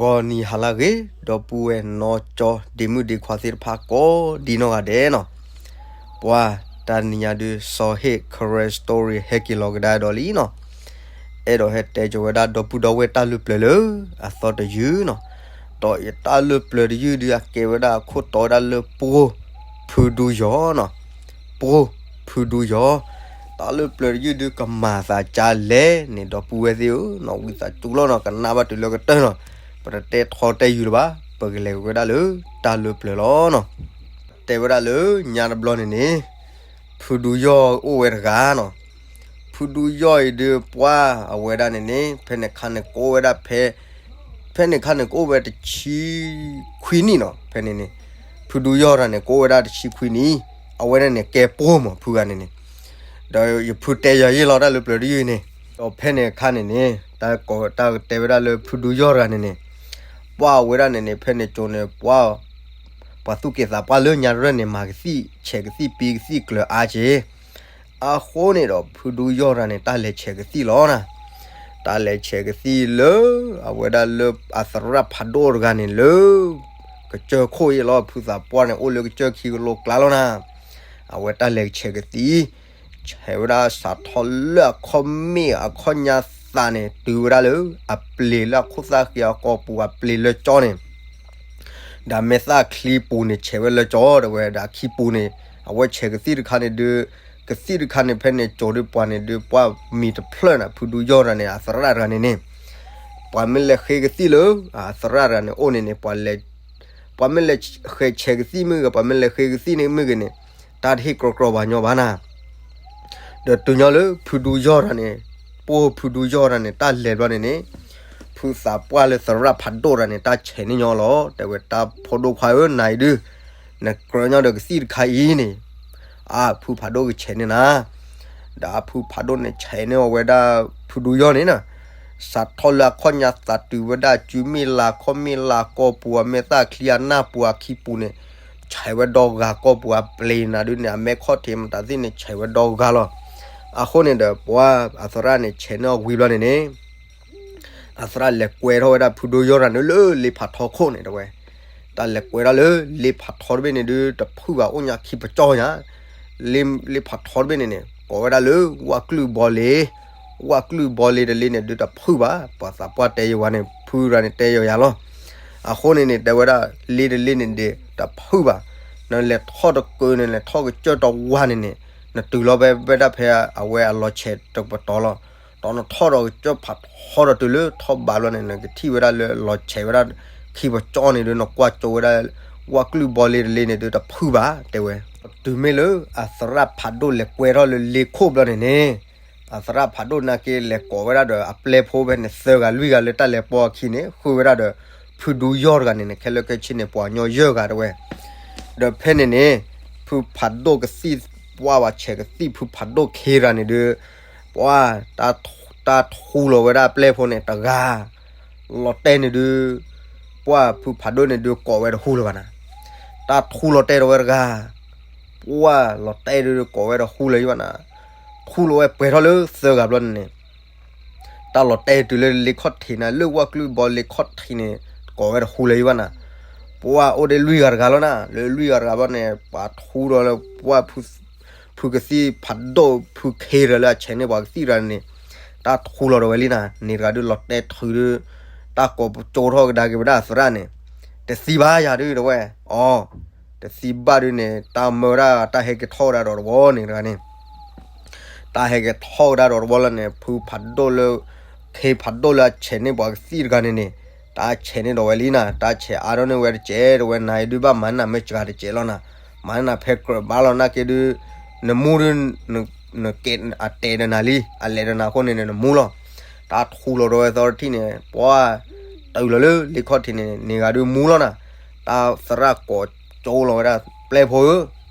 ဂီၤနံၤဟါလၢအဂ့ၤ ဒီပုၢ်ဝဲၢ်နီၢ်ကၠီ ဒ့မုၣ်ဒ့ခွါသ့ၣ်တဖၣ်ကိးဒ်နီၢ်ဂၤဒဲးနီၤ, ပှၤတနံၤညါဒုး စီၤဟ့ၣ် Karen Story ဟဲက့ၤလီၤကဒါဒီးလံနီၤ, အဲၣ်ဒိးဟဲတဲကၠီၤဝဲဒၣ်ဒီပုၢ်ဒီဝဲၢ်တၢ်လၢပျၢၤလၢအသီတယုၢ်နီၤ, ဒီးယတၢ်လၢပျၢၤတယုၢ်ဒုး အကဲဝဲဒၣ်အခိၣ်တီဝဲဒၣ်လၢပှိၢ်ဖုဒူယီၤနီၤ, ပှိၢ်ဖုဒူယီၤ, တၢ်လၢပျၢၤတယုၢ်ဒုးကမၤသးကလဲၣ်န့ၣ် ဒီပုၢ်ဝဲၢ်သ့ၣ်ဧၢနီၤ, ဝံသးစူၤလီၤနီၤ, ကနၣ်ဘၣ်တုၤလၢကတၢၢ်နီၤ, ပတတဲထီတဲယုၤလၢၤဘၣ်, ပကလဲၤဝဲဒၣ်လၢတၢ်လၢပျၢၤလီၤနီၤ. တဲဝဲဒၣ်လၢညါတဘျီန့ၣ်န့ၣ် ဖုဒူယီၤအိၣ်ဝဲတဂၤနီၤ, ဖုဒူယီၤအံၤဒုးပှၢ်အဝဲဒၣ်န့ၣ်န့ၣ် ဖဲန့ၣ်ခါန့ၣ်ကအိၣ်ဝဲဒၣ်ဖဲ ဖဲန့ၣ်ခါန့ၣ်ကအိၣ်ဝဲတဆံခွံနံၣ်နီၤ, ဖဲန့ၣ်န့ၣ် ဖုဒူယီၤတဂၤန့ၣ် ကအိၣ်ဝဲဒၣ်တဆံခွံနံၣ်, အဝဲဒၣ်န့ၣ်ကဲပှိၢ်မး ဖုဂၤန့ၣ်န့ၣ်, ဒီးယဖုတဲယၤယ့ၢ်လီၤတၢ်လၢပျၢၤတယုၢ်န့ၣ်, ဒီးဖဲန့ၣ်အခါန့ၣ်န့ၣ် တၢ်ကီး တၢ်ကတဲဝဲဒၣ်လၢဖုဒူယီၤတဂၤန့ၣ်န့ၣ်, ပှၢ်အဝဲဒၣ်န့ၣ်န့ၣ် ဖဲန့ၣ်ကၠိန့ၣ် ပှၢ် ပှၤသူၣ်က့သးပှၢ်လၢညါရဲၣ်န့ၣ် မၤကသံၣ် ဆဲးကသံၣ် ပံကသံၣ်ကျၢၤအါက့ၤ အဃိန့ၣ်ဒီး ဖုဒူယီၤတဂၤန့ၣ် တၢ်လဲၤဆဲးကသံၣ်လီၤနၤ, တၢ်လဲၤဆဲးကသံၣ်လၢ အဝဲဒၣ်လၢအသရၣ်ဖးဒိၣ်တဂၤန့ၣ်လၢ ကစၢၢ်ခိၣ်အံၤလီၤ, ဖုသးပှၢ်န့ၣ် အိၣ်လၢကစၢၢ်ခံကလိကျါလီၤနၤ, အဝဲတၢ်လဲၤဆဲးကသံၣ် ဆဲးဝဲဒၣ်စးထီၣ်လၢအခီၣ်မ့ၣ်အခီၣ်ညါသးန့ၣ် တုၤဝဲဒၣ်လၢအပျ့ၤလၢအခိၣ်သၣ်ဃံအကီၢ်ပူၤ အပျ့ၤလၢကၠီန့ၣ် ဒီးမဲာ်သၣ်ချံပူၤန့ၣ် ဆဲးဝဲလၢကၠီ တဲဝဲဒၣ်ခံပူၤန့ၣ်, အဝဲဆဲးကသံၣ်တခါန့ၣ်ဒုး, ကသံၣ်တခါန့ၣ် ဖဲန့ၣ်ကၠိဒုးပှၤန့ၣ်ဒုး ပှၢ်မံၤတဖျၢၣ်န့ၣ် ဖုဒူယီၤတဂၤန့ၣ် အသရၣ်တဂၤန့ၣ်န့ၣ်, ပှၤမ့ၢ်လဲၤဃ့ကသံၣ်လၢ အသရၣ်တဂၤန့ၣ်အိၣ်န့ၣ်န့ၣ် ပှၤလဲၤ ပှၤမ့ၢ်လဲၤဃဲးဆဲးကသံၣ်မ့ၢ်ဂ့ၤ ပှၤမ့ၢ်လဲၤဃ့ကသံၣ်န့ၣ်မ့ၢ်ဂ့ၤန့ၣ်, တၢ်တဟ့ၣ်ကြီကြီပှၤညီဘၣ်နၤ ဒီးတုၤညီလၢဖုဒူယီၤတဂၤန့ၣ်, ပှၢ်ဖုဒူယီၤတဂၤန့ၣ် တၢ်လဲၤဘျီန့ၣ်န့ၣ်, ဖုသးပှၢ်လၢသရၣ်ဖးဒိၣ်တဂၤန့ၣ် တၢ်ဆဲးန့ၢ်ညီလီၤ, တဲဝဲတၢ်ဖိဒိၣ်ခွါဧၢ နၤအံၤဒုး, နကြၢးညီဒီးကသံၣ်တခါအံၤန့ၣ်, အါဖုဖးဒိၣ်ကဆဲးန့ၢ်နၤ ဒီးအဖုဖးဒိၣ်န့ၣ် ဆဲးန့ၢ်အီၤဝဲဒၣ် ဖုဒူယီၤန့ၣ်နၤ, စးထီၣ်လၢအခီၣ်ညါသးတုၤဝဲဒၣ် စုမ့ၢ်လၤခီၣ်မ့ၢ်လၤကီၢ်ပူၤ အမဲာ်သၣ်ချံအနၢ်ပူၤအခံပူၤန့ၣ်, ဆဲးဝဲဒီဂၤကီၢ်ပူၤအပျ့ၤနၤဒုးန့ၣ် အမဲာ်ခီၣ်ထံးမတၤသ့ၣ်န့ၣ် ဆဲးဝဲဒီဂၤလီၤ. အဃိန့ၣ်ဒီး ပှၤအသရၣ်န့ၣ် ဆဲးန့ၢ်အီၤဝံၤဘျီန့ၣ်န့ၣ် အသရၣ်လဲၤကွဲထီၣ်ဝဲဒၣ်ဖုဒူယီၤတဂၤန့ၣ်လၢလ့ဖးထီခိၣ်န့ၣ်တဲဝဲ, တၢ်လဲၤကွဲဒၣ်လၢလ့ဖးထီတဘ့ၣ်န့ၣ်ဒုး တဖုၣ်ဘၣ် အိၣ်ညါခံပကၠီညါ, လ့ လ့ဖးထီတဘ့ၣ်န့ၣ်န့ၣ် ကိးဝဲဒၣ်လၢဝၣ်ကျုၢ်ဘီလ့, ဝၣ်ကျုၢ်ဘီလ့တလ့န့ၣ်ဒုး တဖုၣ်ဘၣ်, ပှၤသးပှၢ်တဲယဝၤန့ၣ် ဖုရၤန့ၣ်တဲယယၤလီၤ. အဃိန့ၣ်န့ၣ် တဲဝဲဒၣ် လ့တလ့န့ၣ်ဒုး တဖုၣ်ဘၣ်, နလဲၤထီၣ်တကၢန့ၣ် လဲၤထီၣ်ကစၢၢ်တဝါန့ၣ်န့ၣ် နတုၤလီၤဝဲဒၣ်ဖဲအဝဲအလီၤဆဲးတပတီၤလီၤ. ဒီးနထီၣ်ဒီးကစၢၢ်ဖးထီဒီးတုၤလၢထီၣ်ဘးဘျီန့ၣ် နကထံၣ်ဝဲဒၣ်လၢလီၤဆဲးဝဲဒၣ်ခံပကၠီန့ၣ်ဒုး နကွၢ်ကၠိဝဲဒၣ် ဝၣ်ကျုၢ်ဘီလ့တလ့န့ၣ်ဒုး တဖုၣ်ဘၣ်တဲဝဲ. တုၤမ့ၢ်လၢအသရၣ်ဖးဒိၣ်လဲၤကွဲထီၣ်လၢလ့ခိၣ်ဘျီန့ၣ်န့ၣ်, အသရၣ်ဖးဒိၣ်နာ်က့လဲၤကိးဝဲဒၣ်ဒီးအပျဲၢ်ဖိဖဲန့ၣ် သၢဂၤလွံၢ်ဂၤလၢတၢ်လဲၤပိာ်အခံန့ၣ် ဃုဝဲဒၣ်ဒီး ဖုဒူယီၤတဂၤန့ၣ်န့ၣ် ခဲလၢာ်ခဲဆ့န့ၣ် ပှၤကညီယဲၢ်ဂၤတဲဝဲ. ဒီးဖဲန့ၣ်န့ၣ် ဖုဖးဒိၣ်ကသံၣ်ပှၢ်ဝဲဆဲးကသံၣ် ဖုဖးဒိၣ်ခ့ရၤန့ၣ်ဒုး ပှၤ တၢ်ထူလီၤဝဲဒၣ်အပျဲၢ်ဖိန့ၣ်တဂၤ လီၤတဲာ်န့ၣ်ဒုး ပှၢ်ဖုဖးဒိၣ်န့ၣ်ဒုးကိးဝဲတဟူလၢၤဘၣ်နၤ, တၢ်ထူလီၤတဲာ်ဒီးဝဲတဂၤ ပှၢ်လီၤတဲာ်ဒုးကိးဝဲတဟူလၢၤဘၣ်နၤ, ထူလီၤဝဲပှဲၤထီၣ်လၢသၢဂၤဘျီန့ၣ်န့ၣ် တၢ်လီၤတဲာ်တုၤလၢလ့ခီၣ်ထံးန့ၣ် လၢဝၣ်ကျုၢ်ဘီလ့ခီၣ်ထံးန့ၣ် ကိးဝဲတဟူလၢၤဘၣ်နၤ, ပှၢ်အိၣ်ဒီးလွံၢ်ဂၤတဂၤလီၤနၤ, လၢလွံၢ်ဂၤတဂၤဘျီန့ၣ် ပှၤထူဒီးလၢပှၢ် ဖုကသံၣ်ဖးဒိၣ် ဖုခ့ရၤလၢအဆဲးန့ၢ်ပှၤကသံၣ်တဂၤန့ၣ် တၢ်ထူလီၤဒီးဝဲလံနၤ, န့ၣ်တဂၤဒုးလီၤတဲာ်ထုးဒုး တၢ်ကိးကၠိထီၣ်ကဒါက့ၤဝဲဒၣ်အသရၣ်န့ၣ်, တသံဘၣ်ယၤဒုးတဲဝဲ, အီ တသံဘၣ်ဒုးန့ၣ် တၢ်မၢဝဲဒၣ်တၢ်ဟဲက့ၤထီၣ်ဝဲဒၣ်ဒီးတဝီန့ၣ်တဂၤန့ၣ် တၢ်ဟဲက့ၤထီၣ်ဝဲဒၣ်ဒီးတဝီလၢန့ၣ် ဖုဖးဒိၣ်လၢ ခ့ဖးဒိၣ်လၢအဆဲးန့ၢ်ပှၤကသံၣ်တဂၤန့ၣ်န့ၣ် တၢ်ဆဲးန့ၢ်ဒီးဝဲလံနၤ, တၢ်ဆဲးအါထီၣ်န့ၢ်ဝဲတကဲးတဲဝဲ, နၤအံၤဒုးဘၣ်မၤနၤမ့ၢ်စှၤတကဲးလီၤနၤ, မၤနၤဖဲကြၢးဘၣ်လီၤနာ်က့ဒုး နမူဒုး နကဲအတဲာ်ဒီးနၤလံ အလဲၤဒီးနၤအဃိန့ၣ်န့ၣ် နမူလီၤ. တၢ်ထူလီၤဒီးဝဲသီတထံၣ်န့ၣ် ပှၢ် တုၤလီၤလၢလ့ခီၣ်ထံးန့ၣ် န့ၢ်ဂၤဒုးမူလီၤနၤ, တၢ်သရၣ်ကိးကၠိလီၤဝဲဒၣ် ပျဲၢ်ဖိဧၢ,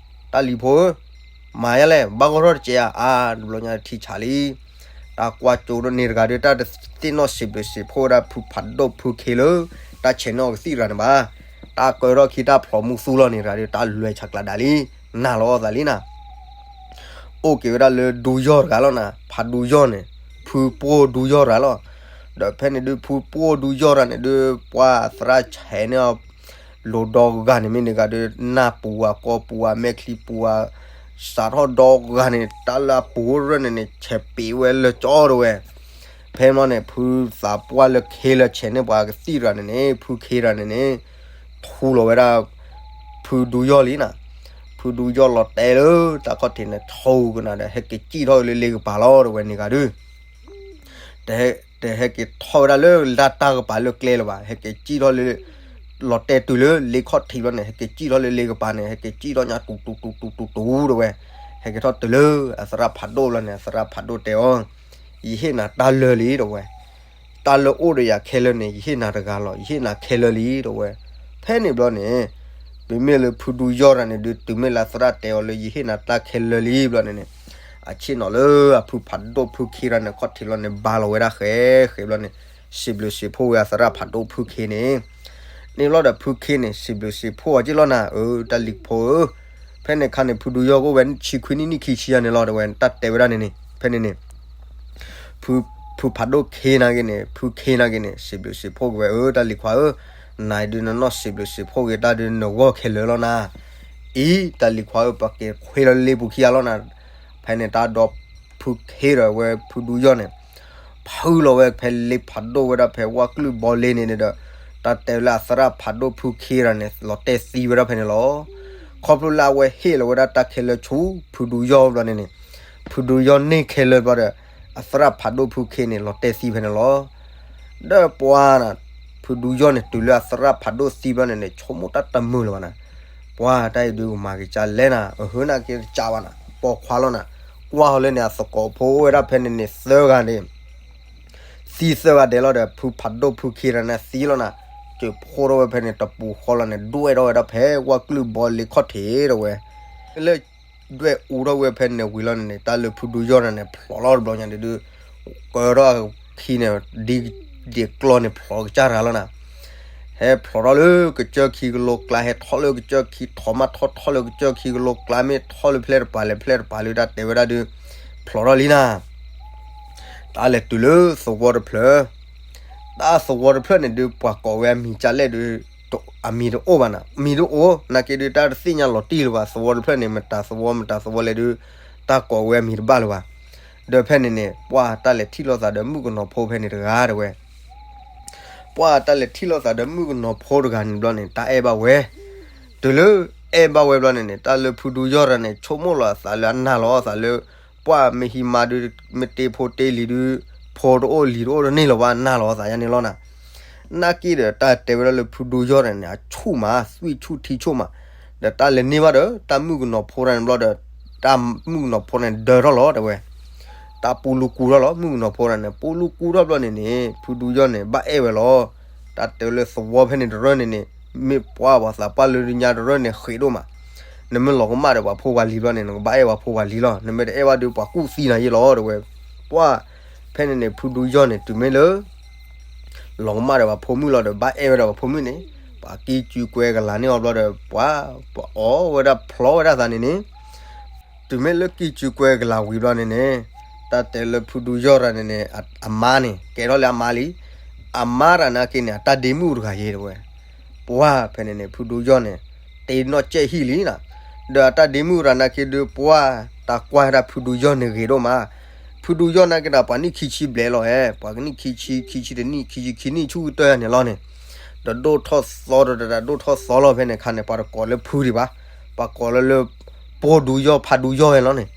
တၢ်လံၤဖိဧၢ, မၤယါလဲၣ် ဘၣ်ဂီၢ်ထီၣ်တကဲးဧါ, အါ တဘျီညါထံဆးလံ တၢ်ကွၢ်ကၠိဒီးန့ၣ်တဂၤဒုး တၢ်တသ့ၣ်နီၣ်စံးဘျုးစံးဖှိၣ်ဝဲဒၣ်ဖုဖးဒိၣ်ဖုခ့လၢ တၢ်ဆဲးန့ၢ်အီၤကသံၣ်တဂၤန့ၣ်ဘၣ်. တၢ်ကၢထီၣ်ခံတၢ်ဖျိးမူသူလီၤန့ၣ်တဂၤဒုး တၢ်လွဲၤဆးကျးဒၣ်လံ, နာ်လီၤအီၣ်သးလံနၤ. အိၣ်က့ၤဝဲဒၣ်လၢဒူယီၢ်တဂၤလီၤနၤ, ဖးဒူယီၢ်န့ၣ် ဖုပှိၢ်ဒူယီၢ်တဂၤလီၤ. ဒီးဖဲန့ၣ်ဒုး ဖုပှိၢ်ဒူယီၢ်တၢ်န့ၣ်ဒုး ပှၤသရၣ်ဆဲးန့ၢ်အီၤ လိၤဒီဂၤန့ၣ်မ့ၢ်န့ၣ်ဂၤဒုး နၢ်ပူၤဧါ ကီၢ်ပူၤဧါ မဲာ်ချံပူၤဧါ စးထီၣ်ဒီဂၤန့ၣ် တၢ်လၢအပူၤရၢၢ်န့ၣ်န့ၣ် ဆဲးပ့ၤဝဲလၢကၠီတဝဲ. ဖဲမီန့ၣ် ဖုသးပှၢ်လၢခ့လၢဆဲးန့ၢ်ပှၤကသံၣ်တဂၤန့ၣ်န့ၣ် ဖုခ့တဂၤန့ၣ်န့ၣ် ထူလီၤဝဲဒၣ် ဖုဒူယီၢ်လံနၤ. ဖုဒူယီၢ်လီၤတဲာ်လၢတၢ်ခီၣ်ထံးန့ၣ် ထီကနၤဒီး ဟဲက့ၤစံၣ်ထီၣ်လၢလ့ကပၤလီၤတဝဲန့ၣ်ဂၤဒုး တဟဲက့ၤထီၣ်ဝဲဒၣ်လၢတၢ်တၢ်ကပၤလၢကျဲလၢၤဘၣ်. ဟဲက့ၤစံၣ်ထီၣ်လၢ လီၤတဲာ်တုၤလၢလ့ခီၣ်ထံးဘျီန့ၣ် ဟဲက့ၤစံၣ်ထီၣ်လၢလ့ကပၤန့ၣ် ဟဲက့ၤစံၣ်ထီၣ်ညါတူၤတူၤတူၤတူၤတူၤတဝဲ. ဟဲက့ၤထီၣ်တုၤလၢအသရၣ်ဖးဒိၣ်ဘျီန့ၣ် အသရၣ်ဖးဒိၣ်တဲအီၤ, ယဟ့ၣ်နၤတၢ်လၢာ်လံတဝဲ. တၢ်လၢအိၣ်ဒီးယၤခဲလၢာ်န့ၣ် ယဟ့ၣ်နၤတဂၤလီၤ. ယဟ့ၣ်နၤခဲလၢာ်လံတဝဲ. ဖဲန့ၣ်ဘျီန့ၣ် တုၤမ့ၢ်လၢဖုဒူယီၢ်တဂၤန့ၣ်ဒုး တုၤမ့ၢ်လၢအသရၣ်တဲအီၤလၢယဟ့ၣ်နၤတၢ်ခဲလၢာ်လံဘျီန့ၣ်န့ၣ် အဆ့ၣ်နီၤလၢအဖုဖးဒိၣ်ဖုခ့တဂၤန့ၣ် ခီၣ်ထံးလီၤန့ၣ် ဘါလီၤဝဲဒၣ်ဃဲဃဲဘျီန့ၣ် စံးဘျုးစံးဖှိၣ်ဝဲအသရၣ်ဖးဒိၣ်ဖုခ့န့ၣ် န့ၣ်ဘျီဒီးဖုခ့န့ၣ် စံးဘျုးစံးဖှိၣ်အီၤက့ၢ်လီၤနၤ, အၢ တၢ်လံၤဖိဧၢ, ဖဲန့ၣ်ခါန့ၣ် ဖုဒူယီၢ်ကအိၣ်ဝဲနံၣ်ဆံခွံနံၣ်နံၣ်ခံဆံယၤန့ၣ်လီၤ တဝဲ တၢ်တဲဝဲဒၣ်န့ၣ်န့ၣ် ဖဲန့ၣ်န့ၣ် ဖု ဖုဖးဒိၣ်ခ့နာ်က့န့ၣ် ဖုခ့နာ်က့န့ၣ် စံးဘျုးစံးဖှိၣ်က့ၤဝဲ အၢ တၢ်လံၤခွါဧၢ, နၤဒုးနနီၢ်စံးဘျုးစံးဖှိၣ်က့ၤတၢ်ဒုးနဂီၢ်ခဲလၢာ်လီၤနၤ, အံၤ တၢ်လံၤခွါဧၢ ပက့ၤခွ့လီၤလ့ပူၤခံဂၤလီၤနၤ. ဖဲန့ၣ်တၢ်ဒီဖုခ့ဒီးဝဲဖုဒူယီၢ်န့ၣ် ဖုလီၤဝဲဖဲလ့ဖးဒိၣ်ဝဲဒၣ်ဖဲဝၣ်ကလုၢ်ဘီလ့န့ၣ်ဒီး တၢ်တဲလၢအသရၣ်ဖးဒိၣ်ဖုခ့တဂၤန့ၣ် လီၤတဲာ်သံဝဲဒၣ်ဖဲန့ၣ်လီၤ. ခီဖျိလၢအဝဲဟ့ၣ်လီၤဝဲဒၣ်တၢ်ခဲလၢာ်ဆူဖုဒူယီၢ်ဘျီန့ၣ်န့ၣ် ဖုဒူယီၢ်န့ၢ်ခဲလၢာ်ဘျီဒီး အသရၣ်ဖးဒိၣ်ဖုခ့န့ၣ် လီၤတဲာ်သံဖဲန့ၣ်လီၤ. ဒီးပှၤနၤ ဖုဒူယီၢ်န့ၣ် တုၤလၢအသရၣ်ဖးဒိၣ်သံဘျီန့ၣ်န့ၣ် ဆိကမိၣ်တၢ်တမုာ်လၢၤဘၣ်နၤ, ပှၤတၢ်အံၤဒုးကမၤက့ၤကၢ်လဲၣ်နၤ, အဟၢနၤက့ၤကစၢ်ဘၣ်နၤ, ပိာ်ခွါလီၤနၤ, ကွၢ်ဟီလၢန့ၣ် အသကိးဖိအိၣ်ဝဲဒၣ်ဖဲန့ၣ်န့ၣ် သၢဂၤန့ၣ် သံသၢဂၤဒဲးလီၤဒီး ဖုဖးဒိၣ်ဖုခ့တဂၤန့ၣ်သံလီၤနၤ, ကၢၢ်ဖိထီၣ်ဝဲဖဲန့ၣ်တပူၤဃီလီၤန့ၣ် ဒွဲၣ်ထီၣ်ဝဲဒၣ်ဖဲဝၣ်ကလုၢ်ဘီလ့ခီၣ်ထံးတဝဲ လၢဒွဲၣ်အူထီၣ်ဝဲဖဲန့ၣ်ဝံၤလီၤန့ၣ်န့ၣ် တၢ်လၢဖုဒူယီၢ်န့ၣ်န့ၣ် ဖျိးထီၣ်တဘျီညါဒုး ကၢထီၣ်ခံန့ၣ် ဒ်ဒ့ၣ်ကျီန့ၣ် ဖျိးကစၢ်တဂၤလီၤနၤ, ဟဲဖျိးထီၣ်လၢကစၢၢ်ခံကလိကျါ ဟဲထီၣ်လၢကစၢၢ်ခံ ထီၣ်မးထီၣ်ထီၣ်လၢကစၢၢ်ခံကလိကျါ မ့ၢ်ထီၣ်လၢဖျဲၣ်တပၤလဲၣ် ဖျဲၣ်တပၤလၢတၢ်တဲဝဲဒၣ်ဒုး ဖျိးထီၣ်လံနၤ တၢ်လဲၤတုၤလၢသဝီတဖျၢၣ်, တၢ်သဝီတဖျၢၣ်န့ၣ်ဒုး ပှၤကိးဝဲအမံၤကၢ်လဲၣ်ဒုး အမံၤတအိၣ်ဘၣ်နၤ, မံၤတအိၣ် နာ်က့ဒုး တၢ်တသ့ၣ်ညါလီၤတံၢ်လၢၤဘၣ် သဝီတဖျၢၣ်န့ၣ် မတၤသဝီ မတၤသဝီလဲၣ်ဒုး တၢ်ကိးဝဲအမံၤတဘၣ်လၢၤဘၣ်. ဒီးဖဲန့ၣ်န့ၣ် ပှၤတၢ်လဲၤထံၣ်လိာ်သးဒီးမုၣ်ကနီၤဖိဖဲန့ၣ်တဂၤတဝဲ ပှၤတၢ်လဲၤထံၣ်လိာ်သးဒီးမုၣ်ကနီၤဖိတဂၤန့ၣ်ဘျီန့ၣ် တၢ်အဲၣ်ဘၣ်ဝဲ, တုၤလၢအဲၣ်ဘၣ်ဝဲဘျီန့ၣ်န့ၣ် တၢ်လၢဖုဒူယီၢ်တဂၤန့ၣ် ဆိကမိၣ်လီၤအသးလၢအနာ်လီၤအသးလၢ ပှၤမ့ၢ်ဟံးမါဒုး မ့ၢ်တ့ဖိတ့လံၤဒုး ဖိတအိၣ်လံၤတအိၣ်တန့ၢ်လၢၤဘၣ် နာ်လီၤအသးယါန့ၣ်လီၤနၤ. နာ်က့ဒီးတၢ်တဲဝဲဒၣ်လၢဖုဒူယီၢ်တဂၤန့ၣ် အဆူၣ်မး သွံၣ်ဆူၣ်ထံဆူၣ်မး, ဒီးတၢ်လဲၤန့ၢ်ဘၣ်ဒီး တၢ်မုၣ်ကနီၤဖိတဂၤန့ၣ်ဘျီဒီး တၢ်မုၣ်ကနီၤဖိန့ၣ်ဒၢထီၣ်လီၤတဲဝဲ, တၢ်ပူလူကူထီၣ်လီၤ မုၣ်ကနီၤဖိတဂၤန့ၣ် ပူလူကူထီၣ်ဘျီန့ၣ်န့ၣ် ဖုဒူယီၢ်န့ၣ် ဘၣ်အဲၣ်ဝဲလီၤ. တၢ်တဲလၢသဝီဖဲန့ၣ်တရၢၢ်န့ၣ်န့ၣ် မ့ၢ်ပှၤပှၤသးပှၢ်လၢညါတရၢၢ်န့ၣ် ဃ့းဒိၣ်မး, နမ့ၢ်လီၤကမၣ်ဒီးပှၤဖိပှၤလံၤဘျီန့ၣ် နကဘၣ်အဲၣ်ပှၤဖိပှၤလံၤလီၤ, နမ့ၢ်တအဲၣ်ဘၣ်ဒီးပှၤကူၣ်သံနၤယ့ၢ်လီၤတဲဝဲ. ပှၤ ဖဲန့ၣ်န့ၣ် ဖုဒူယီၢ်န့ၣ် တုၤမ့ၢ်လၢ လီၤကမၣ်ဒီးပှၤဖိမုၣ်လီၤဒီး ဘၣ်အဲၣ်ဝဲဒၣ်ပှၤဖိမုၣ်န့ၣ် ပှၤကံၢ်စုကွဲကလၤန့ၢ်အီၤဘျီဒီး ပှၤ ပှၤအီၣ်ဝဲဒၣ်ဖျီဝဲဒၣ်သးန့ၣ်န့ၣ် တုၤမ့ၢ်လၢကံၢ်စုကွဲကလၤဝံၤဘျီန့ၣ်န့ၣ် တၢ်တဲလၢဖုဒူယီၢ်တဂၤန့ၣ်န့ၣ် အမါန့ၣ် ကဲထီၣ်လၢအမါလံ, အမါတဂၤနာ်က့န့ၣ် အတၢ်ဒ့မုၣ်တဂၤယ့ၢ်တဲဝဲ. ပှၤ ဖဲန့ၣ်န့ၣ် ဖုဒူယီၢ်န့ၣ် တ့နီၢ်ကဲၣ်ဟံၣ်လံနၤ, ဒီးအတၢ်ဒ့မုၣ်တဂၤနာ်က့ဒုး ပှၤ တၢ်ကွၢ်ဝဲဒၣ်ဖုဒူယီၢ်န့ၣ်ဂ့ၤဒိၣ်မး, ဖုဒူယီၢ်နာ်က့ဒီး ပှၤနံၣ်ခံဆံဘျဲၣ်လီၤဧဲ, ပှၤကနံၣ်ခံဆံ ခံဆံတနံၣ် ခံဆံခံနံၣ် ဆူၣ်ကတၢၢ်ယါန့ၣ်လီၤန့ၣ်, ဒီးဒိၣ်ထီၣ်သီဒီး ဒိၣ်ထီၣ်သီလီၤဖဲန့ၣ်ခါန့ၣ် ပှၤတကိးလၢဖုဒံးဘၣ်, ပှၤကိးလၢလၢ ပှိၢ်ဒူယီၢ်ဖးဒူယီၢ်ဝဲလီၤန့ၣ်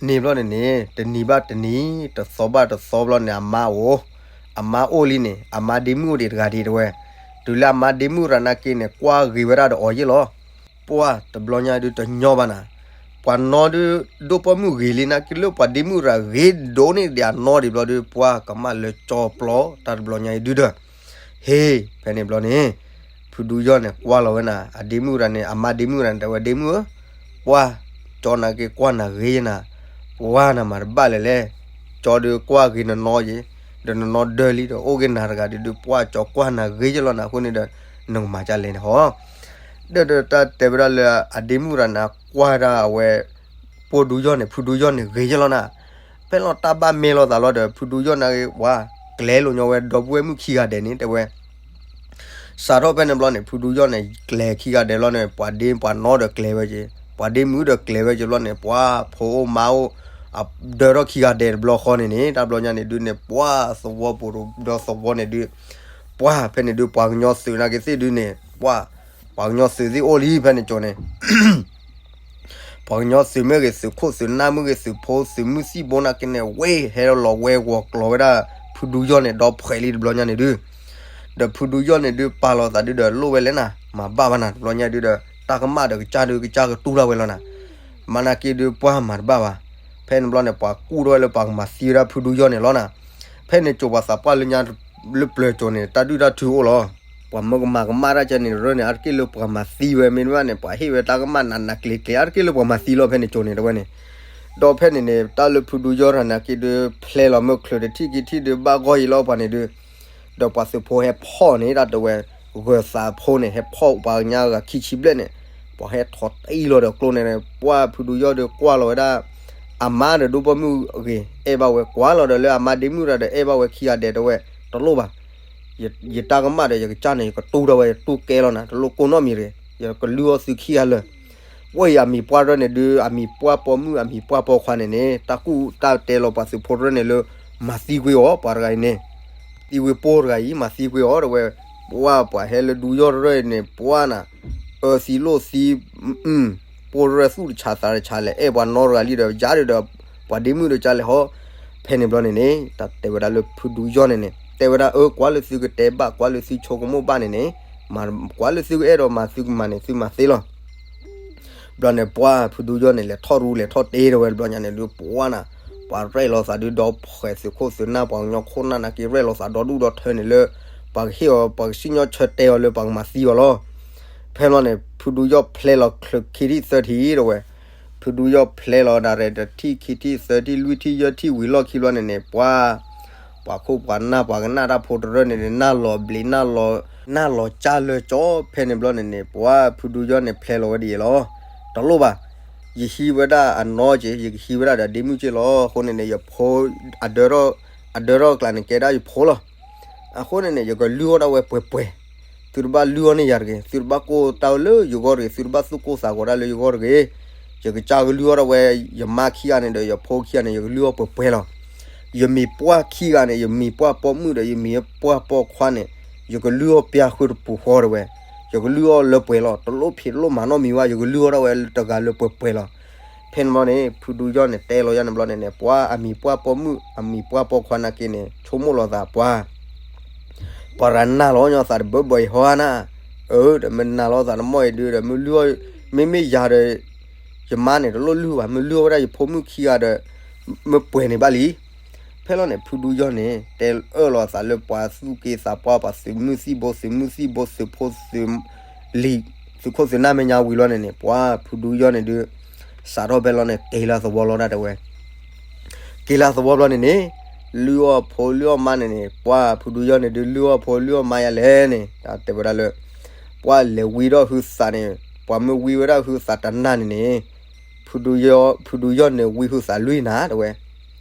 န့ၣ်ဘျီန့ၣ်န့ၣ် တနံၤဘၣ်တနံၤ တသီဘၣ်တသီဘျီန့ၣ် အမါအိၣ်, အမါအိၣ်လံန့ၣ် အမါဒ့မုၣ်အိၣ်ဒံးတဂၤဒံးတဲဝဲ, တုၤလၢအမါဒ့မုၣ်တဂၤနာ်က့န့ၣ် ကွၢ်ဂ့ၤဝဲဒၣ်ဒီးအီၤယ့ၢ်လီၤ. ပှၤတဘျီညါဒုးတညီဘၣ်နၤ, ပှၤနီဒုး ဒိၣ်ပိာ်မုၣ်ဂ့ၤလံနာ်က့လၢပှၤဒ့မုၣ်တဂၤဂ့ၤဒိၣ်န့ၢ်ဒံးအနီဒံးဘျီဒုး ပှၤကမၣ်လၢကၠီပျီတၢ်တဘျီညါအံၤဒုဒီး ဟ့ၣ် ဖဲန့ၣ်ဘျီန့ၣ် ဖုဒူယီၢ်န့ၣ် ကွၢ်လီၤဝဲနၤ အဒ့မုၣ်တဂၤန့ၣ် အမါဒ့မုၣ်တဂၤန့ၣ် တဲဝဲဒ့မုၣ်ဧၢ, ပှၤ ကၠီနာ်က့ကွၢ်နၤဂ့ၤယဲနၤ, ပှၤနမၤတဘၣ်လဲၣ်လဲၣ်, ကၠီဒုးကွၢ်ဂ့ၤနနီယဲ, ဒီးနနီဒၢလံဒီး အိၣ်က့ၤနၤတဂၤဒုးဒုး ပှၤကၠီကွၢ်နၤဂ့ၤယဲလီၤနၤအဃိန့ၣ်ဒီး နကမၤကၢ်လဲၣ်န့ၣ်ဟီ ဒီးဒီးတၢ်တဲဝဲဒၣ်လၢအဒ့မုၣ်တဂၤန့ၣ် ကွၢ်ဒၣ်အဝဲ ပှိၢ်ဒူယီၢ်န့ၣ် ဖုဒူယီၢ်န့ၣ်ဂ့ၤယဲလီၤနၤ, ဖဲလီၤတၢ်ဘၣ်မ့ၢ်လိာ်သးလီၤဒီး ဖုဒူယီၢ်နာ်က့ ပှၤ ကျဲၤလိာ်ညီဝဲဒီပုၢ်ဝဲၢ်မုၣ်ခံဂၤဒဲးန့ၣ် တဲဝဲ စးထီၣ်ဖဲန့ၣ်ဘျီန့ၣ် ဖုဒူယီၢ်န့ၣ် ကျဲၤခံဂၤဒဲးလီၤန့ၣ် ပှၤဒ့ပှၤနီဒီးကျဲၤဝဲက့ၤ, ပှၤဒ့မုၣ်ဒီးကျဲၤဝဲက့ၤဘျီန့ၣ် ပှၤဖိအိၣ်မါအိၣ် အဒၢထီၣ်ခံဂၤဒဲးတဘျီဃီန့ၣ်န့ၣ် တၢ်ဘျီညါန့ၣ်ဒုးန့ၣ် ပှၤသဝီပူၤဒီးသဝီန့ၣ်ဒုး ပှၤဖဲန့ၣ်ဒုး ပှၤကညီသုးနာ်က့သ့ၣ်ဒုးန့ၣ် ပှၤ ပှၤကညီသုးသ့ၣ်အိၣ်လံဖဲန့ၣ်ကၠိန့ၣ် ပှၤကညီသုးမ့ၢ်ဂ့ၤ သုးခိၣ်သုးနၢ်မ့ၢ်ဂ့ၤ သုးဖိသုးမုၢ်သံၣ်ဘိနာ်က့န့ၣ် ဝဲဟဲလီၤဝဲဂီၤကျိၤဝဲဒၣ် ဖုဒူယီၢ်န့ၣ် ဒီဖှဲးလံတဘျီညါန့ၣ်ဒုး ဒီးဖုဒူယီၢ်န့ၣ်ဒုး ပာ်လီၤသးဒုးဒီးလိၣ်ဝဲလဲၣ်နၤ မၤဘၣ်ဘၣ်နၤ တဘျီညါဒုးဒီး တၢ်ကမၣ်ဒီးကစၢ်ဒုးကစၢ်ကတူၢ်တၢ်ဝဲလီၤနၤ မၤနာ်က့ဒုးပှၤမၤတဘၣ်ဘၣ်. ဖဲန့ၣ်ဘျီန့ၣ် ပှၤကူၣ်ထီၣ်ဝဲလၢပှၤကမၤသံဝဲဒၣ်ဖုဒူယီၢ်န့ၣ်လီၤနၤ. ဖဲန့ၣ်ကၠိပှၤသးပှၢ်လၢညါလၢပျၢၤကၠိန့ၣ် တၢ်ဒုၣ်တၢ်ထုအိၣ်လီၤ. ပှၤမၢကမၤကမၣ်တၢ်ကဲန့ၣ် ရၢန့ၣ် အါတက့ၢ်လၢပှၤမၤသံဝဲ မ့တမ့ၢ်န့ၣ် ပှၤဟ့ၣ်ဝဲတၢ်ကမၣ်နးနးကျ့ကျ့ အါတက့ၢ်လၢပှၤမၤသံလီၤ ဖဲန့ၣ်ကၠိန့ၣ် တဝဲန့ၣ်. ဒီးဖဲန့ၣ်န့ၣ် တၢ်လၢဖုဒူယီၢ်တဂၤနာ်က့ဒုး ဖျဲလီၤမ့ၢ်ချုးတထံၣ်က့ၤထံၣ်ဒုး ဘၣ်ဂီၢ်ယံၤလီၤပှၤန့ၣ်ဒုး ဒီးပှၤသုးဖိဟဲဖီၣ်န့ၣ် တၢ်တဲဝဲ ဂၢၤသးဖိန့ၣ် ဟဲဖီၣ်ပှၤကညီဂၤခံဆံဘျဲၣ်န့ၣ် ပှၤဟဲထီၣ်တံၢ်လီၤဒီးကျိန့ၣ် ပှၤဖုဒူယီၢ်ဒုးကွၢ်လီၤဝဲဒၣ် အမါဒီးဒိၣ်ပိာ်မုၣ်အဂ့ၤ အဲၣ်ဘၣ်ဝဲ ကွၢ်လီၤဒီးလၢအမါဒ့မုၣ်တဂၤဒီး အဲၣ်ဘၣ်ဝဲခံဂၤဒဲး တဲဝဲ တလိၣ်ဘၣ် ယတၢ်ကမၣ်ဒီးယကစၢ်န့ၣ် ယကတူၢ်ထီၣ်ဝဲ ယတူၢ်ကဲလီၤနၤ တလိၣ်ကိၢ်နီတမံၤတဂ့ၤ ယကလုၢ်အီၣ်သုခံဂၤလၢာ် ဝဲအံၤအမံၤပှၢ်ရၢန့ၣ်ဒုး အမံၤပှၢ်ပိာ်မုၣ် အမံၤပှၢ်ပိာ်ခွါန့ၣ်န့ၣ် တၢ်ကူၣ်တၢ်တဲလီၤပှၤသုးဖိရၢန့ၣ်လၢ မၤသံကွံာ်အီၤ ပှၤတဂၤအံၤန့ၣ် သံကွံာ်ပိာ်တဂၤအံၤ မၤသံကွံာ်အီၤ တဲဝဲ ပှၤပှၤဟဲလၢဒူယီၢ်ရၢန့ၣ် ပှၤနၤ အၢသံလိၣ်သံ ပိာ်ရၢသူၣ်တဆးသးတဆးလဲၣ် အဲၣ်ပှၤနီတဂၤလံဒီး ယၤဒီး ပှၤဒ့မုၣ်ဒီးကလဲၤဟီ ဖဲန့ၣ်ဘျီန့ၣ်န့ၣ် တၢ်တဲဝဲဒၣ်လၢဖုဒူယီၢ်န့ၣ်န့ၣ် တဲဝဲဒၣ်အၢ ကွၢ်လၢသုကတဲဘၣ် ကွၢ်လၢသုဆိကမိၣ်ဘၣ်န့ၣ်န့ၣ် ကွၢ်လၢသုကအဲၣ်ဒိးမၤသုကမၤန့ၣ် သုမၤသ့လီၤ ဘျီန့ၣ် ပှၤဖုဒူယီၢ်န့ၣ် လဲၤထီၣ်ရူလဲၤထီၣ်တ့ၢ်တဝဲ ဘျီညါန့ၣ်ဒုး ပှၤနၤ ပှၤရဲၣ်လီၤသးဒုးဒီးဖှဲးသုးခိၣ်သုးနၢ် ပှၤကညီခိၣ်နၢ်နာ်က့ ရဲၣ်လီၤသးဒီဒူၣ်ဒီထၢန့ၣ်လၢ ပှၤကဟ့ၣ်အီၤ ပှၤကစံၣ်ညီၣ်ဆၢတဲအီၤလၢပှၤကမၤသံအီၤလီၤ. ဖဲဘျီန့ၣ် ဖုဒူယီၢ်ဖျဲလီၤချုးခံထံၣ်သၢထံၣ်တဝဲ ဖုဒူယီၢ်ဖျဲလီၤဒၣ်ရဲၣ် တထံၣ်ခံထံၣ်သၢထံၣ်လွံၢ်ထံၣ်ယဲၢ်ထံၣ်ဝံၤလီၢ်ခံဘျီန့ၣ်န့ၣ် ပှၤ ပှၤခိၣ်ပှၤနၢ်ပှၤကနၣ်တၢ်ဖိတရၢန့ၣ်န့ၣ် နၢ်လီၤဘျံး နၢ်လီၤ နၢ်လီၤကၢ်လၢကၠီ ဖဲန့ၣ်ဘျီန့ၣ်န့ၣ် ပှၤဖုဒူယီၢ်န့ၣ်ဖျဲလီၤဝဲဒ်အံၤလီၤ. တလိၣ်ဘၣ် ယဟံးဝဲဒၣ်အနီၢ်က့ၤ ယကဟံးဝဲဒၣ်ဒီးဒ့မုၣ်က့ၤလီၤ. အဃိန့ၣ်န့ၣ် ယဖိ အဒၢထီၣ် အဒၢထီၣ်ကျါန့ၣ် ကဲဒၣ်ယဖိလီၤ. အဃိန့ၣ်န့ၣ် ယကလုၢ်အီၣ်ဒၣ်ဝဲပှဲၤပှဲၤ, သုတဘၣ်လုၢ်အီၣ်န့ၢ်ယၤတဂ့ၤ, သုတဘၣ်ကိၢ်တၢ်လၢယဂီၢ်တဂ့ၤ, သုတဘၣ်သူၣ်ကိၢ်သးဂီၤတၢ်လၢယဂီၢ်တဂ့ၤ. ယကစၢ်ကလုၢ်အီၣ်ဒၣ်ဝဲ ယမါခံဂၤန့ၣ်ဒီးယဖိခံဂၤန့ၣ် ယကလုၢ်အီၣ်ပှဲၤပှဲၤလီၤ. ယမံၤပှၢ်ခံဂၤန့ၣ် ယမံၤပှၢ်ပိာ်မုၣ်ဒီးယမံၤပှၢ်ပိာ်ခွါန့ၣ် ယကလုၢ်အီၣ်ပျၢ်ဃုာ်တပူၤဃီတဝဲ, ယကလုၢ်အီၣ်လၢပှဲၤလီၤ. တလိၣ်ဖံးတလိၣ်မၤနီတမံၤဘၣ်, ယကလုၢ်အီၣ်ဒၣ်ဝဲတဂၤလၢပှဲၤပှဲၤလီၤ. ဖဲန့ၣ်ဘျီန့ၣ် ဖုဒူယီၢ်န့ၣ် တဲလီၤယၤန့ၣ်ဘျီန့ၣ်န့ၣ် ပှၤအမံၤပှၢ်ပိာ်မုၣ် အမံၤပှၢ်ပိာ်ခွါနာ်က့န့ၣ် ဆိကမိၣ်လီၤသးပှၤ ပှၤရၤနၢ်လီၤညီသးတဘၢဘၢအံၤဟီဧါနၤ, အၢ ဒီးမ့ၢ်နၢ်လီၤသးတမီၢ်အံၤဒုးဒီး မ့ၢ်လုၢ်အီၣ် မ့မ့ၢ်ယၤဒီး ယမါန့ၣ် တလိၣ်လုၢ်ဘၣ်, မ့ၢ်လုၢ်အီၣ်ဝဲဒၣ်ယဖိမုၣ်ခံဂၤဒီး မ့ၢ်ပှဲၤန့ၣ်ဘၣ်လံ. ဖဲလီၤန့ၣ် ဖုဒူယီၢ်န့ၣ် တဲအၢၣ်လီၤသးလၢပှၤသူၣ်က့သးပှၢ် ပှၤသုးမုၢ်သံၣ်ဘိ သုးမုၢ်သံၣ်ဘိ သုးဖိသုးလံၤ သုးခိၣ်သုးနၢ်မဲာ်ညါဝံၤလီၤန့ၣ်န့ၣ် ပှၤဖုဒူယီၢ်န့ၣ်ဒုး စးထီၣ်ဖဲလီၤန့ၣ် က့ၤလၢသဝီလီၤဒၣ်တဲဝဲ က့ၤလၢသဝီဘျီန့ၣ်န့ၣ် လုၢ်အီၣ်ဖိလုၢ်အီၣ်မါန့ၣ်န့ၣ် ပှၤဖုဒူယီၢ်န့ၣ်ဒုး လုၢ်အီၣ်ဖိလုၢ်အီၣ်မါယၤလဲၣ်န့ၣ် တဲဝဲဒၣ်လၢ ပှၤလဲၤဝံထီၣ်ဟုသးန့ၣ် ပှၤမ့ၢ်ဝံဝဲဒၣ်ဟုသးတနၤန့ၣ်န့ၣ် ဖုဒူယီၢ် ဖုဒူယီၢ်န့ၣ် ဝံဟုသးလွံၢ်နၤတဲဝဲ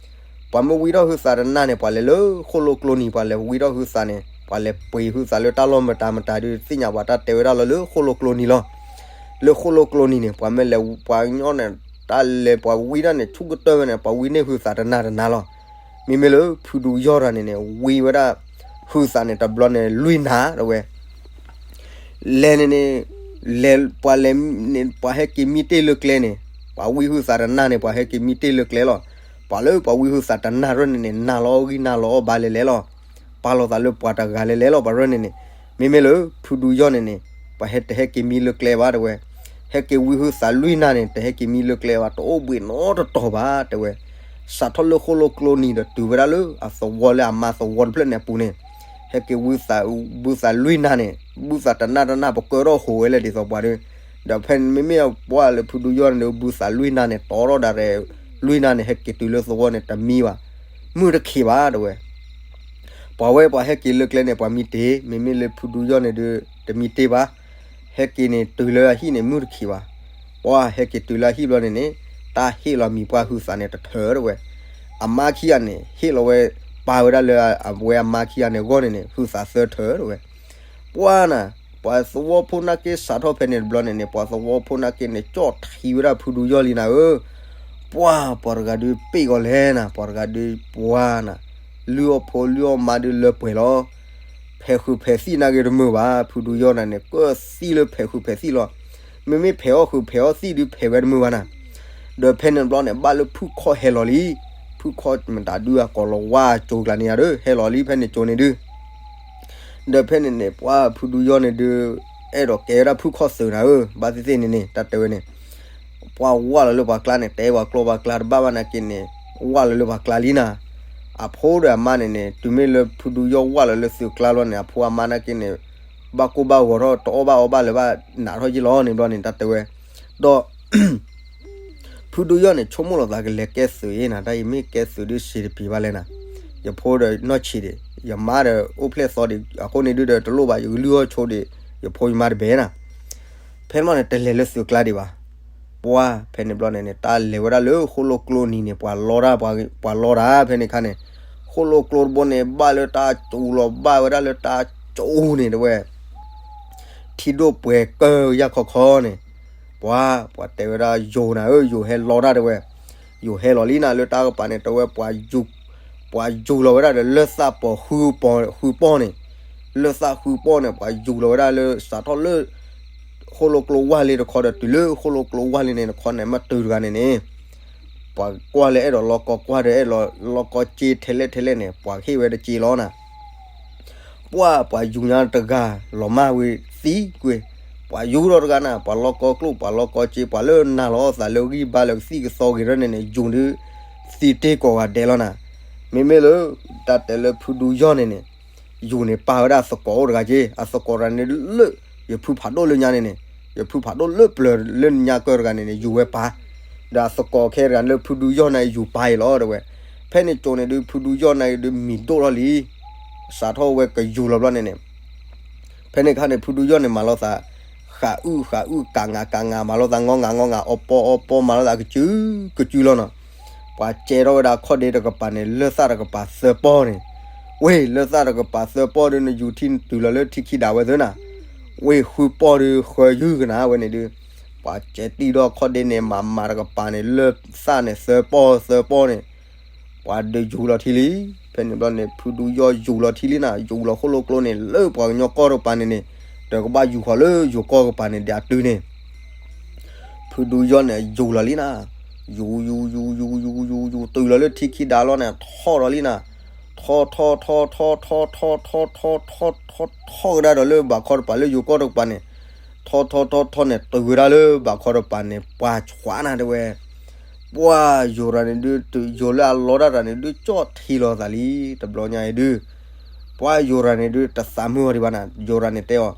ပှၤမ့ၢ်ဝံထီၣ်ဟုသးတနၤန့ၣ် ပှၤလဲၤလၢဃိၣ်လိၣ်ကျိနံၤ ပှၤလဲၤဝံထီၣ်ဟုသးန့ၣ် ပှၤလဲၤပှ့ၤဟုသးလၢတၢ်လီၢ်မတၤမတၤဒုး သ့ၣ်ညါပှၤတၢ်တဲဝဲဒၣ်လီၤလၢဃိၣ်လိၣ်ကျိနံၤလီၤ. လၢဃိၣ်လိၣ်ကျိနံၤန့ၣ် ပှၤမ့ၢ်လဲၤ ပှၤကညီန့ၣ် တၢ်လဲၤပှၤဝံဒၣ်န့ၣ် ဆူၣ်ကတၢၢ်ဝဲန့ၣ် ပှၤဝံန့ၢ်ဟုသးတနၤတနၤလီၤ. မ့မ့ၢ်လၢဖုဒူယီၢ်တဂၤန့ၣ်န့ၣ် ဝံဝဲဒၣ်ဟုသးန့ၣ် တဘျီန့ၣ် လွံၢ်နၤတဲဝဲ လဲၤန့ၣ်န့ၣ် လဲၤ ပှၤလဲၤန့ၣ် ပှၤဟဲက့ၤမံတ့ၢ်လၢကျဲန့ၣ် ပှၤဝံဟုသးတနၤန့ၣ် ပှၤဟဲက့ၤမံတ့ၢ်လၢကျဲလီၤ. ပှၤလၢပှၤဝံဟုသးတနၤရၢန့ၣ်န့ၣ် နၤလီၤအီၣ်ဂံၢ်နၤလီၤအီၣ်ဘါလဲၤလဲၤလီၤ. ပာ်လီၤသးလၢပှၤတဂၤလဲၤလဲၤလီၤ ပှၤရၢန့ၣ်န့ၣ်. မ့မ့ၢ်လၢဖုဒူယီၢ်န့ၣ်န့ၣ် ပှၤဟဲတဟဲက့ၤမံလၢကျဲဘၣ်တဲဝဲ ဟဲက့ၤဝံဟုသးလွံၢ်နၤန့ၣ် တဟဲက့ၤမံလၢကျဲဘၣ် တအိၣ်ဘှံးနီတတီၤဘၣ်တဲဝဲ. စးထီၣ်လၢဃိၣ်လိၣ်ကျိနံၤဒီးတုၤဝဲဒၣ်လၢအသဝီလၢအမါသဝီတဖျၢၣ်န့ၣ်အပူၤန့ၣ် ဟဲက့ၤဝံသး ဘုသးလွံၢ်နၤန့ၣ် ဘုသးတနၢ်တနၢ် ပကၢထီၣ်ဟိးဝဲလၢဒ်သိးပှၤဒီး ဒီးဖဲမ့မ့ၢ်ပှၤလၢဖုဒူယီၢ်န့ၣ် ဘုသးလွံၢ်နၤန့ၣ် တီထီၣ်ဒၣ်ရဲၣ် လွံၢ်နၤန့ၣ် ဟဲက့ၤတုၤလၢသဝီန့ၣ် တမံဘၣ် မုၢ်တခံးဘၣ်တဲဝဲ. ပှၤဝဲပှၤဟဲက့ၤလၢကျဲန့ၣ် ပှၤမံတ့ၢ် မ့မ့ၢ်လၢဖုဒူယီၢ်န့ၣ်ဒီး တမံတ့ၢ်ဘၣ်. ဟဲက့ၤန့ၣ်တုၤလၢအဟံၣ်န့ၣ် မုၢ်တခံးဘၣ်. ပှၤဟဲက့ၤတုၤလၢအဟံၣ်ဘျီန့ၣ်န့ၣ် တၢ်ဟ့ၣ်လီၤမံၤပှၢ်ဟုသးန့ၣ်တထၢတဲဝဲ. အမါခံဂၤန့ၣ် ဟ့ၣ်လီၤဝဲ ပၢ်ဝဲဒၣ်လၢအဝဲအမါခံဂၤန့ၣ်အဂီၢ်န့ၣ်န့ၣ် ဟုးသးသၢထၢၣ်တဲဝဲ. ပှၤနၤ, ပှၤသဝီဖိနာ်က့စးထီၣ်ဖဲန့ၣ်တဘျီန့ၣ်န့ၣ် ပှၤသဝီဖိနာ်က့န့ၣ် ကၠီၣ်ထံဝဲဒၣ်ဖုဒူယီၣ်လံနၤဧၢ. ပှၤ, ပှၤတဂၤဒုးပ့ၢ်ကီးလဲၣ်နၤ, ပှၤတဂၤဒုးပှၤနၤ, လုၢ်အီၣ်ဖိလုၢ်အီၣ်မါဒုးလၢပှဲၤလီၤ. ဖဲးဃုာ်ဖဲးသံၣ်နာ်က့တမုာ်ဘၣ်, ဖုဒူယီၣ်နၤန့ၣ် ကၢၣ်သံလၢဖဲးဃုာ်ဖဲးသံၣ်လီၤ. မ့မ့ၢ်ဖဲးအီၣ်ဃုာ်ဖဲးအီၣ်သံၣ်ဒုးဖဲးဝဲတမုာ်ဘၣ်နၤ. ဒီးဖဲန့ၣ်တဘျီန့ၣ် ဘၣ်လၢဖုၣ်ခီၣ်ဟဲလီၤလံ. ဖုၣ်ခီၣ်မတၤဒုးအကိးလီၤဝါကၠိကျါန့ၣ်ယါဒီး ဟဲလီၤလံဖဲန့ၣ်ကၠိန့ၣ်ဒုး ဒီးဖဲန့ၣ်န့ၣ် ပှၤဖုဒူယီၣ်န့ၣ်ဒုး အဲၣ်ဒိးကဲဝဲဒၣ်ဖုၣ်ခီၣ်သုးနၤဧၢ, ဘၣ်သ့ၣ်သ့ၣ်န့ၣ်န့ၣ် တၢ်တဲဝဲန့ၣ် ပှၤဝၢ်လီၤလၢပှၤကျါန့ၣ် တဲပှၤကျိပှၤကျါတဘၣ်ဘၣ်နာ်က့န့ၣ် ဝၢ်လီၤလၢပှၤကျါလံနၤ. အဖိဒီးအမါန့ၣ်န့ၣ် တုၤမ့ၢ်လၢဖုဒူယီၣ်ဝၢ်လီၤလၢသုးကျါလီၤန့ၣ် အဖိအမါနာ်က့န့ၣ် ဘၣ်ကိၢ်ဘၣ်ဂီၤထီၣ် တအီၣ်ဘၣ်အီဘၣ်လၢၤဘၣ်နးထီၣ်ယ့ၢ်လီၤန့ၣ်ဘျီန့ၣ် တၢ်တဲဝဲ ဒီး ဖုဒူယီၣ်န့ၣ် ဆိကမိၣ်လီၤသးကလဲၤကဲသုးအံၤနၤ, တၢ်အံၤမ့ၢ်ကဲသုးဒုးစံးတပံၤဘၣ်လဲၣ်နၤ. ယဖိဒီးနီၢ်ဆံးဒံး, ယမါဒီးအိၣ်ဖျဲၣ်သီဒံး, အဃိန့ၣ်ဒုးဒီးတလိၣ်ဘၣ် ယကလုၢ်အီၣ်ဆိဒံး, ယဖိယမါတဘဲနၤ. ဖဲန့ၣ်မ့ၢ်န့ၣ် တလဲၤလၢသုးကျါဒံးဘၣ်. ပှၤဖဲန့ၣ်ဘျီန့ၣ်န့ၣ် တၢ်လဲၤဝဲဒၣ်လၢဃိၣ်လိၣ်ကျိနံၤန့ၣ် ပှၤလီတၢ်, ပှၤလီတၢ်ဖဲန့ၣ်ခါန့ၣ်, ဃိၣ်လိၣ်ကျိတဘိန့ၣ် ဘၣ်လၢတၢ်စူၤလီၤ ဘၣ်ဝဲဒၣ်လၢတၢ်စူၤန့ၣ်တဲဝဲ ထံဒိၣ်ပှဲၤကၢၢ်ယၢ်ခီခီန့ၣ်, ပှၤ, ပှၤတဲဝဲဒၣ်ယိၤနၤဧၢ, ယိၤဟဲလီတၢ်တဲဝဲ, ယိၤဟဲလီၤလံနၤ လၢတၢ်ကပၤန့ၣ် တဲဝဲပှၤယူၤ, ပှၤယူၤလီၤဝဲဒၣ်ဒီးလၢၢ်သၣ်ပီၤဃုပီၢ်, ဃုပီၢ်န့ၣ်, လၢၢ်သၣ်ဃုပီၢ်န့ၣ် ပှၤယူၤလီၤဝဲဒၣ်လၢစးထီၣ်လၢ ဃိၣ်လိၣ်ကျိဝၢ်လ့တခီဒီးတုၤလၢဃိၣ်လိၣ်ကျိဝၢ်လ့န့ၣ်တခီန့ၣ် မ့ၢ်တုၤတဂၤန့ၣ်န့ၣ် ပှၤကွၢ်လၢအဲၣ်ဒိးလီကီကွၢ်ဒီးအဲၣ်ဒိးလီကီစ့ထဲလဲၣ်ထဲလဲၣ်န့ၣ် ပှၤဟ့ၣ်ဝဲတစ့လီၤနၤ. ပှၤ, ပှၤယူၤညါတဂၤ လီၤမၢ်ဝံၤသံကွံာ်, ပှၤယူၤဒီးတဂၤနၤ ပှၤလီကီကျိၣ် ပှၤလီကီစ့ ပှၤလၢနၤလီၤအီၣ်သးလၢဂံၢ်ဘါလၢကသံၣ်ကသီဂ့ၤရၢန့ၣ်န့ၣ် ယူၤဒုး သံတ့ၢ်ကိးဂၤဒဲးလီၤနၤ. မ့မ့ၢ်လၢ တၢ်တဲလၢဖုဒူယီၣ်န့ၣ်န့ၣ် ယူၤန့ၣ်ပာ်ဝဲဒၣ်အသကိးအိၣ်တဂၤက့, အသကိးတဂၤန့ၣ်လၢ ယဖုဖးဒိၣ်လၢညါန့ၣ်န့ၣ်, ယဖုဖးဒိၣ်လၢပျၢၤလၢညါကၢၢ်တဂၤန့ၣ်န့ၣ် ယူၤဝဲပာ်, ဒီးအသကိးခဲတဂၤလၢဖုဒူယီၣ်န့ၣ်ယူၤပာ်အံၤလီၤတဲဝဲ. ဖဲန့ၣ်ကၠိန့ၣ်ဒုး ဖုဒူယီၣ်န့ၣ်ဒုးမံၤဒိၣ်ထီၣ်လံ, စးထီၣ်ဝဲကယူၤလီၤဘျီန့ၣ်န့ၣ် ဖဲန့ၣ်ခါန့ၣ် ဖုဒူယီၣ်န့ၣ်မၤလိာ်သး ဃးအုၣ်ဃးအုၣ် ကးငးကးငး မၤလိာ်သး ငီငးငီငး အီပီအီပီ မၤလိာ်သးကစုကစုလီၤနီၤ. ပှၤစဲထီၣ်ဝဲဒၣ်ခီၣ်ဒ့တကပၤန့ၣ် လၢၢ်သၣ်တကပၤသၢပီၢ်န့ၣ်, ဝ့ၢ် လၢၢ်သၣ်တကပၤသၢပီၢ်ဒုး နယူၤထံနတုၤလီၤလၢထံခံဒးဝဲသ့နၤ, ဝ့ၢ်ဃုပီၢ်ဒုးဃၢယုၢ်ကနၤဝဲန့ၣ်ဒုး, ပှၤစဲတံၢ်ဒီးခီၣ်ဒ့န့ၣ် မၤမၤတကပၤန့ၣ် လၢၢ်သၣ်န့ၣ်သၢပီၢ်သၢပီၢ်န့ၣ် ပှၤဒုးယူၤလီၤထံလံ. ဖဲန့ၣ်ဘျီန့ၣ် ဖုဒူယီၣ်ယူၤလီၤထံလံနၤ, ယူၤလီၤဃိၣ်လိၣ်ကျိန့ၣ် လၢပှၤကညီကီၢ်တကပၤန့ၣ်န့ၣ် ဒီးကဘၣ်ယူၤဃီၤလၢယိၤကီၢ်တကပၤန့ၣ် ဒ်အတုၤန့ၣ် ဖုဒူယီၣ်န့ၣ်ယူၤလီၤလံနၤ, ယူၤ ယူၤ ယူၤ ယူၤ ယူၤ ယူၤ ယူၤ တုၤလီၤလၢထံခံဒါလီၤန့ၣ် ထီၣ်ဒီးလံနၤ, ထီၣ် ထီၣ် ထီၣ် ထီၣ် ထီၣ် ထီၣ် ထီၣ် ထီၣ် ထီၣ် ထီၣ် ထီၣ်ကဒါဒီးလၢဘးခီတကပၤလၢယိၤကီၢ်တကပၤန့ၣ်, ထီၣ် ထီၣ် ထီၣ် ထီၣ်န့ၣ် တုၤဝဲဒၣ်လၢဘးခီတကပၤန့ၣ် ပှၤဆှးနၤတဲဝဲ ပှၤယိၤရၤန့ၣ်ဒုး တုၤယိၤလၢအလီတၢ်တဂၤန့ၣ်ဒုး ကၠီၣ်ထံလီၤသးလံ တဘျီညါအံၤဒုး, ပှၤယိၤရၤန့ၣ်ဒုး တသးမုာ်အီၤဒံးဘၣ်နၤ, ယိၤရၤန့ၣ်တဲအီၤ,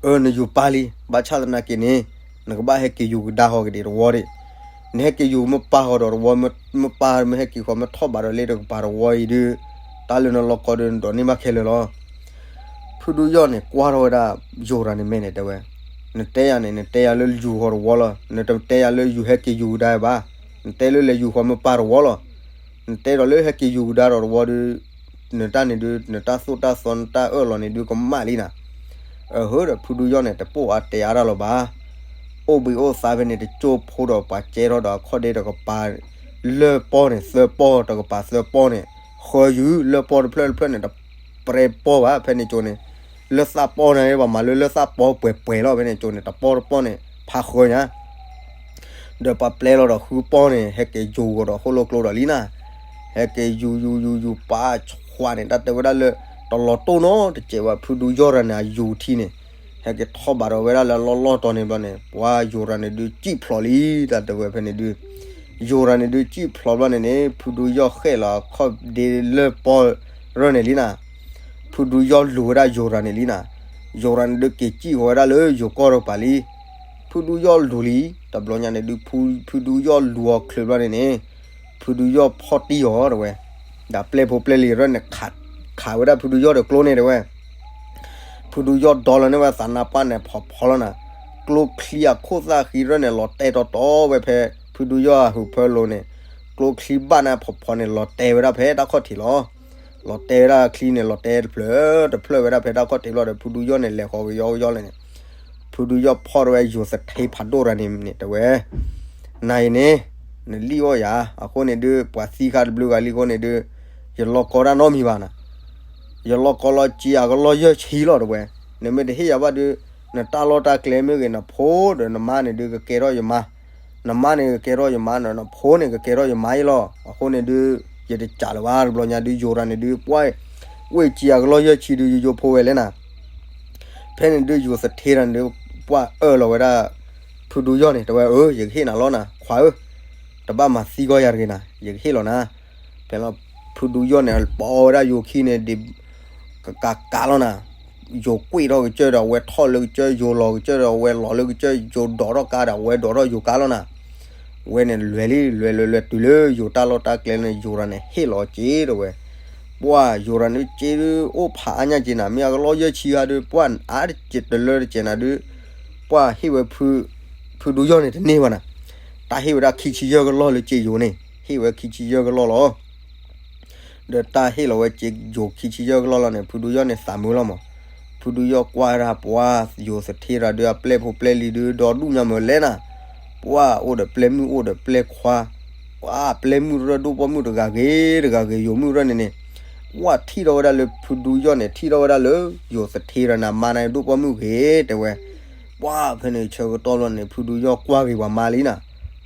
အၢ နယူၤပၢ်လံ, ဘၣ်ဆၣ်သနာ်က့န့ၣ် နကဘၣ်ဟဲက့ၤယူၤကဒါဃီၤကဒံးတဝီဒံး, နဟဲက့ၤယူၤမ့ၢ်ပၢ်ဃီၤဒီးတဝီ, မ့ၢ်ပၢ်မ့ၢ်ဟဲက့ၤဃီၤ မ့ၢ်ထီၣ်ဘးဒီးလ့တကပၤတဝီအံၤဒုး, တၢ်လၢနလီၢ်ကီဒုး နဒိးန့ၢ်ဘၣ်ခဲလၢာ်လီၤ. ဖုဒူယီၢ်န့ၣ် ကွၢ်ထီၣ်ဝဲဒၣ် ယိၤရၤန့ၣ်မဲာ်န့ၣ်တဲဝဲ, နတဲယၤန့ၣ် နတဲယၤလၢယူၤဃီၤတဝီလီၤ, နတတဲယၤလၢယူၤဟဲက့ၤယူၤကဒါဘၣ်, နတဲလၢလဲၤယူၤဃီၤမ့ၢ်ပၢ်တဝီလီၤ. နတဲဒီးလၢဟဲက့ၤယူၤကဒါဒီးတဝီဒုး, နတၢ်န့ၣ်ဒုး နတၢ်သိၣ်တၢ်သီ နတၢ်အၢၣ်လီၤန့ၣ်ဒုးကမၣ်လံနၤ. အဟၢဒီးဖုဒူယီၢ်န့ၣ် တပိာ်အါတဲအါတၢ်လီၤဘၣ်. အိၣ်ဘှံးအိၣ်သါဖဲန့ၣ် တကၠိဖိဒီးပှၤကဲထီၣ်ဒီးအခီၣ်ဒ့တကပၤ လၢၢ်ပီၢ်န့ၣ် သၢပီၢ် တကပၤသၢပီၢ်န့ၣ် ဃၢယုၢ် လၢၢ်ပီၢ်တဖျၢၣ်တဖျၢၣ်န့ၣ် တပြဲပီၢ်ဘၣ် ဖဲန့ၣ်ကၠိန့ၣ်, လၢၢ်သၣ်ပီၢ်န့ၣ် ပှၤမၤလၢလၢၢ်သၣ်ပီၢ်ပှဲၤပှဲၤလီၤ ဖဲန့ၣ်ကၠိန့ၣ် တပီၢ်တပီၢ်န့ၣ် ဖးဃၢညါ ဒီးပှၤပျဲလီၤဒီးဃုပီၢ်န့ၣ် ဟဲက့ၤယူၤဃီၤဒီးဃိၣ်လိၣ်ကျိဒီးလံနၤ, ဟဲက့ၤယူၤယူၤယူၤယူၤ ပှၤဆှးန့ၣ် တၢ်တဲဝဲဒၣ်လၢ တလီၤတိၢ်နီတစဲးဘၣ် ဖုဒူယီၢ်ရၤန့ၣ်အယူၤထံန့ၣ်, ဟဲက့ၤထီၣ်ဘးဒီးဝဲဒၣ်လၢလီၢ်လီၢ်တီၤန့ၣ်ဘျီန့ၣ် ပှၤယိၤရၤန့ၣ်ဒုးစံၣ်ဖျိးလံ တၢ်တဲဝဲဖဲန့ၣ်ဒုး, ယိၤရၤန့ၣ်ဒုးစံၣ်ဖျိးဘျီန့ၣ်န့ၣ် ဖုဒူယီၢ်ဃဲၣ်လီၤအခီၣ်ဒ့လၢၢ်ပီၢ်ရၢၢ်န့ၣ်လံနၤ, ဖုဒူယီၢ်လူၤဝဲဒၣ်ယိၤရၤန့ၣ်လံနၤ, ယိၤရၤန့ၣ်ဒုးက့ၤစံၣ်ဃီၤဝဲဒၣ်လၢယိၤကီၢ်တကပၤလံ. ဖုဒူယီၢ်လူၤလံ တဘျီညါန့ၣ်ဒုး ဖုဒူယီၢ်လူၤအီၤချုးဘျီန့ၣ်န့ၣ်, ဖုဒူယီၢ်ဖီၣ်တံၢ်အီၤတဲဝဲ, ဒီးပျဲၢ်ဖိပျဲၢ်လံၤရၢၢ်န့ၣ် ခးဝဲဒၣ်ဖုဒူယီၢ်ဒီးကျိန့ၣ်တဲဝဲ, ဖုဒူယီၢ်ဒီလီၤန့ၢ်ဝဲသးနါပှၢ်န့ၣ်ဖီၣ်ဖီၣ်လီၤနၤ, ကျိချံအခိၣ်သၣ်ဃံရၢၢ်န့ၣ် လီၤတဲာ်တီတီဝဲဖဲ ဖုဒူယီၢ်အဟူးဖၢလိၤန့ၣ်, ကျိချံဘၣ်န့ၣ်ဖီဖီန့ၣ် လီၤတဲာ်ဝဲဒၣ်ဖဲတၢ်ခီၣ်ထံးလီၤ. လီၤတဲာ်ဝဲဒၣ်ချံန့ၣ် လီၤတဲာ်တဖျၢၣ်တဖျၢၣ်ဝဲဒၣ်ဖဲတၢ်ခီၣ်ထံးလီၤဒီး ဖုဒူယီၢ်န့ၣ် လဲၤဃီၤကယီကယီလဲၣ်န့ၣ်, ဖုဒူယီၢ်ဖီၣ်ထီၣ်ဝဲယိၤသထ့ဖးဒိၣ်တဂၤန့ၣ်န့ၣ် တဲဝဲ, နၤအံၤန့ၣ် နလံၣ်အီၣ်ယၤ, အဃိန့ၣ်ဒုး ပှၤသံခါတဘျုးဂၤလံအဃိန့ၣ်ဒုး ယလီၢ်ကီတၢ်နီတမံၤဘၣ်နၤ. ယလီၢ်ကီလီၤ စ့အကလီၢ်ယဲၢ်ဆံလီၤ တဲဝဲ. နမ့ၢ်တဟ့ၣ်ယၤဘၣ်ဒုး နတၢ်လီၢ်တၢ်ကျဲမ့ၢ်ဂ့ၤ နဖိဒီးနမါန့ၣ်ဒုး ကကဲထီၣ်ယမါ, နမါန့ၣ်ကကဲထီၣ်ယမါ, နဖိန့ၣ်ကကဲထီၣ်ယမါအံၤလီၤ. အဃိန့ၣ်ဒုး ယတစးလၢၤဘၣ် တဘျီညါဒုး ယိၤတဂၤန့ၣ်ဒုး ပှၢ်, ဝ့ၢ်စ့အကလီၢ်ယဲၢ်ဆံဒုး ယယိဖိဝဲလဲၣ်နၤ. ဖဲန့ၣ်ဒုး ယိၤသထ့တဂၤန့ၣ်ဒုး ပှၢ်အၢၣ်လီၤဝဲဒၣ် ဖုဒူယီၢ်န့ၣ် တဲဝဲ, အၢ ယကဟ့ၣ်နၤလီၤနၤ ခွါဧၢ, တဘၣ်မၤသံကီၢ်ယၤတဂ့ၤနၤ ယကဟ့ၣ်လီၤနၤ. ဖဲလီၤ ဖုဒူယီၢ်န့ၣ် ပအီဝဲဒၣ်ယိၤခံန့ၣ် ဒ်ကကးကးလီၤနၤ. ယိၤကွံာ်ထီၣ်ကစၢၢ်ဒီး အဝဲထီၣ်လၢကစၢၢ်, ယိၤလီၤကစၢၢ်ဒီး အဝဲလီၤလၢကစၢၢ်, ယိၤဒိးထီၣ်ကါဒီး အဝဲဒိးထီၣ်ယိၤကါလီၤနၤ. ဝဲန့ၣ်လဲၤလံ လဲၤလဲၤလဲၤတုၤလၢယိၤတၢ်လီၢ်တၢ်ကျဲန့ၣ် ယိၤတဂၤန့ၣ် ဟ့ၣ်လီၤစ့ တဲဝဲ. ပှၢ် ယိၤတဂၤန့ၣ် စ့ဒုးအိၣ်ဖးအါညါက့နၤ, မ့ၢ်အကလီၢ်ယဲၢ်ဆံဂၤဒုး ပှၢ်အါတစဲးတလၢတစဲးနၤဒုး ပှၢ်ဟ့ၣ်ဝဲ ဖုဒူယီၢ်န့ၣ်တန့ၢ်ဘၣ်နၤ. တၢ်ဟ့ၣ်ဝဲဒၣ်ခံဆံယဲၢ်ကလီၢ်လၢစ့ယိၤန့ၣ် ဟ့ၣ်ဝဲခံဆံယဲၢ်ကလီၢ်လီၤ. ဒီးတၢ်ဟ့ၣ်လီၤဝဲစ့ယိၤခံဆံယဲၢ်ကလီၢ်လီၤန့ၣ် ဖုဒူယီၢ်န့ၣ်သးမုာ်လီၤမး. ဖုဒူယီၢ်ကွၢ်ဝဲဒၣ် ပှၢ် ယိၤသထ့တဂၤဒုး အပျဲၢ်ဖိပျဲၢ်လံၤဒုး ဒီဒူၣ်ညါမးလဲၣ်နၤ. ပှၢ်အိၣ်ဒီးပျဲၢ်မုၣ်အိၣ်ဒီးပျဲၢ်ခွါ, ပှၢ်ပျဲၢ်မုၣ်ရၢၢ်ဒိၣ်ပိာ်မုၣ်တဂၤဂ့ၤတဂၤဂ့ၤ ယိၤမုၣ်ရၢၢ်န့ၣ်န့ၣ်, ပှၢ်ထံၣ်ထီၣ်ဝဲဒၣ်လၢဖုဒူယီၢ်န့ၣ် ထံၣ်ထီၣ်ဝဲဒၣ်လၢ ယိၤသထ့တဂၤန့ၣ် အမါန့ၣ်ဒိၣ်ပိာ်မုၣ်ဂ့ၤ တဲဝဲ. ပှၢ်ဖဲန့ၣ်ဆၢကတီၢ်လီၤန့ၣ် ဖုဒူယီၢ်ကွၢ်က့ၤပှၤမါလံနၤ.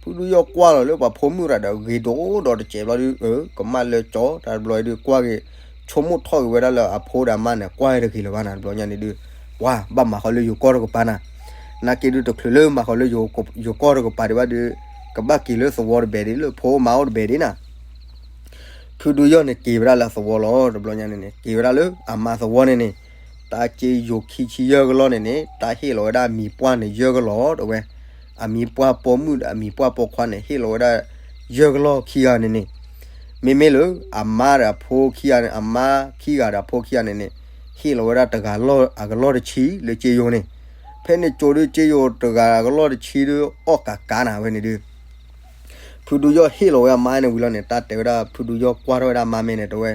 ဖုဒူယီၢ်ကွၢ်လီၤလၢပှၤဖိမုၣ်တဂၤဒီး ဂ့ၤဒိၣ်ဒီးတစဲးဘျီဒုး အၢ ကမၣ်လၢကၠီတၢ်တဘျီဒုး ကွၢ်က့ၤ ဆိကမိၣ်ထီၣ်က့ၤဝဲဒၣ်လၢအဖိဒီးအမါန့ၣ် ကွၢ်တဂ့ၤလၢၤဘၣ်နၤ တဘျီညါန့ၣ်ဒုး, ပှၢ်ဘၣ်မၤဃီၤလၢယိၤကီၢ်တကပၤနၤ. နာ်က့ဒုး တချုးလၢမၤဃီၤလၢယိၤကီၢ်တကပၤဒံးဘၣ်ဒုး ကဘၣ်က့ၤလၢသဝီတဘဲဒံး လၢဖိမါအိၣ်တဘဲဒံးနၤ. ဖုဒူယီၢ်န့ၣ် က့ၤဝဲဒၣ်လၢသဝီလီၤ. တဘျီညါန့ၣ်န့ၣ် က့ၤဝဲဒၣ်လၢအမါသဝီန့ၣ်န့ၣ်, တၢ်စ့ယိၤခံဆံယဲၢ်ကလီၢ်န့ၣ်န့ၣ် တၢ်ဟ့ၣ်လီၤဝဲဒၣ်အမံၤပှၢ်န့ၣ် ယဲၢ်ကလီၢ် တဲဝဲ. အမံၤပှၢ်ပိာ်မုၣ်ဒီးအမံၤပှၢ်ပိာ်ခွါန့ၣ် ဟ့ၣ်လီၤဝဲဒၣ် ယဲၢ်ကလီၢ်ခံဂၤန့ၣ်န့ၣ်, မ့မ့ၢ်လၢအမါဒီးအဖိခံဂၤန့ၣ် အမါခံဂၤဒီးအဖိခံဂၤန့ၣ်န့ၣ် ဟ့ၣ်လီၤဝဲဒၣ်တဂၤလီၢ်အကလီၢ်တဆံလၢစ့ယိၤန့ၣ်. ဖဲန့ၣ်ကၠိဒုး စ့ယိၤတဂၤအကလီၢ်တဆံဒုး အီၣ်ကးကးနၤဝဲန့ၣ်ဒုး ဖုဒူယီၢ်ဟ့ၣ်လီၤဝဲအမါန့ၣ်ဝံၤလီၤန့ၣ် တၢ်တဲဝဲဒၣ် ဖုဒူယီၢ်ကွၢ်ထီၣ်ဝဲဒၣ်အမါမဲာ်န့ၣ် တဲဝဲ,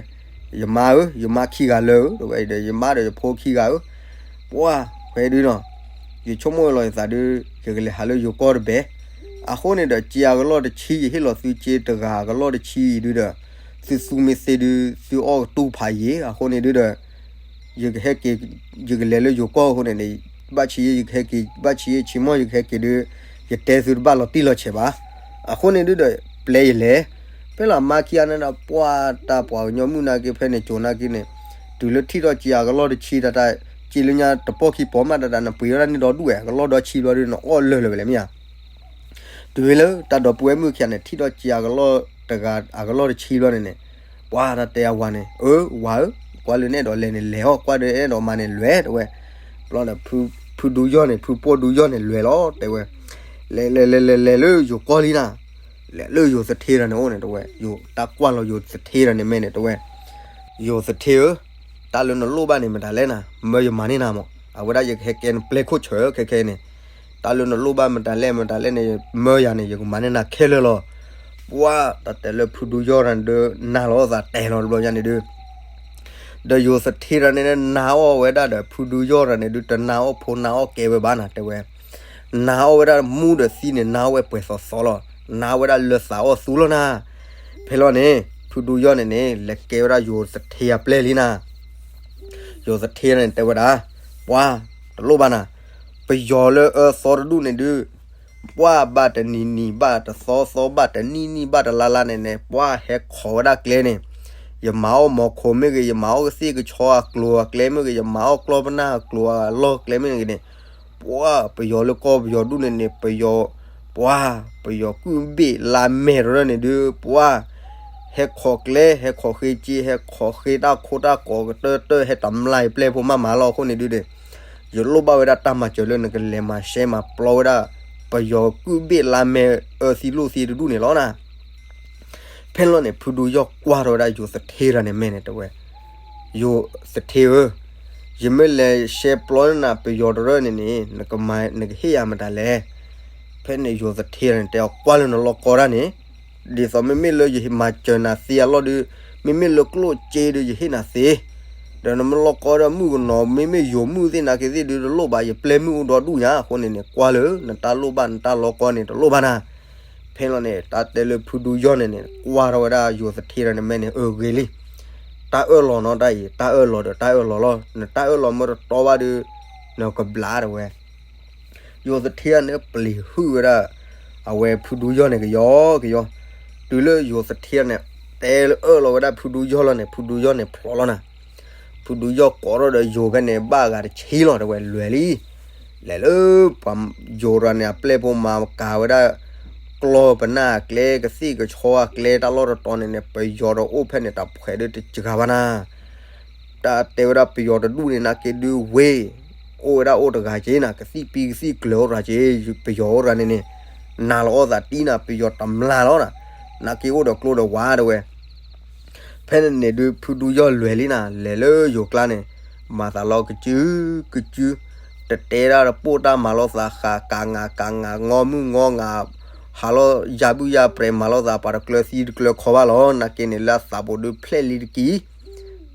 ယမါဧၢ, ယမါခံဂၤလၢာ်ဧၢ, တဲဝဲဒီး ယမါဒီးယဖိခံဂၤဧၢ, ပှၢ်ဖဲဒုးနီၤ, ယဆိကမိၣ်ဝဲလီၤယသးဒုး ယကလဲၤဟးလၢယိၤကီၢ်တဘဲ, အဃိန့ၣ်ဒီး စ့အကလီၢ်တဆံ ယဟ့ၣ်လီၤသုစ့တဂၤအကလီၢ်တဆံအံၤဒုးဒီး သုသူမ့ၢ်သ့ဒုး သုအီၣ်ကတူၢ်ဖးယံၤ, အဃိန့ၣ်ဒုးဒီး ယကဟဲက့ၤ ယကလဲၤလၢယိၤကီၢ်အဃိန့ၣ်န့ၣ် ဘၣ်ဆံးယဲၢ် ယကဟဲက့ၤ ဘၣ်ဆံးယဲၢ်ဆံးမီၢ် ယကဟဲက့ၤဒုး ယတဲသုတဘၣ်လီၤတံၢ်လီၤဆဲးဘၣ်. အဃိန့ၣ်ဒုးဒီး ပျဲယလဲၤ, ဖဲလီၤအမါခံဂၤန့ၣ်ဒီး ပှၢ်တၢ်ပှၤကညီမုၣ်နာ်က့ ဖဲန့ၣ်ကၠိနာ်က့န့ၣ် တုၤလၢထံၣ်ထီၣ်စ့အကလီၢ်တဆံတၢ်တၢ် စ့လၢညါတပီၢ်ခံပီမးတၢ်တၢ် နပှ့ၤဝဲဒၣ်န့ၣ်ဒီဒူၣ်ဝဲ အကလီၢ်ဒီဆံဘျီဒုး နအီၣ်လၢာ်လၢာ်ဝဲလဲၣ်မ့ၢ်ဧါ. တုၤလၢတၢ်ဒီပုၢ်ဝဲၢ်မုၣ်ခံဂၤန့ၣ် ထံၣ်ထီၣ်စ့အကလီၢ်တဂၤ အကလီၢ်တဆံဘျီန့ၣ်န့ၣ် ပှၢ်တၢ်တဲအဝၤန့ၣ် အၢ ဝၤဧၢ, ကွၢ်လၢနအဲၣ်ဒိးလဲၤန့ၣ်လဲၤအီၤ, ကွၢ်ဒီးအဲၣ်ဒိးမၤန့ၣ်လဲၤ တဲဝဲ. ဘျီဒီး ဖုဒူယီၢ်န့ၣ် ဖုပိာ်ဒူယီၢ်န့ၣ်လဲၤလီၤ တဲဝဲ. လဲၤလဲၤလဲၤလဲၤလဲၤလၢယိၤကီၢ်လံနၤ, လဲၤလၢယိၤသထ့တဂၤန့ၣ်အိၣ်န့ၣ် တဲဝဲ. ယိၤတၢ်ကွၢ်လီၤယိၤသထ့တဂၤန့ၣ်မဲာ်န့ၣ် တဲဝဲ. ယိၤသထ့ဧၢ, တၢ်လၢနလိၣ်ဘၣ်န့ၣ်မတၤလဲၣ်နၤ, မၢယမၤန့ၢ်နၤမး, အဝဲဒၣ်ယကဟဲကဲနပျဲၢ်ခိၣ်ဆၢခဲခဲန့ၣ်, တၢ်လၢနလိၣ်ဘၣ်မတၤလဲၣ်မတၤလဲၣ်န့ၣ် မၢယၤန့ၣ် ယကမၤန့ၢ်နၤခဲလၢာ်လီၤ. ပှၢ်တၢ်တဲလၢဖုဒူယီၢ်တဂၤန့ၣ်ဒုး နာ်လီၤသးတဲလီၤတဘျီညါန့ၣ်ဒုး ဒီးယိၤသထ့တဂၤန့ၣ် နာ်အီၣ်ဝဲဒၣ်ဒီး ဖုဒူယီၢ်တဂၤန့ၣ်ဒုး တနာ်အီၣ်ဖိနာ်အီၣ်ကဲဝဲဘၣ်နၤ တဲဝဲ. နာ်အီၣ်ဝဲဒၣ်မူဒီးသံန့ၣ် နာ်အီၣ်ဝဲပှဲၤသီသီလီၤ. နာ်ဝဲဒၣ်လၢသးအီၣ်သူလီၤနၤ. ဖဲလီၤန့ၣ် ဖုဒူယီၢ်န့ၣ်န့ၣ် လဲၤကဲဝဲဒၣ်ယိၤသထ့အပျဲၢ်လံနၤ. ယိၤသထ့န့ၣ်တဲဝဲဒၣ်, ပှၢ်တလိၣ်ဘၣ်နၤ, ပယီၤလၢအၢသီတဒူၣ်န့ၣ်ဒုး ပှၢ်ဘၣ်တနံၤနံၤဘၣ်တသီသီဘၣ်တနံၣ်နံၣ်ဘၣ်တလါလါန့ၣ်န့ၣ် ပှၢ်ဟဲခိးဝဲဒၣ်ကျဲန့ၣ်, ယမၤအီၣ်မီၤခိးမ့ၢ်ဂ့ၤ ယမၤအီၣ်ကသ့ၣ်ကဆီအကျိၤအကျဲမ့ၢ်ဂ့ၤ ယမၤအီၣ်ကျီၢ်ပနၢ်အကျိၤအလီၢ်ကျဲမ့ၢ်ဂ့ၤန့ၣ်, ပှၢ်ပယီၤလၢကီၢ်ပယီၤဒူၣ်န့ၣ်န့ၣ် ပယီၤ, ပှၢ်ပယီၤကုၢ်ဘ့ၣ်လါမဲာ်တရၢၣ်န့ၣ်ဒုး ပှၢ် ဟဲခိးကျဲ ဟဲခိးဃ့စ့ ဟဲခိးဃ့တၢ်ခိတၢ်ကိးကတၢၢ်တၢၢ် ဟဲတမျၢ်အံၤပျဲၢ်ဖိမးမးလီၤ. အဃိန့ၣ်ဒုးဒီး ယလိၣ်ဘၣ်ဝဲဒၣ်တၢ်မၤစၢၤလၢနကလဲၤမၤရှဲမၤပျီဝဲဒၣ် ပယီၤကုၢ်ဘ့ၣ်လါမဲာ်အၢသံလိၣ်သံတဒူၣ်န့ၣ်လီၤနၤ. ဖဲလီၤန့ၣ် ဖုဒူယီၢ်ကွၢ်ထီၣ်ဝဲဒၣ်ယိၤသထ့တဂၤန့ၣ်မဲာ်န့ၣ်တဲဝဲ, ယိၤသထ့ဧၢ, ယမ့ၢ်လဲၤရှဲပျီနၤပယီၤတရၢၣ်န့ၣ်န့ၣ် နကမၤ နကဟ့ၣ်ယၤမတၤလဲၣ်. ဖဲန့ၣ်ယိၤသထ့တဂၤန့ၣ် တဲအီၤကွၢ်လၢနလီၢ်ကီတၢ်န့ၣ် ဒ်သိးမ့မ့ၢ်လၢယမၤစၢၤနၤသ့အလီၢ်ဒုး, မ့မ့ၢ်လၢကျိၣ်စ့ဒုး ယဟ့ၣ်နၤသ့, ဒီးနမ့ၢ်လီၢ်ကီဒီးမုၣ်ကနီၤ မ့မ့ၢ်ယိၤမုၣ်သ့ၣ်နာ်က့သ့ၣ်ဒုး တလိၣ်ဘၣ် ယပျဲၢ်မုၣ်အိၣ်ဒီဒူၣ်ညါအဃိန့ၣ်န့ၣ် ကွၢ်လၢ နတၢ်လိၣ်ဘၣ်နတၢ်လီၢ်ကီန့ၣ် တလိၣ်ဘၣ်နၤ. ဖဲလီၤန့ၣ် တၢ်တဲလၢဖုဒူယီၢ်န့ၣ်န့ၣ် ကွၢ်ထီၣ်ဝဲဒၣ်ယိၤသထ့ဒီးန့ၣ် မဲာ်န့ၣ်အၢဂ့ၤလံ. တၢ်အၢၣ်လီၤနီတၢ်အံၤ တၢ်အၢၣ်လီၤဒီးတၢ်အၢၣ်လီၤလီၤ, နတၢ်အၢၣ်လီၤမၢတတီဘၣ်ဒီး နကဘျးတဝဲ ယိၤသထ့န့ၣ်ပျံၤဟုၣ်ဝဲဒၣ် အဝဲဖုဒူယီၢ်န့ၣ် ကယီကယီ, တုၤလၢယိၤသထ့န့ၣ် တဲလၢအၢၣ်လီၤဝဲဒၣ်ဖုဒူယီၢ်လီၤန့ၣ် ဖုဒူယီၢ်န့ၣ်ဖျိးလီၤနၤ. ဖုဒူယီၢ်ကိးထီၣ်ဒီးယိၤဖဲန့ၣ် ဘၣ်ဂၤတဆံလီၤ တဝဲလွဲၤလံ. လဲၤလၢပှၤယိၤရၤန့ၣ် အပျဲၢ်ဖိမၤကၤဝဲဒၣ် ကျီၢ်ပနၢ်အကျဲ ကသံၣ်ကဆီအကျဲ တၢ်လီၢ်တတီၤန့ၣ်န့ၣ် ပယီၤဒီးအိၣ်ဖဲန့ၣ် တၢ်ဖှဲးဒုးတစှၤဘၣ်နၤ. တၢ်တဲဝဲဒၣ်ပယီၤတဒူၣ်န့ၣ် နာ်က့ဒုးဝ့ၢ် အိၣ်ဝဲဒၣ်အိၣ်တဂၤက့နၤ, ကသံၣ်ပံကသံၣ်ကျၢၤအိၣ်တဂၤက့, ပယီၤအိၣ်တဂၤန့ၣ်န့ၣ် နၤလီၤအီၣ်သးတံၢ်နၤ ပယီၤတမျၢ်လီၤနၤ, နာ်က့အိၣ်ဒီးကျိဒီးဝါတဝဲ. ဖဲန့ၣ်န့ၣ်ဒုး ဖုဒူယီၢ်လွဲၤလံနၤ, လဲၤလၢယိၤကျါန့ၣ် မၤသးလီၤကစုကစု, တတဲဒၣ်တပိၢ်တၢ်မၤလိာ်သးဃာ် ကးငးကးငး ငီမုၢ်ငီငါ, ဟးလီၤယါဘုၣ်ယါပြဲၤ မၤလိာ်သးပှၤတကျၢၤသံတကျၢၤခီဘၣ်လီၤ. နာ်က့န့ၣ် လၢအသးပူၤဒုးဖျဲၣ်လံတက့ၢ်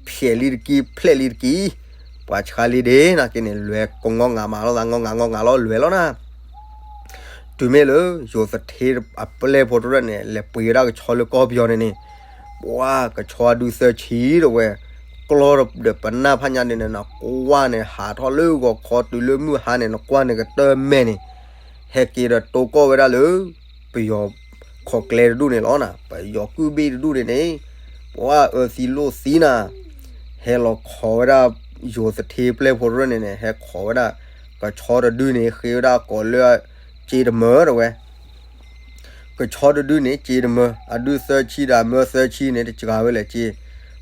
ဖျဲၣ်လံတက့ၢ် ဖျဲၣ်လံတက့ၢ်, ပှၤဆှါလံဒ့ နာ်က့န့ၣ် လွဲၤကငီငါမၤလိာ်သး ငီငါငီငါလီၤ လွဲၤလီၤနၤ. တုၤမ့ၢ်လၢ ယိၤသထ့အပျဲၢ်ဖိတရၢၣ်န့ၣ် လဲၤပှ့ၤဝဲဒၣ်ကဆီလၢကီၢ်ပယီၤန့ၣ်န့ၣ်, ပှၤကဆီအဒုးသၢဆံတဝဲ, ကျီၢ်ဒီးပနၢ်ဖးညါန့ၣ်န့ၣ် နကွၢ်န့ၣ် ဟးထီၣ်လၢဂီၤခီတုၤလၢမုၢ်ဟါန့ၣ် နကွၢ်န့ၣ်ကတၢၢ်မဲာ်န့ၣ် ဟဲက့ၤဒီးတိကီၢ်ဝဲဒၣ်လၢ ပယီၤခိးကျဲတဒူၣ်န့ၣ်လီၤနၤ, ပယီၤကုၢ်ဘ့ၣ်တဒူၣ်န့ၣ်န့ၣ်, ပှၤအၢသံလိာ်သံနၤ, ဟဲလီၤခိးဝဲဒၣ် ယိၤသထ့ပျဲၢ်ဖိတရၢၣ်န့ၣ်န့ၣ် ဟဲခိးဝဲဒၣ် ကဆီတဒုန့ၣ် ဃ့ဝဲဒၣ်ကိးလၢ စ့တမၢတဝဲ ကဆီတဒုန့ၣ် စ့တမၢ, အဒုးသၢဆံဒီးအမၢသၢဆံန့ၣ် တစှၤဝဲလဲၣ်စ့,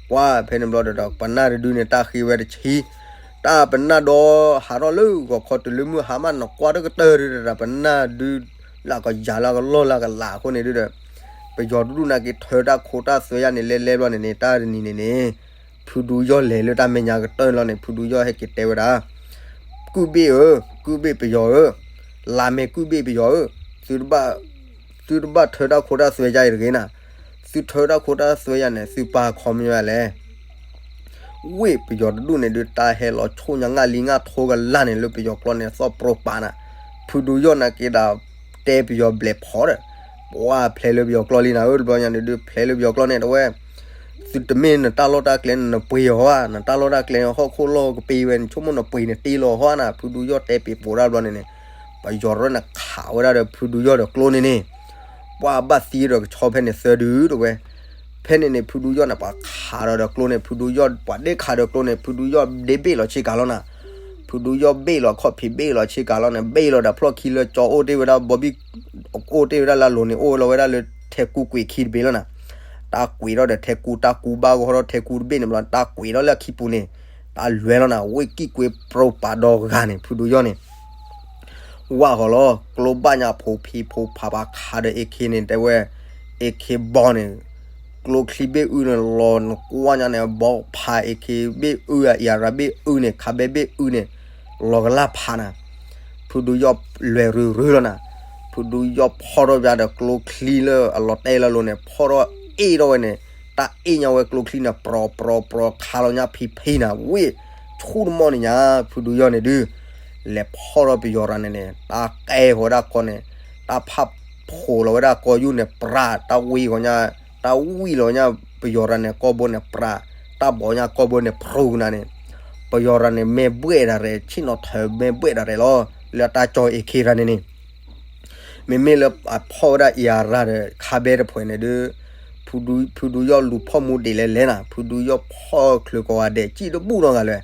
ပှၤဖဲန့ၣ်ဘျီဒီး ပနၢ်တဒုန့ၣ် တၢ်ဃ့ဝဲတဆံ, တၢ်ပနၢ်ဒီဟးထီၣ်လၢဂီၤခီတုၤလၢမုၢ်ဟါမး နကွၢ်တကတၢၢ်ဒုးဒီး ပနၢ်ဒုး လၢကယၤလၢကလီၢ်လၢကလးအဃိန့ၣ်ဒုးဒီး ပယီၤတဒူၣ်နာ်က့ထၢတၢ်ခိတၢ်သွဲယါန့ၣ် လဲလဲဘျီန့ၣ်န့ၣ် တၢ်တနံၤန့ၣ်န့ၣ် ဖုဒူယီၢ်လဲၤလၢတၢ်မဲာ်ညါကတၢၢ်န့ၣ်လီၤန့ၣ် ဖုဒူယီၢ်ဟဲက့ၤတဲဝဲဒၣ် ကုၢ်ဘ့ၣ်ဧၢ, ကုၢ်ဘ့ၣ်ပယီၤဧၢ, လါမဲာ်ကုၢ်ဘ့ၣ်ပယီၤဧၢ, သုတဘၣ် သုတဘၣ်ထၢတၢ်ခိတၢ်သွဲယါအံၤတဂ့ၤနၤ, သုထၢတၢ်ခိတၢ်သွဲယါန့ၣ် သုပာ်ခီမညီလဲၣ်. ဝ့ၢ်ပယီၤတဒူၣ်န့ၣ်ဒုး တၢ်ဟဲလီၤဆိၣ်ညါငၣ်လံငၣ်ထိကလၢ်န့ၣ် လၢပယီၤကျိာ်န့ၣ် သီၣ်ပြီပာ်နၤ, ဖုဒူယီၢ်နာ်က့ဒီး တဲပယီၤဘျဲၣ်ဖီဒီး ပှၤဖျဲးလၢပယီၤကျိာ်လံနၤဧၢ, တဘျီညါန့ၣ်ဒုး ဖျဲးလၢပယီၤကျိာ်န့ၣ်တဝဲ သုတမ့ၢ်နတၢ်လီၢ်တၢ်ကျဲန့ၣ် နပှ့ၤအီၤဧါ, နတၢ်လီၢ်တၢ်ကျဲန့ၣ် ဟီၣ်ခိၣ်လီၢ်ကပ့ၤဝဲန့ၣ် ဆိကမိၣ်နပှ့ၤနတ့လီၤဟီၣ်နၤ, ဖုဒူယီၢ်တဲပ့ၤပိာ်တၢ်ဘျီန့ၣ်န့ၣ် ပယီၤရၢန့ၣ်ခးဝဲဒၣ်ဒီးဖုဒူယီၢ်ဒီးကျိန့ၣ်န့ၣ်, ပှၤဘၣ်သံဒီးကဆီဖဲန့ၣ်သၢဒုတဝဲ ဖဲန့ၣ်န့ၣ် ဖုဒူယီၢ်န့ၣ် ပှၤခးဒီးဒီးကျိန့ၣ် ဖုဒူယီၢ် ပှၤဒ့ခးဒီးကျိန့ၣ် ဖုဒူယီၢ်ဒ့ဘ့ၣ်လီၤဆ့ကၤလီၤနၤ, ဖုဒူယီၢ်ဘ့ၣ်လီၤခီၣ်ဖံးဘ့ၣ်လီၤဆ့ကၤလီၤန့ၣ် ဘ့ၣ်လီၤဒီးဖျီၣ်ခံလၢကၠီအိၣ်တ့ၢ်ဝဲဒၣ်ဘီဘံၣ် အိၣ်တ့ၢ်ဝဲဒၣ်လၢအလိၤန့ၣ် အိၣ်လီၤဝဲဒၣ်လၢထဲကူကွံာ်ခံတဘ့ၣ်လီၤနၤ, တၢ်ကွံာ်ထီၣ်ဒီးထဲကူ တၢ်ကူဘၣ်ဂီၢ်ထီၣ်ထဲကူတဘ့ၣ်န့ၣ်ဘျီ တၢ်ကွံာ်ထီၣ်လၢအခံပူၤန့ၣ် တၢ်လွဲလီၤနၤ, ဝ့ၢ်ကံၣ်ကွ့ပြီပာ်ဒီဂၤန့ၣ် ဖုဒူယီၢ်န့ၣ် ဝၢ်ဃီၤလီၤ ကျိဘၣ်ညါဖိဖံဖိဖးပာ်ခးဒီး AK န့ၣ် တဲဝဲ AK ဘီန့ၣ် ကျိချံဘ့ၣ်အုၣ်န့ၣ် လီၤနကွၢ်ညါန့ၣ် ဘီဖး AK ဘ့ၣ်အုၣ် အအံၤအရၤဘ့ၣ်အုၣ်န့ၣ် ခးဘဲဘ့ၣ်အုၣ်န့ၣ် လီၤကလၢ်ဖးနၤ, ဖုဒူယီၢ်လွဲၤရုၢ်ရုၢ်လီၤနၤ, ဖုဒူယီၢ်ဖီၣ်ထီၣ်ပၠါဒီးကျိချံလၢအလီၤတဲာ်လၢအလိၤန့ၣ် ဖီၣ်ထီၣ်အ့ၣ်ထီၣ်ဝဲန့ၣ် တၢ်အ့ၣ်ညါဝဲကျိချံန့ၣ် ပြီပြီပြီ ခးလီၤညါဖံဖံနၤ ဝ့ၢ်ဆူၣ်တမီၢ်န့ၣ်ညါ ဖုဒူယီၢ်န့ၣ်ဒုး လဲၤဖီၣ်ထီၣ်ပယီၤရၤန့ၣ်န့ၣ် တၢ်ကဲဃီၤဝဲဒၣ်ကီၢ်န့ၣ် တၢ်ဖးဖိးလီၤဝဲဒၣ်ကီၢ်ယူၢ်န့ၣ် ပြး တၢ်ဝံဃီၤညါ တၢ်ဝံလီၤညါ ပယီၤရၤန့ၣ် ကီၢ်ဘိန့ၣ်ပြး တၢ်ဘီညါကီၢ်ဘိန့ၣ်ဖြူကနၤန့ၣ် ပယီၤရၤန့ၣ် မဲာ်ဘှဲၣ်ဒၣ်ရဲၣ် ဆ့ၣ်နီၤထၢၣ်မဲာ်ဘှဲၣ်ဒၣ်ရဲၣ်လီၤ လၢတၢ်ကၠီ AK ရၤန့ၣ်န့ၣ် မ့မ့ၢ်လၢအဖီၣ်ဝဲဒၣ်အံၤအရၤဒီး ခါဘဲတဖှဲးန့ၣ်ဒုး ဖုဒူယီၢ်လူၤဖီၣ်မူဒံးလဲၣ်လဲၣ်နၤ ဖုဒူယီၢ်ဖီၣ်ချုးကိးဂၤဒဲး ကံၣ်တဘူၣ်နီတဂၤလဲၣ်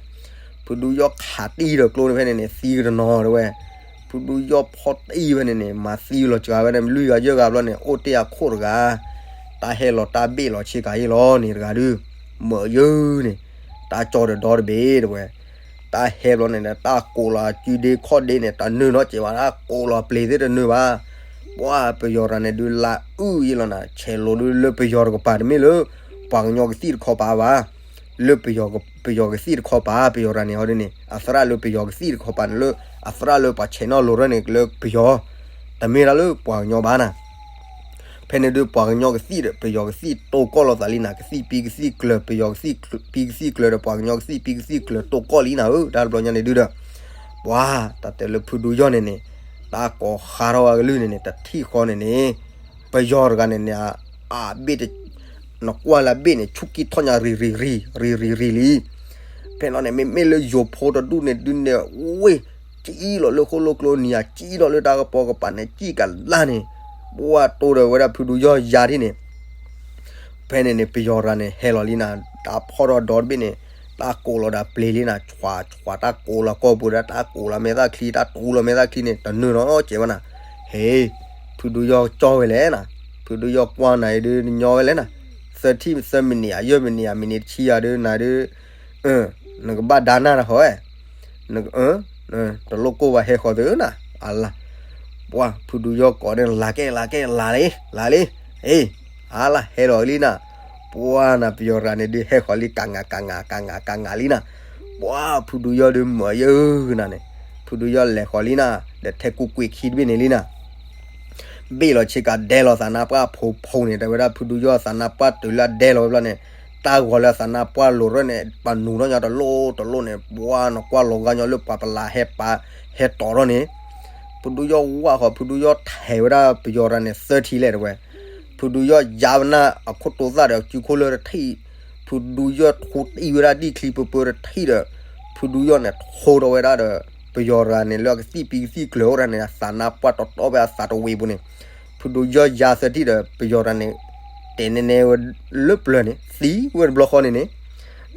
ဖုဒူယီၢ်ခးတံၢ်ဒီးကျိန့ၣ်ဖဲန့ၣ်န့ၣ် သံကတနီၤတဝဲ ဖုဒူယီၢ်ဖီၣ်တံၢ်ဖဲန့ၣ်န့ၣ် မၤသံလီၤစှၤဝဲဒၣ် လွံၢ်ဂၤယဲၢ်ဂၤဘျီန့ၣ် အိၣ်တ့ၢ်အခိၣ်တဂၤ တၢ်ဟဲလီၤတၢ်ဘ့ၣ်လီၤဆ့ကၤယ့ၢ်လီၤန့ၣ်တဂၤဒုး မၢယၢန့ၣ် တၢ်ကၠီဒီးဒီတဘ့ၣ်တဝဲ တၢ်ဟဲဘျီန့ၣ်ဒီး တၢ်ကိးလီၤအစုဒ့ခီၣ်ဒ့န့ၣ် တနၢၤနီတစဲးဘၣ် တၢ်ကိးလီၤပျ့ၤသ့ၣ်တနၢၤဘၣ်. ပှၤပယီၤရၤန့ၣ်ဒုးလၢအုၣ်ယ့ၢ်လီၤနၤ ဆဲးလိၤဒုးလၢပယီၤတကပၤ တမ့ၢ်လၢ ပှၤကညီကသံၣ်တခီပၤဘၣ်. လၢပယီၤကသံၣ်တခီပၤ ပယီၤရၤန့ၣ်ဟီဒ်န့ၣ် အသရၣ်လၢပယီၤကသံၣ်တခီပၤန့ၣ်လၢ အသရၣ်လၢပှၤဆဲးနီၣ်လိၤရၢန့ၣ်လၢပယီၤ တမ့ၢ်ဒၣ်လၢပှၤကညီဘၣ်နၤ. ဖဲန့ၣ်ဒုးပှၤကညီကသံၣ်ဒီး ပယီၤကသံၣ်တိၢ်ကီၢ်လိာ်သးလံနၤ, ကသံၣ်ပံကသံၣ်ကျၢၤ ပယီၤကသံၣ်ပံကသံၣ်ကျၢၤဒီး ပှၤကညီကသံၣ်ပံကသံၣ်ကျၢၤတိၢ်ကီၢ်လံနၤဧၢ, တၢ်တဘျီညါန့ၣ်ဒုးဒီး ပှၤတၢ်တဲလၢဖုဒူယီၢ်န့ၣ်န့ၣ် တၢ်ကိးဃါထီၣ်ဝဲကလုၢ်န့ၣ်န့ၣ် တထံၣ်ဃီန့ၣ်န့ၣ် ပယီၤတဂၤန့ၣ်န့ၣ် အဘ့ၣ် နကွၢ်လၢအဘ့ၣ်န့ၣ် ဆူၣ်ကံၢ်ထီၣ်ညါရံၤရံၤရံၤ ရံၤရံၤရံၤလံ. ဖဲလီၤန့ၣ် မ့မ့ၢ်လၢယိၤဖိတဒူၣ်န့ၣ်ဒုးန့ၣ် ဝ့ၢ် ကံၣ်လီၤလၢဃိၣ်လိၣ်ကျိနံၤဧါ, ကံၣ်လီၤလၢတၢ်ကပီၤကပၤန့ၣ် ကံၣ်ကလၢ်န့ၣ် ပှၤတိၢ်ဒီးဝဲဒၣ်ဖုဒူယီၢ်ယါထံၣ်န့ၣ် ဖဲန့ၣ်န့ၣ် ပယီၤတဂၤန့ၣ် ဟဲလီၤလံနၤ, တၢ်ဖီၣ်ထီၣ်ဒီတဘ့ၣ်န့ၣ် တၢ်ကိးလီၤဒီးပျ့ၤလံနၤ, ဆွးဆွးတၢ်ကိးလီၤကီၢ်ပူၤဒီး တၢ်ကိးလီၤမဲာ်သၣ်ချံ တၢ်တူလီၤမဲာ်သၣ်ချံန့ၣ် တနၢၤနီတစဲးဘၣ်နၤ. ဟ့ ဖုဒူယီၢ်ကၠီဝဲလဲၣ်နၤ, ဖုဒူယီၢ်ကွၢ်နၤအံၤဒုး နညီဝဲလဲၣ်နၤ, သၢထံၣ်သၢမံးနံးဧါ ယဲၢ်မံးနံးဧါ မံးနံးတဆံဧါဒုး နၤဒုး နကဘၣ်ဒါနၢ်တဟီၣ်ဝဲ န တလိၣ်ကိၢ်ဘၣ်ဟဲဃီၤသုနၤ, အလၤ ပှၤဖုဒူယီၢ်ကိးန့ၣ် လၤကဲ လၤကဲ လၤလံ လၤလံ, အ့ အလၤ ဟဲလီၤလံနၤ, ပှၤနၤပယီၤတဂၤန့ၣ်ဒုး ဟဲဃီၤလံ ကငး ကငး ကငး ကငးလံနၤ, ပှၤဖုဒူယီၢ်ဒုးမၤယၢနၤန့ၣ်, ဖုဒူယီၢ်လဲၤဃီၤလံနၤ, ဒီးထဲကူကွံာ်ခံတဘ့ၣ်န့ၣ်လံနၤ ဘ့ၣ်လီၤဆ့ကၤဒဲလီၤသးနါပှၢ်ဖိဖိန့ၣ် တဲဝဲဒၣ်ဖုဒူယီၢ်သးနါပှၢ်တုၤလၢအဒဲလီၤဝဲဘျီန့ၣ်, တၢ်ဂီၤလၢသးနါပှၢ်လိၤရၢၢ်န့ၣ် ပာ်နူၤထီၣ်ညီတလိၣ်တလိၣ်န့ၣ် ပှၤနကွၢ်လီၤဂာ်ညီလၢပှၤပလးဟဲပာ် ဟဲတီၤထီၣ်န့ၣ်, ဖုဒူယီၢ်ဝၣ်ဃီၤ ဖုဒူယီၢ်ထဲးဝဲဒၣ်ပယီၤတဂၤန့ၣ် သၢထံလဲၣ်တဲဝဲ, ဖုဒူယီၢ်ယါဝဲနၢ်အခိၣ်တိသၣ်ဒီးစုခိၣ်လၢတထံၣ်, ဖုဒူယီၢ်ထူတံၢ်ဝဲဒၣ်ဒံၣ်ချံပၢပၢတထံၣ်ဒီး, ဖုဒူယီၢ်န့ၣ်ထိထီၣ်ဝဲဒၣ်ဒီး ပယီၤတဂၤန့ၣ် လၢအကသံၣ်ပံကသံၣ်ကျၢၤအိၣ်တဂၤန့ၣ် အသးနါပှၢ်တီတီဝဲအသးတဝံၤပူၤန့ၣ်, ဖုဒူယီၢ်ယါသၢထံၣ်ဒီး ပယီၤတဂၤန့ၣ် တဲာ်နဲနဲဝဲလၢပျၢၤန့ၣ် သံဝဲတဘျီဃီန့ၣ်န့ၣ်,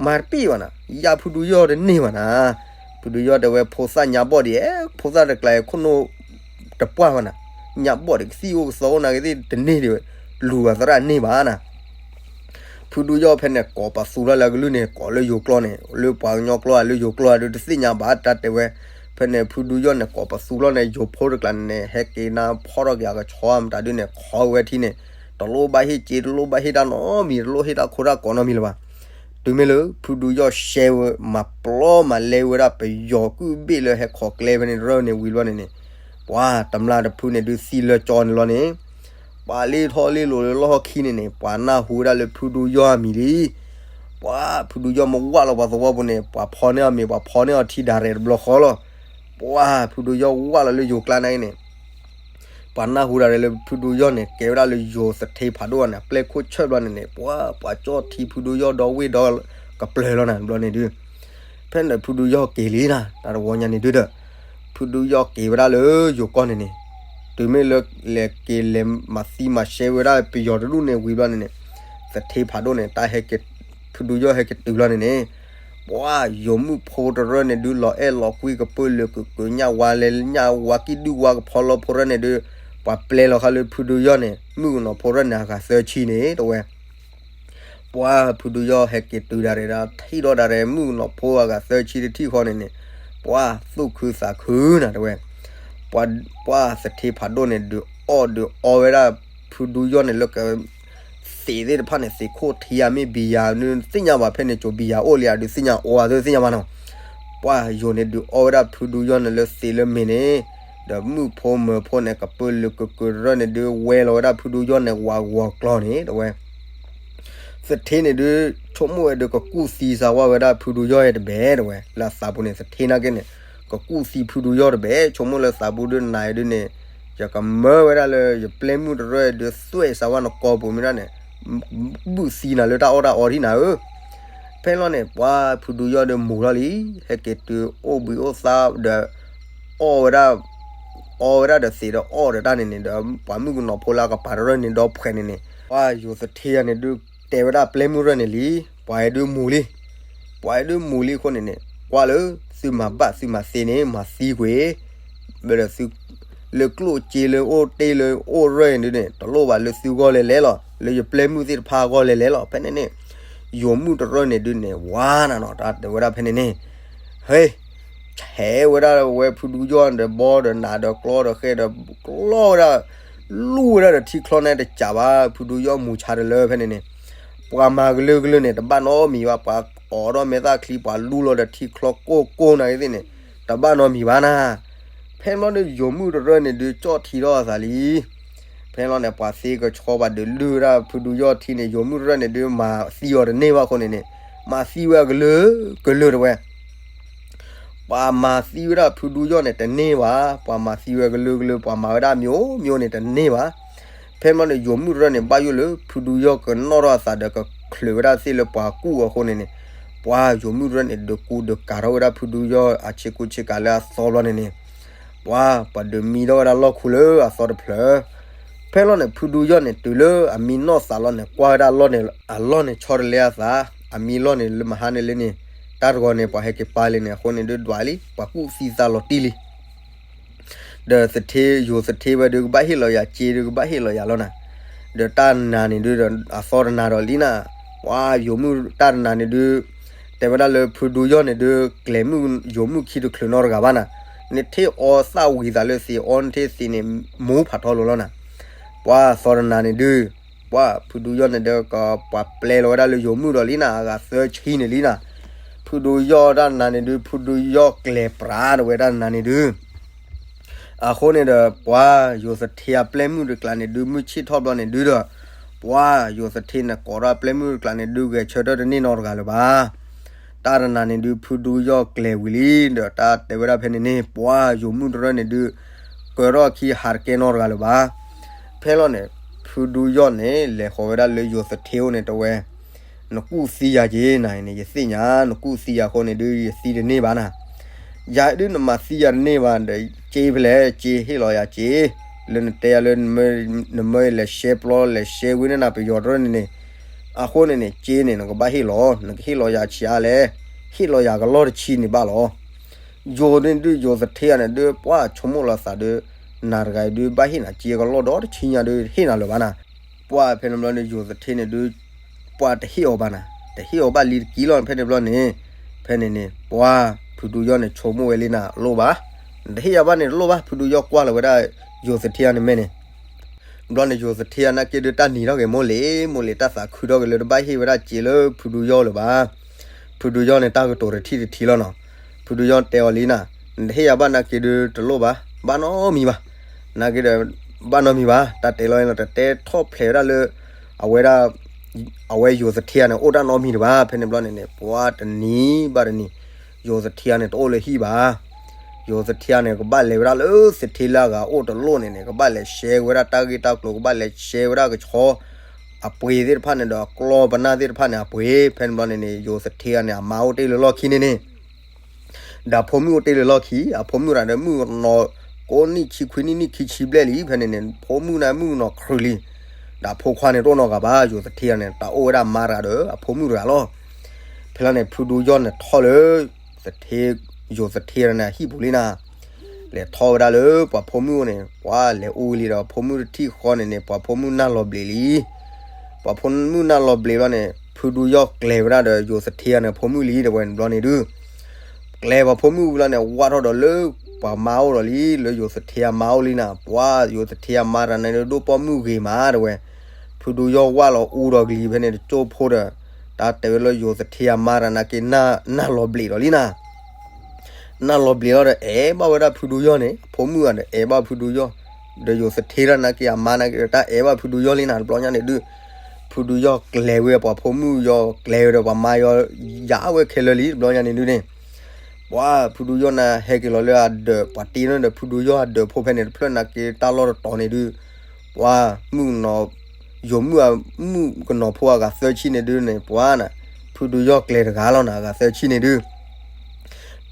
မၤတပ့ၢ်ဘၣ်နၤ, ယါဖုဒူယီၢ်တန့ၢ်ဘၣ်နၤ, ဖုဒူယီၢ်တဲဝဲဖိသၣ်ညါဘီၣ်ဒံး, ဖိသၣ်တကျါအံၤခိၣ်နူာ်တပှၢ်ဘၣ်နၤ, ညါဘီၣ်ဒံး ကသံၣ်အိၣ်ကသီအိၣ်နာ်က့သ့ၣ်တန့ၢ်ဒံးဝဲ, လူၤအသရၣ်န့ၢ်ဘၣ်နၤ ဖုဒူယီၢ်ဖဲန့ၣ်ကိးပသူထီၣ်လၢအကလုၢ်န့ၣ် ကိးလၢယိၤကျိာ်န့ၣ် လၢပှၤကညီကျိာ်ဧါ လၢယိၤကျိာ်ဧါဒုးတသ့ၣ်ညါဘၣ် တၢ်တဲဝဲ, ဖဲန့ၣ် ဖုဒူယီၢ်န့ၣ် ကိးပသူထီၣ်န့ၣ် ယိၤဖိတကျါန့ၣ် ဟဲက့ၤနၢ်ဖီၣ်ထီၣ်က့ၤအကဆီမတၤဒုးန့ၣ် ခိးဝဲထံန့ၣ်, တလိၣ်ဘၣ်ဟ့ၣ်စ့ တလိၣ်ဘၣ်ဟ့ၣ်တၢ်နီတမံၤ တလိၣ်ဟ့ၣ်တၢ်ခိတၢ်ကီးနီတမံၤလၢၤဘၣ်. တုၤမ့ၢ်လၢ ဖုဒူယီၢ်ရှဲဝဲ မၤပျီမၤလဲဝဲဒၣ်ပယီၤကုၢ်ဘ့ၣ်လၢဟဲခိးကျဲဖဲန့ၣ်တရၢၢ်န့ၣ်ဝံၤဘျီန့ၣ်န့ၣ်, ပှၤတမျၢ်တဖုန့ၣ်ဒုးသံလၢကၠီန့ၣ်လီၤန့ၣ် ပှၤလ့ထီၣ်လ့လိၤလၢလီၢ်ခံန့ၣ်န့ၣ် ပှၤနၢ်ဟူဝဲဒၣ်လၢဖုဒူယီၢ်အမံၤလံ. ပှၤဖုဒူယီၢ်မ့ၢ်ဝၣ်လီၤပှၤသဝီပူၤန့ၣ် ပှၤဖီန့ၢ်အီၤမ့ၤ ပှၤဖီန့ၢ်အီၤထံဒၣ်ရဲၣ်တဘျီဃီလီၤ. ပှၤဖုဒူယီၢ်ဝၣ်လီၤလၢယိၤကျါန့ၣ်န့ၣ် ပှၤနၢ်ဟူဒၣ်ရဲၣ်လၢဖုဒူယီၢ်န့ၣ် ကဲဝဲဒၣ်လၢယိၤသထ့ဖးဒိၣ်န့ၣ် အပျဲၢ်ခိၣ်ဆၢဘျီန့ၣ်န့ၣ် ပှၤ ပှၤကၠီၣ်ထံဖုဒူယီၢ်ဒီဝ့ၢ်ဒီကပျၢၤလီၤန့ၣ်ဘျီန့ၣ်ဒုး ဖဲန့ၣ်ဖုဒူယီၢ်က့ၤလံနၤ တၢ်တဝီညါန့ၣ်ဒုးဒီး ဖုဒူယီၢ်က့ၤဝဲဒၣ်လၢယိၤကီၢ်န့ၣ်န့ၣ် တုၤမ့ၢ်လၢလဲၤက့ၤလဲၤမၤသံမၤရှဲဝဲဒၣ်ပယီၤတဒူၣ်န့ၣ်ဝံၤဘျီန့ၣ်န့ၣ် သထ့ဖးဒိၣ်န့ၣ် တၢ်ဟဲက့ၤ ဖုဒူယီၢ်ဟဲက့ၤတုၤလီၤန့ၣ်န့ၣ် ပှၤယိၤမုၣ်ဖိတရၢၢ်န့ၣ်ဒုး လီၤအဲၣ်လီၤကွံကပၢၢ်လၢကကၢၤ ညၣ်ဝါလဲၤညၣ်ဝါကံၢ်ဒုၣ်ဝါကဖီလီဖိရၢၢ်န့ၣ်ဒုး ပှၤပျဲလီၤဃာ်လၢဖုဒူယီၢ်န့ၣ် မုၣ်ကနီၤဖိရၢၢ်န့ၣ် အဂၤသၢဆံန့ၣ် တဲဝဲ ပှၤဖုဒူယီၢ်ဟဲက့ၤတုၤဒၣ်ရဲၣ်ဒီး ထံၣ်ဒီးဒၣ်ရဲၣ် မုၣ်ကနီၤဖိအဂၤသၢဆံတထံၣ်ဃီန့ၣ်န့ၣ် ပှၤသူၣ်ခုသးခုနၤတဲဝဲ ပှၤ ပှၤသထ့ဖးဒိၣ်န့ၣ် ဒုးအီၣ်ဒုးအီဝဲဒၣ် ဖုဒူယီၢ်န့ၣ်လၢက သ့းသ့ၣ်တဖၣ်န့ၣ် သ့းခိၣ်ထံဧါ မ့ၢ်ဘံယၤ နသ့ၣ်ညါဘၣ် ဖဲန့ၣ်ကၠိဘံယၤအိၣ်လံဧါ ဒုးသ့ၣ်ညါအီၤဧါ သုသ့ၣ်ညါဘၣ်နီၤ ပှၤယိၤန့ၣ် ဒုးအီဝဲဒၣ်ဖုဒူယီၢ်န့ၣ်လၢသ့းလၢမ့ၤန့ၣ် ဒီးမုၣ်ဖိမၢၤဖိန့ၣ် ကပၢၢ်လၢကကၢၤတရၢၢ်န့ၣ် ဒုးဝဲလီၤဝဲဒၣ်ဖုဒူယီၢ်န့ၣ် ဝးဂီၤကျီန့ၣ် တဲဝဲ သထ့န့ၣ်ဒုး ဆိကမိၣ်ဝဲဒုး ကကူၣ်သံစါဝါဝဲဒၣ်ဖုဒူယီၢ်တဘဲ တဲဝဲ လၢအသးပူၤန့ၣ် သထ့နာ်က့န့ၣ် ကကူၣ်သံဖုဒူယီၢ်တဘဲ ဆိကမိၣ်လၢသးပူၤဒုးနၤဒုးန့ၣ် ယကမၢဝဲဒၣ်လၢ ယပျဲၢ်မုၣ်တရၢၢ်ဒုး သွဲၣ်စါဝါနကီၢ်ပူၤမ့ၢ်ဒၣ်န့ၣ် ဘုၣ်သံနၤလၢတၢ်အီၣ်တၢ်အီထံၣ်နၤဧၢ ဖဲလီၤန့ၣ် ပှၤဖုဒူယီၢ်ဒုးမူၤလီၤလံ ဟဲက့ၤတုၤအိၣ်ဘှံးအိၣ်သါဒီး အီၣ်ဝဲဒၣ် အီဝဲဒၣ်ဒီးသ့းဒီးအီၣ်ဒီးတၢ်န့ၣ်န့ၣ် ဒီးပှၤမုၣ်ကနီၤဖိလၢအကပၤတရၢၢ်န့ၣ်ဒီဖှဲးန့ၣ်န့ၣ် ပှၤယိၤသထ့ယၤန့ၣ်ဒုး တဲဝဲဒၣ်ပျဲၢ်မုၣ်တရၢၢ်န့ၣ်လံ ပှၤအဲၣ်ဒုးမူၤလံ ပှၤအဲၣ်ဒုးမူၤလံအဃိန့ၣ်န့ၣ် ကွၢ်လၢ သုမၤဘၣ်သုမၤသ့န့ၣ် မၤသံကွံာ် ဘၣ်ဒီးသု လၢကျိၣ်စ့လၢအိၣ်တ့ၢ်လၢအိၣ်ရၢၢ်န့ၣ်ဒုးန့ၣ် တလိၣ်ဘၣ်လၢသုဂီၢ်လဲၤလဲၤလီၤ လၢယပျဲၢ်မုၣ်သ့ၣ်တဖၣ်အဂီၢ်လဲၤလဲၤလီၤ ဖဲန့ၣ်န့ၣ် ယိၤမုၣ်တရၢၢ်န့ၣ်ဒုးန့ၣ် ဝါနၤနီၤ တၢ်တဲဝဲဒၣ်ဖဲန့ၣ်န့ၣ် ဟဲ ဆဲးဝဲဒၣ်ဝဲဖုဒူယီၢ်ဒီးဘီဒီးနးဒီးကျီဒီးဃဲဒီး ကျီဝဲဒၣ် လူၢ်ဝဲဒၣ်ဒီးထံချီန့ၣ်တစးဘၣ် ဖုဒူယီၢ်မူၤဆါတလၢဖဲန့ၣ်န့ၣ် ပှၤမၤကလုာ်ကလုာ်န့ၣ် တဘၣ်နီတမံၤဘၣ် ပှၤအိးထီၣ်မဲာ်သၣ်ချံ ပှၤလူလီၤဒီးထံချီကိၢ်ကိၢ်နာ်က့သ့ၣ်န့ၣ် တဘၣ်နီတမံၤဘၣ်နၤ ဖဲန့ၣ်ဘျီန့ၣ် ယိၤမုၣ်တရၢၢ်န့ၣ်ဒုး ကၠီၣ်ထံထီၣ်အသးလံ ဖဲလီၤန့ၣ် ပှၤသ့ကဆီ ပှၤဒုးလုၢ်ဝဲဒၣ်ဖုဒူယီၢ်ထံန့ၣ် ယိၤမုၣ်တရၢၣ်န့ၣ်ဒုး မၤသံအီၤတန့ၢ်ဘၣ်အဃိန့ၣ်န့ၣ်, မၤသံဝဲအကလုာ်ကလုာ်တဝဲ ပှၤမၤသံဝဲဒၣ်ဖုဒူယီၢ်န့ၣ်တန့ၢ်ဘၣ်, ပှၤမၤသံဝဲကလုာ်ကလုာ် ပှၤမၤဝဲဒၣ်မံၤမံၤန့ၣ်တန့ၢ်ဘၣ်. ဖဲမီန့ၣ် ယိၤမုၣ်တရၢၣ်န့ၣ် ဘၣ်ယိၣ်လၢဖုဒူယီၢ်ကနီၣ်ထီၣ်အသးဒီး ကချုးဝဲဒၣ်သ့ၣ်လၢပှၤကူၣ်အဃိန့ၣ်န့ၣ်, ပှၤယိၤမုၣ်တရၢၣ်န့ၣ် ဒုးကူဒုးကၤထီၣ်ဝဲဒၣ်ဖုဒူယီၢ်အဆ့ကူဆ့ကၤလၢအသီဘျီန့ၣ်န့ၣ်, ပှၤ ပှၤဒုးမံထီၣ်ဝဲဒၣ်လီၢ်ခူလၢအသီတဖျၢၣ်. ဖဲလီၤန့ၣ် ဖုဒူယီၢ်န့ၣ် တုၤလၢအမံနီၢ်သးလီၤန့ၣ် ကွၢ်ဝဲဒၣ်အလီၢ်န့ၣ် အလီၢ်န့ၣ်ဆီတလဲအသး, အမံလီၢ်န့ၣ်လၢမဟါန့ၣ်လၢန့ၣ်, တၢ်တဂီၤန့ၣ် ပှၤဟဲက့ၤပာ်လံန့ၣ် အဃိန့ၣ်ဒုးဒွးလံ ပှၤကူၣ်သံသးလီၤတံၢ်လံ. ဒီးသထ့ ယိၤသထ့ဝဲဒုးကဘၣ်ဟ့ၣ်လီၤယၤ စ့ဒုးကဘၣ်ဟ့ၣ်လီၤယၤလီၤနၤ, ဒီးတၢ်နၤန့ၣ်ဒုးဒီး အသီတနၤဒီးလံနၤ, ပှၤယိၤမုၣ်တၢ်တနၤန့ၣ်ဒုး တဲဝဲဒၣ်လၢဖုဒူယီၢ်န့ၣ်ဒုး ကျဲၤမုၣ်ယိၤမုၣ်ခံတချုးနီတဂၤဘၣ်နၤ, နထ့ၣ်အီသၣ်ဝံၤသးလၢသ့ၣ်အီနထ့ၣ်သ့ၣ်န့ၣ် မိၢ်ဖးထီလိၤလီၤနၤ, ပှၤသီတနၤန့ၣ်ဒုး ပှၤဖုဒူယီၢ်န့ၣ်ဒီး ကပှၤပျဲလီၤဝဲဒၣ်လၢယိၤမုၣ်ဒီးလံနၤ အဂၤသၢဆံန့ၣ်လံနၤ, ဖုဒူယီၢ်တၢ်နၤန့ၣ်ဒုး ဖုဒူယီၢ်ကျဲၤပြးတဝဲတၢ်နၤန့ၣ်ဒုး အဃိန့ၣ်ဒီး ပှၤယိၤသထ့အပျဲၢ်မုၣ်တကျးန့ၣ်ဒုး မုၢ်ဆ့ၣ်ထီၣ်ဘျီန့ၣ်ဒုးဒီး ပှၤယိၤသထ့န့ၣ် ကိးထီၣ်အပျဲၢ်မုၣ်တကျးန့ၣ်ဒုး ဂဲၤဆၢထၢၣ်တန့ၢ်နီတဂၤလၢၤဘၣ်. တၢ်တနၤန့ၣ်ဒုး ဖုဒူယီၢ်ကျဲၤဝံၤလံ ဒီးတၢ်တဲဝဲဒၣ်ဖဲန့ၣ်န့ၣ် ပှၤယိၤမုၣ်တရၢၣ်န့ၣ်ဒုး ကၢထီၣ်အခံဟးတကဲနီတဂၤလၢၤဘၣ်. ဖဲလီၤန့ၣ် ဖုဒူယီၢ်န့ၣ် လဲၤဃီၤဝဲဒၣ်လၢယိၤသထ့အိၣ်န့ၣ်တဲဝဲ နကူၣ်သံယၤက့ၤနၤန့ၣ် ယသ့ၣ်ညါ နကူၣ်သံယၤအဃိန့ၣ်ဒုး ယသံတန့ၢ်ဘၣ်နၤ, ယၤဒုးနမၤသံယၤတန့ၢ်ဘၣ်ဒီး စ့ဖဲလဲၣ် စ့ဟ့ၣ်လီၤယၤစ့, လၢနတဲယၤလၢ နမၢလဲၤရှဲပျီလဲၤရှဲဝံၤန့ၢ်နၤပယီၤတရၢၣ်န့ၣ်န့ၣ်, အဃိန့ၣ်န့ၣ် စ့န့ၣ် နကဘၣ်ဟ့ၣ်လီၤ နကဟ့ၣ်လီၤယၤဆံးအါလဲၣ်, ဟ့ၣ်လီၤယၤကလီၢ်တဆံန့ၣ်ဘၣ်လီၤ. ယိၤန့ၣ်ဒုး ယိၤသထ့ယၤန့ၣ်ဒုး ပှၤဆိကမိၣ်လီၤသးဒုး နၤတဂၤအံၤဒုးဘၣ်ဟ့ၣ်နၤစ့ကလီၢ်ဒီတဆံညါဒုး ဟ့ၣ်နၤလၢၤဘၣ်နၤ, ပှၤဖဲန့ၣ်ဘျီန့ၣ် ယိၤသထ့န့ၣ်ဒုး ပှၤတဟ့ၣ်အီၤဘၣ်နၤ, တဟ့ၣ်အီၤဘၣ်လံတက့ၢ်လီၤ ဖဲန့ၣ်ဘျီန့ၣ်, ဖဲန့ၣ်န့ၣ် ပှၤဖုဒူယီၢ်န့ၣ် ဆိကမိၣ်ဝဲလံနၤ လိၣ်ဘၣ်, နတဟ့ၣ်ယၤဘၣ်န့ၣ်တလိၣ်ဘၣ် ဖုဒူယီၢ်ကွၢ်လီၤဝဲဒၣ် ယိၤသထ့ယၤန့ၣ်မ့ၢ်န့ၣ် ဘျီန့ၣ် ယိၤသထ့ယၤနာ်က့ဒုးတၢ်နံၤထီၣ်က့ၤမိၢ်လံ, မိၢ်လံတၢ်သးခုထီၣ်က့ၤလၢတဘၣ်ဟ့ၣ်ဝဲဒၣ်စ့လၢဖုဒူယီၢ်လၢၤဘၣ်. ဖုဒူယီၢ်န့ၣ် တၢ်ကတိၤတထံၣ်တထံၣ်လီၤနီၤ. ဖုဒူယီၢ်တဲအီၤလံနၤ, နတဟ့ၣ်ယၤဘၣ်နာ်က့ဒုးတလိၣ်ဘၣ်, ဘၣ်နီတမံၤဘၣ်. နာ်က့ဒီး ဘၣ်နီတမံၤဘၣ်, တၢ်တဲလီၤန့ၣ် တတဲထီၣ်ဖျဲးဝဲဒၣ်လၢ အဝဲဒၣ် အဝဲယိၤသထ့ယၤန့ၣ် အိၣ်တၢ်နီတမံၤတဘၣ်. ဖဲန့ၣ်ဘျီန့ၣ်န့ၣ် ပှၤတနံၤဘၣ်တနံၤ ယိၤသထ့ယၤန့ၣ် တအိၣ်လၢဟံၣ်ဘၣ်. ယိၤသထ့ယၤန့ၣ် ကဘၣ်လဲၤဝဲဒၣ်လၢသထ့လၢအဂၤအိၣ်တလိၣ်န့ၣ်န့ၣ် ကဘၣ်လဲၤရှဲဝဲဒၣ်တၢ်ဂ့ၢ်တၢ်ကျိၤ ကဘၣ်လဲၤရှဲဝဲဒၣ်ကဆီ အပှ့ၤသ့ၣ်တဖၣ်န့ၣ်ဒီး အကျီၢ်ပနၢ်သ့ၣ်တဖၣ်န့ၣ်အပှ့ၤ. ဖဲန့ၣ်ဘျီန့ၣ်န့ၣ် ယိၤသထ့ယၤန့ၣ် အမါအိၣ်တ့ၢ်လၢလီၢ်ခံန့ၣ်န့ၣ် ဒီးဖိမုၣ်အိၣ်တ့ၢ်လၢလီၢ်ခံ, အဖိမုၣ်တဂၤဒီး မုၣ်ကနီၤ ကိးနံၣ်ဆံခွံနံၣ် နံၣ်ခံဆံဘျဲၣ်လံ. ဖဲန့ၣ်န့ၣ် ဖိမုၣ်န့ၣ် မုၣ်ကနီၤခရံာ်လံ. ဒီးအဖိခွါန့ၣ် တအိၣ်နီတဂၤဘၣ်. ယိၤသထ့ယၤန့ၣ် တၢ်အိၣ်ဝဲဒၣ်အမါတဂၤဒီး အဖိမုၣ်တဂၤလီၤ. ဖဲလီၤန့ၣ် ဖုဒူယီၢ်န့ၣ်ထီၣ်လၢ သထ့ ယိၤသထ့ယၤန့ၣ် အဟံၣ်ပူၤလံနၤ. လဲၤထီၣ်ဝဲဒၣ်လၢပှၤဖိမုၣ်န့ၣ် ပှၤလဲၤအူလံဒီး ဖိမုၣ်တထံၣ်ဃီန့ၣ်န့ၣ် ပှၤဖိမုၣ်နၢ်လီၤဘျံးလံ. ပှၤဖိမုၣ်နၢ်လီၤဘျံးဘျီန့ၣ် ဖုဒူယီၢ်ကျဲၤဝဲဒၣ်ဒီး ယိၤသထ့ယၤန့ၣ် ဖိမုၣ်လံ တဲဝဲန့ၣ်ဘျီန့ၣ်ဒုး ကျဲၤပှၤဖိမုၣ်ဝံၤလီၤန့ၣ် ဝၢ်ထီၣ်ဒီးလၢပှၤမါအိၣ်ဒီးလံ လၢယိၤသထ့ယၤမါအိၣ်လံနၤ. ပှၤယိၤသထ့ယၤမါတဂၤန့ၣ်ဒိၣ်ပိာ်မုၣ်ဂ့ၤမး တဲဝဲ. ဖုဒူယီၢ်ဝၢ်လီၤအူဒီးကလံၤဖဲန့ၣ် တကၠိၢ်ဖိဒီး တၢ်တဲဝဲလၢယိၤသထ့ယၤမါတဂၤနာ်က့ နၢ်လီၤဘျံးဒီးလံနၤ. နၢ်လီၤဘျံးလီၤဒီး အဲၣ်ဘၣ်ဝဲဒၣ်ဖုဒူယီၢ်န့ၣ် အဖိမုၣ်ဂၤဒီး အဲၣ်ဘၣ်ဖုဒူယီၢ် ဒီးယိၤသထ့တဂၤနာ်က့ အမါနာ်က့ဒီး တၢ်အဲၣ်ဘၣ်ဖုဒူယီၢ်လံနၤ တဘျီညါန့ၣ်ဒုး ဖုဒူယီၢ်ကျဲၤဝဲ ပှၤဖိမုၣ်ယီၤကျဲၤဝဲဒီး ပှၤမါယီၤယၤဝဲခဲလၢာ်လံ တဘျီညါန့ၣ်ဒုးန့ၣ် ပှၤဖုဒူယီၢ်န့ၣ် ဟဲက့ၤလီၤလၢအဒၢး ပှၤတ့န့ၢ်ဒီးဖုဒူယီၢ်အဒၢးဖိဖဲန့ၣ် တဖျၢၣ်နာ်က့ တၢ်လီၢ်တတီၤန့ၣ်ဒုး ပှၤမုၣ်ကနီၤ ယိၤမုၣ်အမုၣ်ကနီၤဖိအဂၤသၢဆံန့ၣ်ဒုးန့ၣ် ပှၤနၤ ဖုဒူယီၢ်ကျဲၤတဂၤလီၤနၤ အဂၤသၢဆံန့ၣ်ဒုး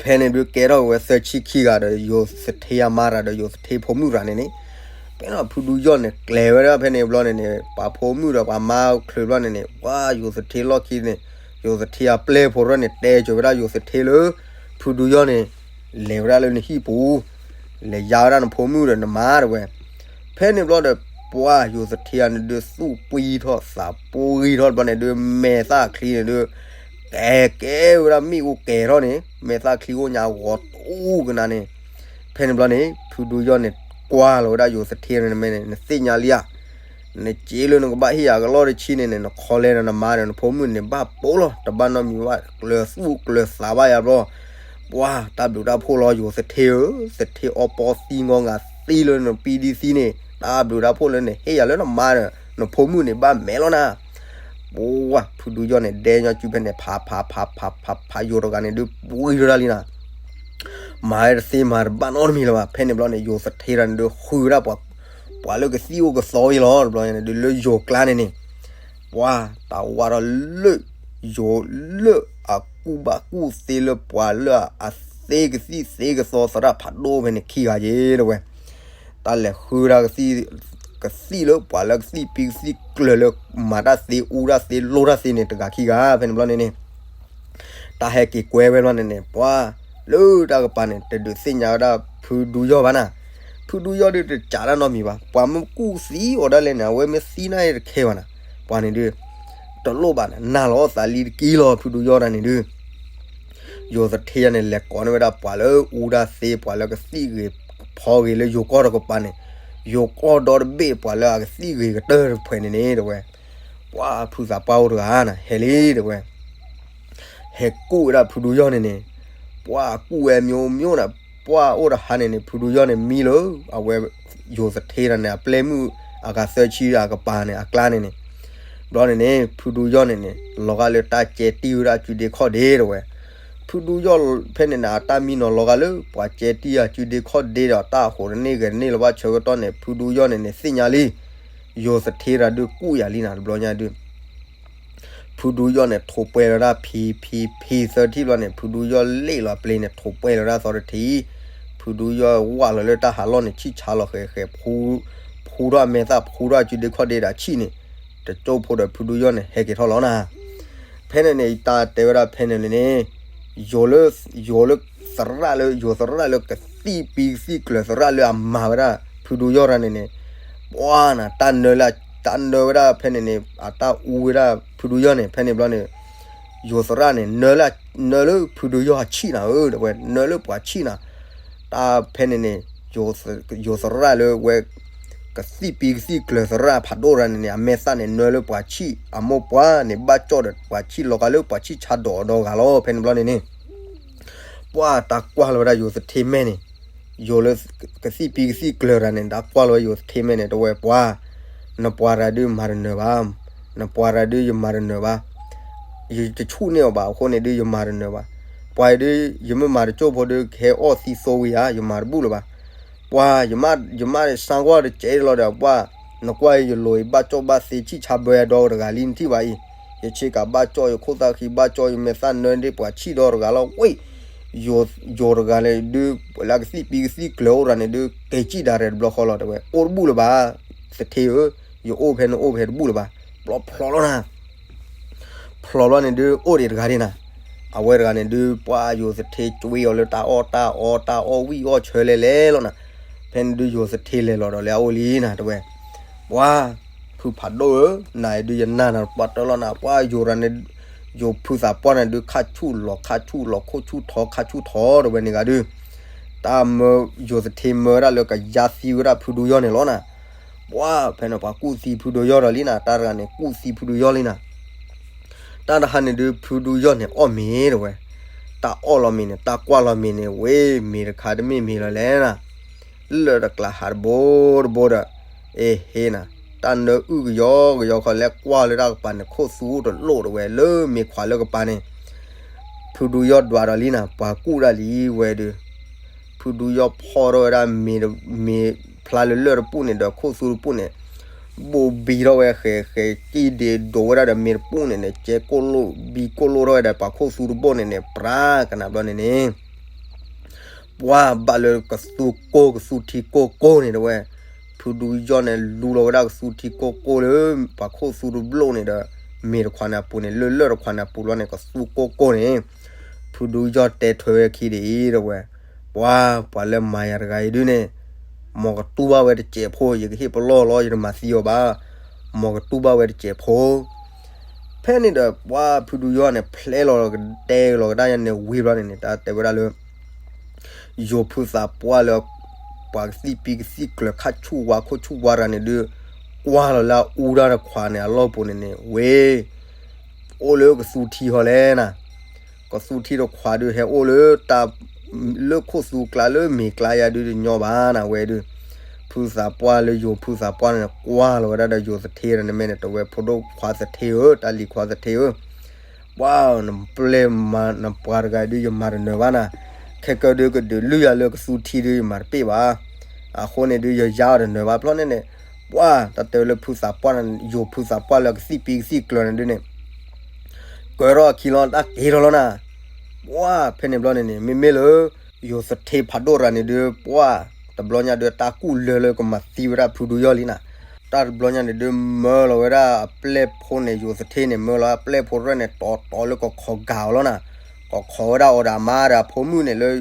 ဖဲန့ၣ်ဒုးကဲထီၣ်ဝဲသၢဆံခံဂၤဒီး ယိၤသထ့အမါတဂၤဒီး ယိၤသထ့ဖိမုၣ်တဂၤန့ၣ်န့ၣ် ဖဲန့ၣ်ဖုဒူယီၢ်န့ၣ် ကျဲၤဝဲဒၣ်ဖဲန့ၣ်ဘျီန့ၣ်န့ၣ် ပှၤဖိမုၣ်ဒီးပှၤမါချုးဘျီန့ၣ်န့ၣ် ပှၤယိၤသထ့လီၢ်ခံန့ၣ် ယိၤသထ့အပျဲၢ်ဖိတဖၣ်န့ၣ် တဲစိၤဝဲဒၣ်ယိၤသထ့လၢ ဖုဒူယီၢ်န့ၣ် လဲၤဝဲဒၣ်လၢနဟံၣ်ပူၤ လဲၤယါဝဲဒၣ်နဖိမုၣ်ဒီးနမါတဲဝဲ ဖဲန့ၣ်ဘျီဒီး ပှၤယိၤသထ့ယၤန့ၣ်ဒုး သူၣ်ပှံထီၣ်သးပှံထီၣ်ဘျီန့ၣ်ဒုး မဲာ်သၣ်ချံန့ၣ်ဒုး ကဲကဲဝဲဒၣ်မ့ၣ်အူကဲၤထီၣ်န့ၣ် မဲာ်သၣ်ချံအိၣ်ညါဂီၤတူၢ်ကနၤန့ၣ် ဖဲန့ၣ်ဘျီန့ၣ် ဖုဒူယီၢ်န့ၣ် ကွၢ်လီၤဝဲဒၣ်ယိၤသထ့န့ၣ်မ့ၢ်န့ၣ် နသ့ၣ်ညါလံဧါ နစ့လၢနကဘၣ်ဟ့ၣ်ယၤကလီၢ်တဆံန့ၣ်န့ၣ် နခီလဲဒီးနမါဒီးနဖိမုၣ်န့ၣ် ဘၣ်ပိာ်လီၤ တဘၣ်နီတမံၤဘၣ် ကျၢၤသူၣ်ကျၢၤသးဘၣ်ယၤဘျီ ပှၤတၢ်ဘျုးတၢ်ဖှိၣ်လီၤ ယိၤသထ့ဧၢ, သထ့အီပီသံငီငၤသံလၢနပံဒံသံန့ၣ် တၢ်ဘျုးတၢ်ဖှိၣ်လၢနဟ့ၣ်ယၤလၢနမါဒီး နဖိမုၣ်န့ၣ်ဘၣ်မဲာ်လီၤနၤ. ပှၤဖုဒူယီၢ်န့ၣ် ဒဲညီစုဖဲန့ၣ် ဖးဖးဖးဖးဖး ယိၤတဂၤန့ၣ်ဒုး ပှံၤထီၣ်တၢ်လံနၤ. မၤဝဲတသ့မၤတဘၣ်နီတမံၤလၢၤဘၣ်. ဖဲန့ၣ်ဘျီန့ၣ် ယိၤသထ့တဂၤန့ၣ်ဒုး ဃုဝဲဒၣ်ပှၤ ပှၤလၢကသံၣ်အိၣ်ကသီအံၤလီၤ. တဘျီညါန့ၣ်ဒုး လၢယိၤကျါန့ၣ်န့ၣ် ပှၤတၢ်ဝါထီၣ်လၢ ယိၤလၢအကူၣ်ဘၣ်ကူၣ်သ့လၢပှၤလၢအသ့ကသံၣ်သ့ကသီသရၣ်ဖးဒိၣ်ဖဲန့ၣ်ခံဂၤယ့ၤတဝဲ တၢ်လဲၤဃုတၢ်ကသံၣ် ကသံၣ်လၢပှၤလၢကသံၣ်ပံကသံၣ်ကျၢၤလၢ မၤတၢ်သ့အူတၢ်သ့လိၢ်တၢ်သ့န့ၣ် တဂၤခံဂၤ ဖဲန့ၣ်ဘျီန့ၣ်န့ၣ် တၢ်ဟဲက့ၤကွဲဝဲဘျီန့ၣ်န့ၣ် ပှၤလၢတၢ်ကပၤန့ၣ် တဒုးသ့ၣ်ညါဝဲဒၣ်ဖုဒူယီၢ်ဘၣ်နၤ. ဖုဒူယီၢ်ဒုးတစးတၢ်နီတမံၤဘၣ်. ပှၤမ့ၢ်ကူၣ်သံအီၤဒၣ်လဲာ်န့ၣ် အဝဲမ့ၢ်သံနၢ်အံၤတခဲဘၣ်နၤ. ပှၤန့ၣ်ဒုး တလိၣ်ဘၣ်နၤ နၢ်လီၤသးလံတက့ၢ်လီၤ ဖုဒူယီၢ်တၢ်န့ၣ်ဒုး ယိၤသထ့တဂၤန့ၣ် လဲၤကိးန့ၢ်ဝဲဒၣ်ပှၤလၢအူတၢ်သ့ ပှၤလၢကသံၣ်ဂ့ၤဖီဂ့ၤလၢယိၤကီၢ်တကပၤန့ၣ် ယိၤကီၢ်ဒီတဘ့ၣ် ပှၤလၢအကသံၣ်ဂ့ၤကတၢၢ်တဖုန့ၣ်န့ၣ် တဝဲ ပှၤဖုသးပှၢ်အိၣ်တဂၤနၤ ဟဲလံတဝဲ ဟဲကူၣ်ဝဲဒၣ်ဖုဒူယီၢ်န့ၣ်န့ၣ် ပှၤကူၣ်ဝဲမျိုးမျိုးနၤ. ပှၤအိၣ်တဟါန့ၣ်န့ၣ် ဖုဒူယီၢ်န့ၣ်မံလၢ အဝဲ ယိၤသထ့တဂၤန့ၣ် အပျဲၢ်မုၣ်အဂၤသၢဆံအကပၤန့ၣ် အကျါန့ၣ်န့ၣ် ဘျီန့ၣ်န့ၣ် ဖုဒူယီၢ်န့ၣ်န့ၣ် လီၤဂာ်လၢတၢ်ကဲတံၢ်ဝဲဒၣ်အစုဒ့ခီၣ်ဒ့တဝဲ ဖုဒူယီၢ်ဖဲန့ၣ်န့ၣ် အတၢ်မံနီၤလီၤဂာ်လၢ ပှၤကဲတံၢ်အစုဒ့ခီၣ်ဒ့ဒီး တၢ်အဃိးတန့ၢ်ဂဲၤတန့ၢ်လၢၤဘၣ်ဆၢကတီၢ်န့ၣ် ဖုဒူယီၢ်န့ၣ်န့ၣ် သ့ၣ်ညါလံ ယိၤသထ့တဂၤဒုးကူၣ်ယၤလံနၤ တဘျီညါဒုး ဖုဒူယီၢ်န့ၣ် ထိးပှဲလီၤဒၣ်ဖံ ဖံ ဖံသၢထံၣ်ဘျီန့ၣ် ဖုဒူယီၢ်လ့ၣ်လီၤအပျ့ၤန့ၣ် ထိးပှဲလီၤဒၣ်သီတထံၣ် ဖုဒူယီၢ်ဝၢ်လီၤလၢတၢ်ဟးလီၢ်န့ၣ် ဆံၣ်ဆါလီၤဃဲၤဃဲၤ ဖူ ဖူထီၣ်အမဲာ်သၣ် ဖူထီၣ်အစုဒ့ခီၣ်ဒ့ဒီးဆံၣ်န့ၣ် တကၠိဖိဒီးဖုဒူယီၢ်န့ၣ် ဟဲက့ၤထီၣ်လီၤနၤ ဖဲန့ၣ်န့ၣ် ယတၢ်တဲဝဲဒၣ်ဖဲန့ၣ်န့ၣ် ယိၤလၢ ယိၤလၢသရၣ်လၢ ယိၤသရၣ်လၢကသံၣ်ပံကသံၣ်ကျၢၤသရၣ်လၢအမၤဝဲဒၣ် ဖုဒူယီၢ်တဂၤန့ၣ်န့ၣ် ပှၤနၤ တၢ်နၢလၢ တၢ်နၢဝဲဒၣ်ဖဲန့ၣ်န့ၣ် အတၢ်အူဝဲဒၣ်ဖုဒူယီၢ်န့ၣ် ဖဲန့ၣ်ဘျီန့ၣ် ယိၤသရၣ်န့ၣ် နၢလၢ နၢလၢဖုဒူယီၢ်အဆံၣ်နၤဧၢ တဝဲ နၢလၢပှၤဆံၣ်နၤ တၢ်ဖဲန့ၣ်န့ၣ် ယိၤသရၣ်လၢဝဲ ကသံၣ်ပံကသံၣ်ကျၢၤသရၣ်ဖးဒိၣ်တဂၤန့ၣ်န့ၣ် အမဲာ်သၣ်န့ၣ် နၢလၢပှၤဆံၣ် အမိၢ်ပှၢ်န့ၣ် ဘၣ်ကၠီၣ်ဒီးပှၤဆံၣ်လီၤဂာ်လၢပှၤဆံၣ်ဆါဒီးအီၤဒီဂၤလီၤ ဖဲန့ၣ်ဘျီန့ၣ်န့ၣ် ပှၤတၢ်ကွၢ်လီၤဝဲဒၣ်ယိၤသထ့မဲာ်န့ၣ် ယိၤလၢကသံၣ်ပံကသံၣ်ကျၢၤတဂၤန့ၣ် တၢ်ကွၢ်လီၤဝဲယိၤသထ့မဲာ်န့ၣ် တဝဲပှၤ နပှၤတဂၤဒုးမၤတနၢၤဘၣ် နပှၤတဂၤဒုးယမၤတနၢၤဘၣ် ယတဆူၣ်န့ၢ်အီၤဘၣ်အဃိန့ၣ်ဒုးယမၤတနၢၤဘၣ် ပှၤအံၤဒုး ယမ့ၢ်မၤတကၠိၢ်ဖိဒုးကဟဲအီၣ်သံသိဝံၤဧါ ယမၤတဘူၣ်လၢၤဘၣ် ပှၤ ယမါ ယမါန့ၣ် စၢ်ကွၢ်တကဲးလီၤဒီး ပှၤ နကွၢ်အံၤ ယလိၤအံၤ ဘၣ်ကၠီၣ်ဘၣ်သ့ ဆံၣ်ဆါဘၢယၤဒီတဂၤလံ နထံၣ်ဘၣ်အံၤ ယဆ့ကၤဘၣ်ကၠီၣ် ယခိၣ်သၣ်ဃံဘၣ်ကၠီၣ် ယမဲာ်သၣ်နၢဒ့ၣ် ပှၤဆံၣ်ဒီတဂၤလီၤ ဝဲ ယိၤတဂၤန့ၣ်ဒုး လၢကသံၣ်ပံကသံၣ်ကျၢၤအိၣ်တဂၤန့ၣ်ဒုး က့ၤစံၣ်ဒၣ်ရဲၣ်တဘျီဃီလီၤ တဲဝဲ အိၣ်တဘူၣ်လၢၤဘၣ် သထ့ဧၢ ယအိၣ်ဖဲနအိၣ်ဖဲတဘူၣ်လၢၤဘၣ် ဘျီဖျိးလီၤနၤ ဖျိးလီၤန့ၣ်ဒုး အိၣ်ဒံးတဂၤဒံးနၤ အဝဲတဂၤန့ၣ်ဒုး ပှၤယိၤသထ့ကွံာ်အီၤလၢတၢ်အီၣ်တၢ်အီ တၢ်အီၣ်ဝံၣ်အီၣ်ဆၢလဲၣ်လဲၣ်လီၤနၤ ဖဲန့ၣ်ဒုးယိၤသထ့လဲၤလီၤဒီးလၢအအိၣ်လံနၤ တဲဝဲ ပှၤ ဖုဖးဒိၣ်ဧၢ နၤအံၤဒုးယနာ်နၤ ပှၤတၢ်လီၤနၤ ပှၤယိၤတဂၤန့ၣ် ယိၤဖုသးပှၢ်န့ၣ်ဒုး ခါဆူၣ်လီၤ ခါဆူၣ်လီၤ ခိၣ်ဆူၣ်ထီ ခါဆူၣ်ထီ တဲဝဲန့ၣ်ဂၤဒုး တၢ်မၢ ယိၤသထ့မၢဝဲဒၣ်လၢကယါသံဝဲဒၣ်ဖုဒူယီၢ်န့ၣ်လီၤနၤ ပှၤ ဖဲန့ၣ်ပှၤကူၣ်သံဖုဒူယီၢ်ဒီးလံနၤ တၢ်တဂၤန့ၣ် ကူၣ်သံဖုဒူယီၢ်လံနၤ တၢ်တဟါန့ၣ်ဒုး ဖုဒူယီၢ်န့ၣ် အီၣ်မ့ၤတဝဲ တၢ်အီၣ်လီၤမ့ၤန့ၣ် တၢ်ကွၢ်လီၤမ့ၤန့ၣ် ဝဲ မ့ၤတခါတမ့ၢ်မ့ၤလီၤလဲၣ်နၤ လၢၢ်တကျါဟးတဘိတဘိဒီး အ့ဟ့နၤ တၢ်နၢအုၣ်ကယီကယီခီ လဲၤကွၢ်လၢတၢ်ကပၤန့ၣ် ခိၣ်သူတလိၣ်တဝဲ လၢမ့ၤခွးလၢကပၤန့ၣ် ဖုဒူယီၢ်ဒွးဒီးလံနၤ ပှၤကူၣ်ဒၣ်လံဝဲဒုး ဖုဒူယီၢ်ဖီၣ်ထီၣ်ဝဲဒၣ်မ့ၤ မ့ၤဖျါလၢလၢၢ်တပူၤန့ၣ်ဒီး ခိၣ်သူတပူၤန့ၣ် ဘိးဘံထီၣ်ဝဲဃဲၤဃဲၤ ကံၢ်ဒ့ဒိးဝဲဒၣ်ဒီးမ့ၤတပူၤန့ၣ်န့ၣ် ကဲကိၣ်လိၣ်ဘံကိၣ်လိၣ်ထီၣ်ဝဲဒီး ပှၤခိၣ်သူတဘိန့ၣ်န့ၣ် ပြၤကနၣ်ဘျီန့ၣ်န့ၣ် ပှၤဘၣ်လၢကသူကိၢ်ကသူထံကိၢ်ကိၢ်န့ၣ်တဝဲ ဖုဒူယီၢ်န့ၣ် လူလီၤဝဲဒၣ်ကသူထံကိၢ်ကိၢ်လၢ ပှၤခိၣ်သူတဘိန့ၣ်ဒီး မ့ၤတခွးန့ၣ်အပူၤန့ၣ် လၢလၢၢ်တခွးန့ၣ်အပူၤလီၤန့ၣ် ကသူကိၢ်ကိၢ်န့ၣ် ဖုဒူယီၢ်တဲထွဲဝဲခံဒ်အံၤတဝဲ ပှၤ ပှၤလၢမၤယၤတဂၤအံၤဒုးန့ၣ် မ်ကတူၢ်ဘၣ်ဝဲတစဲးဖိ ယကဟ့ၣ်ပလီၢ်လီၤ ယတမၤသံအီၤဘၣ် မ်ကတူၢ်ဘၣ်ဝဲတစဲးဖိ ဖဲန့ၣ်ဒီး ပှၤဖုဒူယီၢ်န့ၣ် ဖျဲလီၤကတဲလီၤကဒါယၤန့ၣ် ဝံၤဘျီန့ၣ်န့ၣ် တၢ်တဲဝဲဒၣ်လၢ ယိၤဖုသးပှၢ်လၢ ပှၤကသံၣ်ပံကသံၣ်ကျၢၤခါဆူၣ်ဝါခိၣ်ဆူၣ်ဝါတဂၤန့ၣ်ဒုး ကွၢ်လီၤလၢအအူတၢ်တခွးန့ၣ် အလီၢ်ပူၤန့ၣ်န့ၣ် ဝဲ အိၣ်လၢကသူထံဟီလဲၣ်နၤ, ကသူထံတခွးဒုး ဟဲအိၣ်လၢတၢ် လၢခိၣ်သူကျါလၢမ့ၤကျါယၤဒုးတညီဘၣ်နၤဝဲဒုး, က ဖုသးပှၢ်လၢယိၤဖုသးပှၢ်န့ၣ် ကွၢ်လီၤဝဲဒၣ်ဒီးယိၤသထ့ဒီးန့ၣ်မ့ၢ်န့ၣ် တဲဝဲ ဖိဒိၣ်ခွါသထ့ဧၢ, တၢ်လံၤခွါသထ့ဧၢ, ပှၢ်နပျဲၢ်မၤ နပှၤတဂၤဒုး ယမၤတနၢၤဘၣ်နၤ, ခဲကၢဒုးကဒုးလုၢ်ယၤလၢကသူထံဒုး ယမၤတပ့ၢ်ဘၣ်, အဃိန့ၣ်ဒုး ယယါအီၤတနၢၤဘၣ်ဖျီၣ်န့ၣ်န့ၣ်, ပှၢ်တၢ်တဲဝဲလၢဖုသးပှၢ်, ယိၤဖုသးပှၢ်လၢကသံၣ်ပံကသံၣ်ကျၢၤန့ၣ်ဒုးန့ၣ် ကၢထီၣ်အခံလီၤ တၢ်က့ၤထီၣ်လီၤနၤ, ပှၢ်ဖဲန့ၣ်ဘျီန့ၣ်န့ၣ် မ့မ့ၢ်လၢ ယိၤသထ့ဖးဒိၣ်ရၤန့ၣ်ဒုး ပှၢ်တဘျီညါဒုး တၢ်ကူၣ်လၢလၢကမၤသံဝဲဒၣ်ဖုဒူယီၢ်လံနၤ, တၢ်တဘျီညါန့ၣ်ဒုး မၢလီၤဝဲဒၣ်အပျဲၢ်ဖိန့ၣ် ယိၤသထ့န့ၣ် မၢလီၤအပျဲၢ်ဖိရဲၣ်န့ၣ် တီတီလၢကခိးကၤအီၤလီၤနၤ, ကခိးဝဲဒၣ်အီၤဒီးအမါဒီးအဖိမုၣ်န့ၣ်လၢ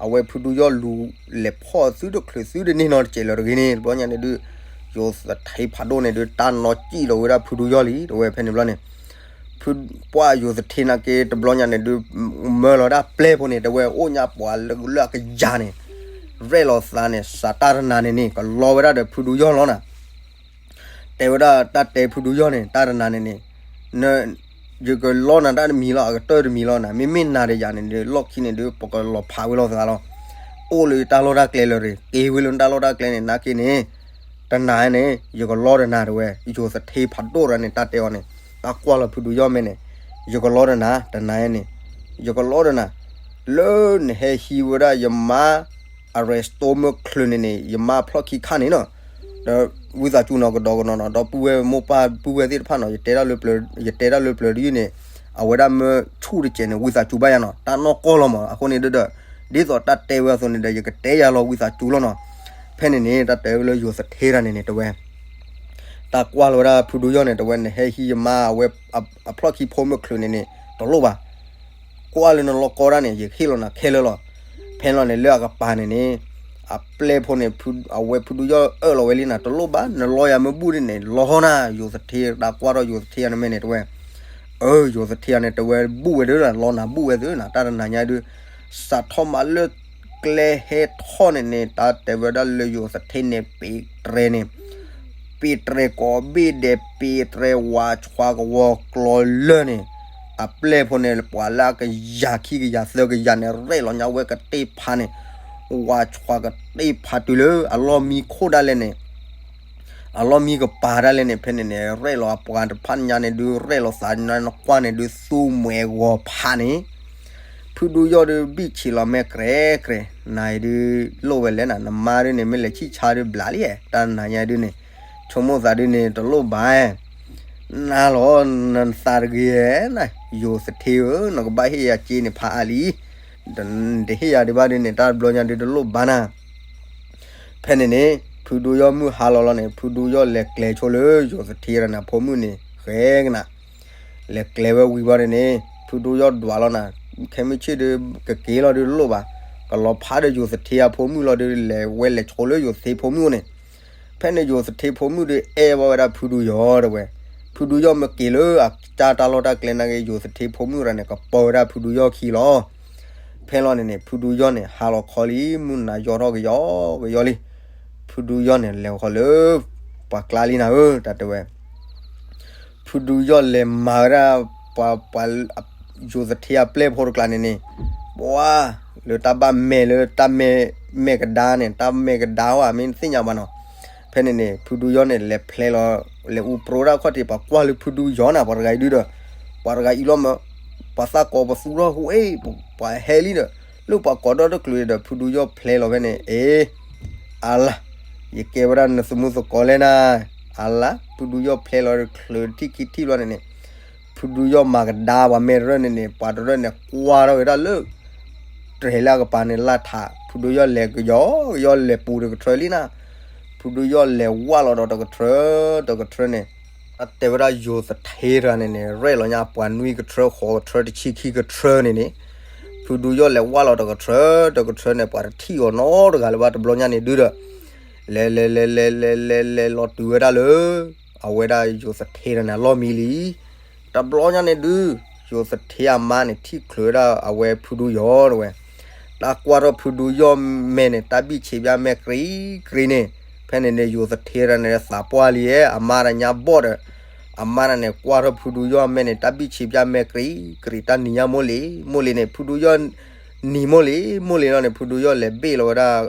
အဝဲဖုဒူယီၢ်လူၤလဲၤဖီၣ်သုတချုးသုတန့ၢ်နီတစဲးလၢၤတဂ့ၤန့ၣ် တဘျီညါန့ၣ်ဒုး ယိၤသထ့ဖးဒိၣ်န့ၣ်ဒုး တၢ်နီၢ်စံၣ်လီၤဝဲဒၣ်ဖုဒူယီၢ်လံ တဝဲဖဲန့ၣ်ဘျီန့ၣ် ဖု ပှၢ်ယိၤသထ့နာ်က့ တဘျီညါန့ၣ်ဒုး မၢလီၤဒၣ်ပျဲၢ်ဖိန့ၣ် တဝဲအိၣ်ညါပှၤလၢအကယၤန့ၣ် ရဲၣ်လီၤသးန့ၣ် စးတၢ်တနၤန့ၣ်န့ၣ် ကလီဝဲဒၣ်ဒီးဖုဒူယီၢ်လီၤနၤ, တဲဝဲဒၣ်တၢ်တဲဖုဒူယီၢ်န့ၣ် တၢ်တနၤန့ၣ်န့ၣ် ယကလီနၤတၢ်တမံၤလီၤ အကတၢၢ်တမံၤလီၤနၤ, မ့မ့ၢ်နၤဒီးယၤန့ၣ်ဒုး လီၢ်ခံန့ၣ်ဒုး ပကလီၤဖးဝဲလိာ်သးလီၤ, အိၣ်လၢတၢ်လီၢ်တၢ်ကျဲလၢၤရ့ၣ် က့ၤဝဲလၢတၢ်လီၢ်တၢ်ကျဲန့ၣ် နာ်က့န့ၣ် တနၤန့ၣ် ယကလီတနၤတဝဲ ယိၤသထ့ဖးဒိၣ်ရၤန့ၣ် တၢ်တဲအီၤန့ၣ် တၢ်ကွၢ်လီၤဖုဒူယီၢ်မဲာ်န့ၣ် ယကလီတနၤ တနၤန့ၣ် ယကလီတနၤ လၢနဟဲဟံးဝဲဒၣ်ယမါ အရဲၣ်စတိမုၢ်ချုးန့ၣ်န့ၣ် ယမါဖျီၣ်ခံခါန့ၣ်နီၤ, ဒီးဝံသးစူၤနီၤ ကဒီးကနီၤနီၤ ဒီပုၢ်ဝဲၢ်မိၢ်ပၢ်ပုၢ်ဝဲၢ်သ့ၣ်တဖၣ်နီၤ ယတဲတၢ်လၢပျၢၤ ယတဲတၢ်လၢပျၢၤတယုၢ်န့ၣ် အဝဲဒၣ်မၢဆူၣ်တစဲးန့ၣ် ဝံသးစူၤဘၣ်ယၤနီၤ တၢ်နီၢ်ကီၢ်လီၤမး အဃိန့ၣ်ဒီး ဒ်သိးတၢ်တဲဝဲအသိးန့ၣ်ဒီး ယကတဲယၤလီၤဝံသးစူၤလီၤနီၤ, ဖဲန့ၣ်န့ၣ် တၢ်တဲဝဲလၢယိၤသထ့တၢ်န့ၣ်န့ၣ် တဝဲ တၢ်ကွၢ်လီၤဝဲဒၣ်ဖုဒူယီၢ်န့ၣ် တဝဲ နဟဲဟံးယမါ အဝဲ အဖျီၣ်ခံဖိမုၢ်ချုးန့ၣ်န့ၣ် တလိၣ်ဘၣ် ကွၢ်လၢနလီၢ်ကီတၢ်န့ၣ် ယဟ့ၣ်လီၤနၤခဲလၢာ်လီၤ, ဖဲလီၤန့ၣ် လၢအကပၤန့ၣ်န့ၣ် အပျဲၢ်ဖိန့ၣ် အဝဲဖုဒူယီၢ်အၢၣ်လီၤဝဲလံနၤ တလိၣ်ဘၣ် နလီယၤမ့ၢ်ဘူၣ်ဒ်န့ၣ် လီနၤ ယိၤသထ့ တၢ်ကွၢ်ထီၣ်ယိၤသထ့ယၤန့ၣ်မ့ၢ်န့ၣ် တဝဲ အၢ ယိၤသထ့ယၤန့ၣ် တဝဲဘူၣ်ဝဲဒၣ် လီနၤဘူၣ်ဝဲသုနၤ တၢ်တနၤညါဒုး စးထီၣ်မးလၢကျဲဟဲထီၣ်န့ၣ်န့ၣ် တၢ်တဲဝဲဒၣ်လၢယိၤသထ့န့ၣ် ပ့းတြဲၤန့ၣ် ပ့းတြဲၤကိးဘ့ၣ်ဒဲး ပ့းတြဲၤဝးဆှါကဝီၤကျီလၢာ်န့ၣ် အပျဲၢ်ဖိန့ၣ် ပှၤလၢအကယၤခံကယၤသၢကယၤန့ၣ် ရဲၣ်လီၤညါဝဲကတ့ၢ်ဖးန့ၣ် ဝးဆှါကတ့ၢ်ဖးတုၤလၢအလီၢ်မံခိၣ်ဒၣ်လဲာ်န့ၣ် အလီၢ်မံကပၤဒၣ်လဲာ်န့ၣ် ဖဲန့ၣ်န့ၣ် ရဲၣ်လီၤအပှၤတဖၣ်ညါန့ၣ်ဒုး ရဲၣ်လီၤသးနကွၢ်န့ၣ်ဒုး သူမှဲၤဂီၤဖးန့ၣ် ဖုဒူယီၢ်ဒုး ဘံၣ်ဆံးလီၤမဲာ်ကြဲးကြဲး နၤအံၤဒုး လိၣ်ဝဲလဲၣ်နၤ နမါဒုးန့ၣ် မ့ၢ်လဲၤဆံၣ်ဆါဒုးဘျးလံ တၢ်နၤညါဒုးန့ၣ် ဆိကမိၣ်သးဒုးန့ၣ် တလိၣ်ဘၣ် နၤလီၤ နသးတဂ့ၤ နၤ ယိၤသထ့ဧၢ နကဘၣ်ဟ့ၣ်ယၤစ့န့ၣ် ဖးအါလံ တဟ့ၣ်ယၤဒံးဘၣ်ဒုးန့ၣ် တၢ်တဘျီညါဒုးတလိၣ်ဘၣ်နၤ ဖဲန့ၣ်န့ၣ် ဖုဒူယီၢ်မုၢ်ဟါလီၤလီၤန့ၣ် ဖုဒူယီၢ်လဲၤကျဲၤဆိလၢယိၤသထ့ဒီးနၤဖိမုၣ်န့ၣ် ဃဲကနၤ လဲၤကျဲၤဝဲဝံၤဘၣ်န့ၣ်န့ၣ် ဖုဒူယီၢ်ဒွးလီၤနၤ ခဲမုၢ်ဆ့ၣ်ဒုး ကက့ၤလီၤဒုးတလိၣ်ဘၣ် ကလီၤဖးဒီးယိၤသထ့အဖိမုၣ်လီၤဒုး လဲၤဝဲလဲၤဆိလၢယိၤသထ့ဖိမုၣ်အိၣ်န့ၣ် ဖဲန့ၣ်ယိၤသထ့ဖိမုၣ်ဒုး အဲၣ်ဘၣ်ဝဲဒၣ်ဖုဒူယီၢ်တဝဲ ဖုဒူယီၢ်မ့ၢ်က့ၤလၢအကၢ်တၢ်လီၢ်တၢ်ကျဲနာ်က့ ယိၤသထ့ဖိမုၣ်ရၤန့ၣ် ကပၢဝဲဒၣ်ဖုဒူယီၢ်ခံလီၤ ဖဲလီၤန့ၣ်န့ၣ် ဖုဒူယီၢ်န့ၣ် ဟါလီၤခီလံ မုၢ်နၤယီၢ်ထီၣ်ကယီကယီလံ ဖုဒူယီၢ်န့ၣ် လဲၤဃီၤလၢ ပှၤကျါလံနၤဧၢ တၢ်တဲဝဲ ဖုဒူယီၢ်လဲၤမၤဝဲဒၣ် ပှၤ ပှၤ ယိၤသထ့အပျဲၢ်ဖိတကျါန့ၣ်န့ၣ် ပှၤ လၢတၢ်ဘၣ်မဲာ်လၢတၢ်မဲာ် မဲာ်ကဒါန့ၣ် တၢ်မဲာ်ကဒါဝဲ မ့ၢ်သ့ၣ်ညါဘၣ်နီၤ ဖဲန့ၣ်န့ၣ် ဖုဒူယီၢ်န့ၣ် လဲၤဖျဲလီၤ လဲၤအူပြိဒၣ်ခီၣ်ထံး ပှၤကွၢ်လၢဖုဒူယီၢ်နၤ ပှၤတဂၤအံၤဒုဒီး ပှၤတဂၤအံၤလီၤမၢ် ပှၤသးကိးပသူထီၣ်ဟူအ့ၣ် ပှၤဟဲလံဒီး လၢပှၤကိးဒီတကျိၤဒီး ဖုဒူယီၢ်ဖျဲလီၤဖဲန့ၣ် အ့ အလၤ ယကဲဝဲဒၣ်နသမူသကိးလဲၣ်နၤ အလၤ ဖုဒူယီၢ်ဖျဲလီၤတချုးထံၣ်ခံထံၣ်ဘျီန့ၣ်န့ၣ် ဖုဒူယီၢ်မၤကဒါပှၤမဲာ်တရၢၣ်န့ၣ်န့ၣ် ပှၤတရၢၣ်န့ၣ် ကွၢ်ထီၣ်ဝဲဒၣ်လၢ တြဲၤလၢအကပၤန့ၣ် လၢထး ဖုဒူယီၢ်လဲၤကယီကယီလဲၤပူၤတကထြၢလံနၤ ဖုဒူယီၢ်လဲၤဝၢ်လီၤဒီးတကထြၢ တကထြၢန့ၣ် အတဲဝဲဒၣ်ယိၤသထ့တဂၤန့ၣ်န့ၣ် ရဲၣ်လီၤညါပှၤနွံကထြၢ ဃိးကထြၢ တဆံခံကထြၢန့ၣ်န့ၣ် ဖုဒူယီၢ်လဲၤဝၢ်လီၤတကထြၢ တကထြၢန့ၣ် ပှၤတထံၣ်အီၤနီတဂၤလၢၤဘၣ် တဘျီညါန့ၣ်ဒုဒီး လဲၤလဲၤလဲၤလဲၤလဲၤလဲၤလဲၤလီၤတုၤဝဲဒၣ်လၢ အဝဲဒၣ်ယိၤသထ့တဂၤန့ၣ် အလီၢ်မံလံ တဘျီညါန့ၣ်ဒု ယိၤသထ့အမါန့ၣ် ထံၣ်ချုးဝဲဒၣ်အဝဲဖုဒူယီၢ်တဝဲ တၢ်ကွၢ်ထီၣ်ဖုဒူယီၢ်မဲာ်န့ၣ် တၢ်ဘံၣ်ဆံးဘၣ်မဲာ်ကြံးကြံးန့ၣ် ဖဲန့ၣ်န့ၣ် ယိၤသထ့တဂၤန့ၣ် သးပှၢ်လံ အမါတဂၤညါဘီၣ်ဒီး အမါတဂၤန့ၣ် ကွၢ်ထီၣ်ဖုဒူယီၢ်မဲာ်န့ၣ် တၢ်ဘံၣ်ဆံးဘၣ်မဲာ်ကြံးကြံး တၢ်နံၤညါမိၢ်လံ မိၢ်လံန့ၣ် ဖုဒူယီၢ်နံၤမိၢ်လံ မိၢ်လံလီၤန့ၣ် ဖုဒူယီၢ်လဲၤဘ့ၣ်လီၤဝဲဒၣ်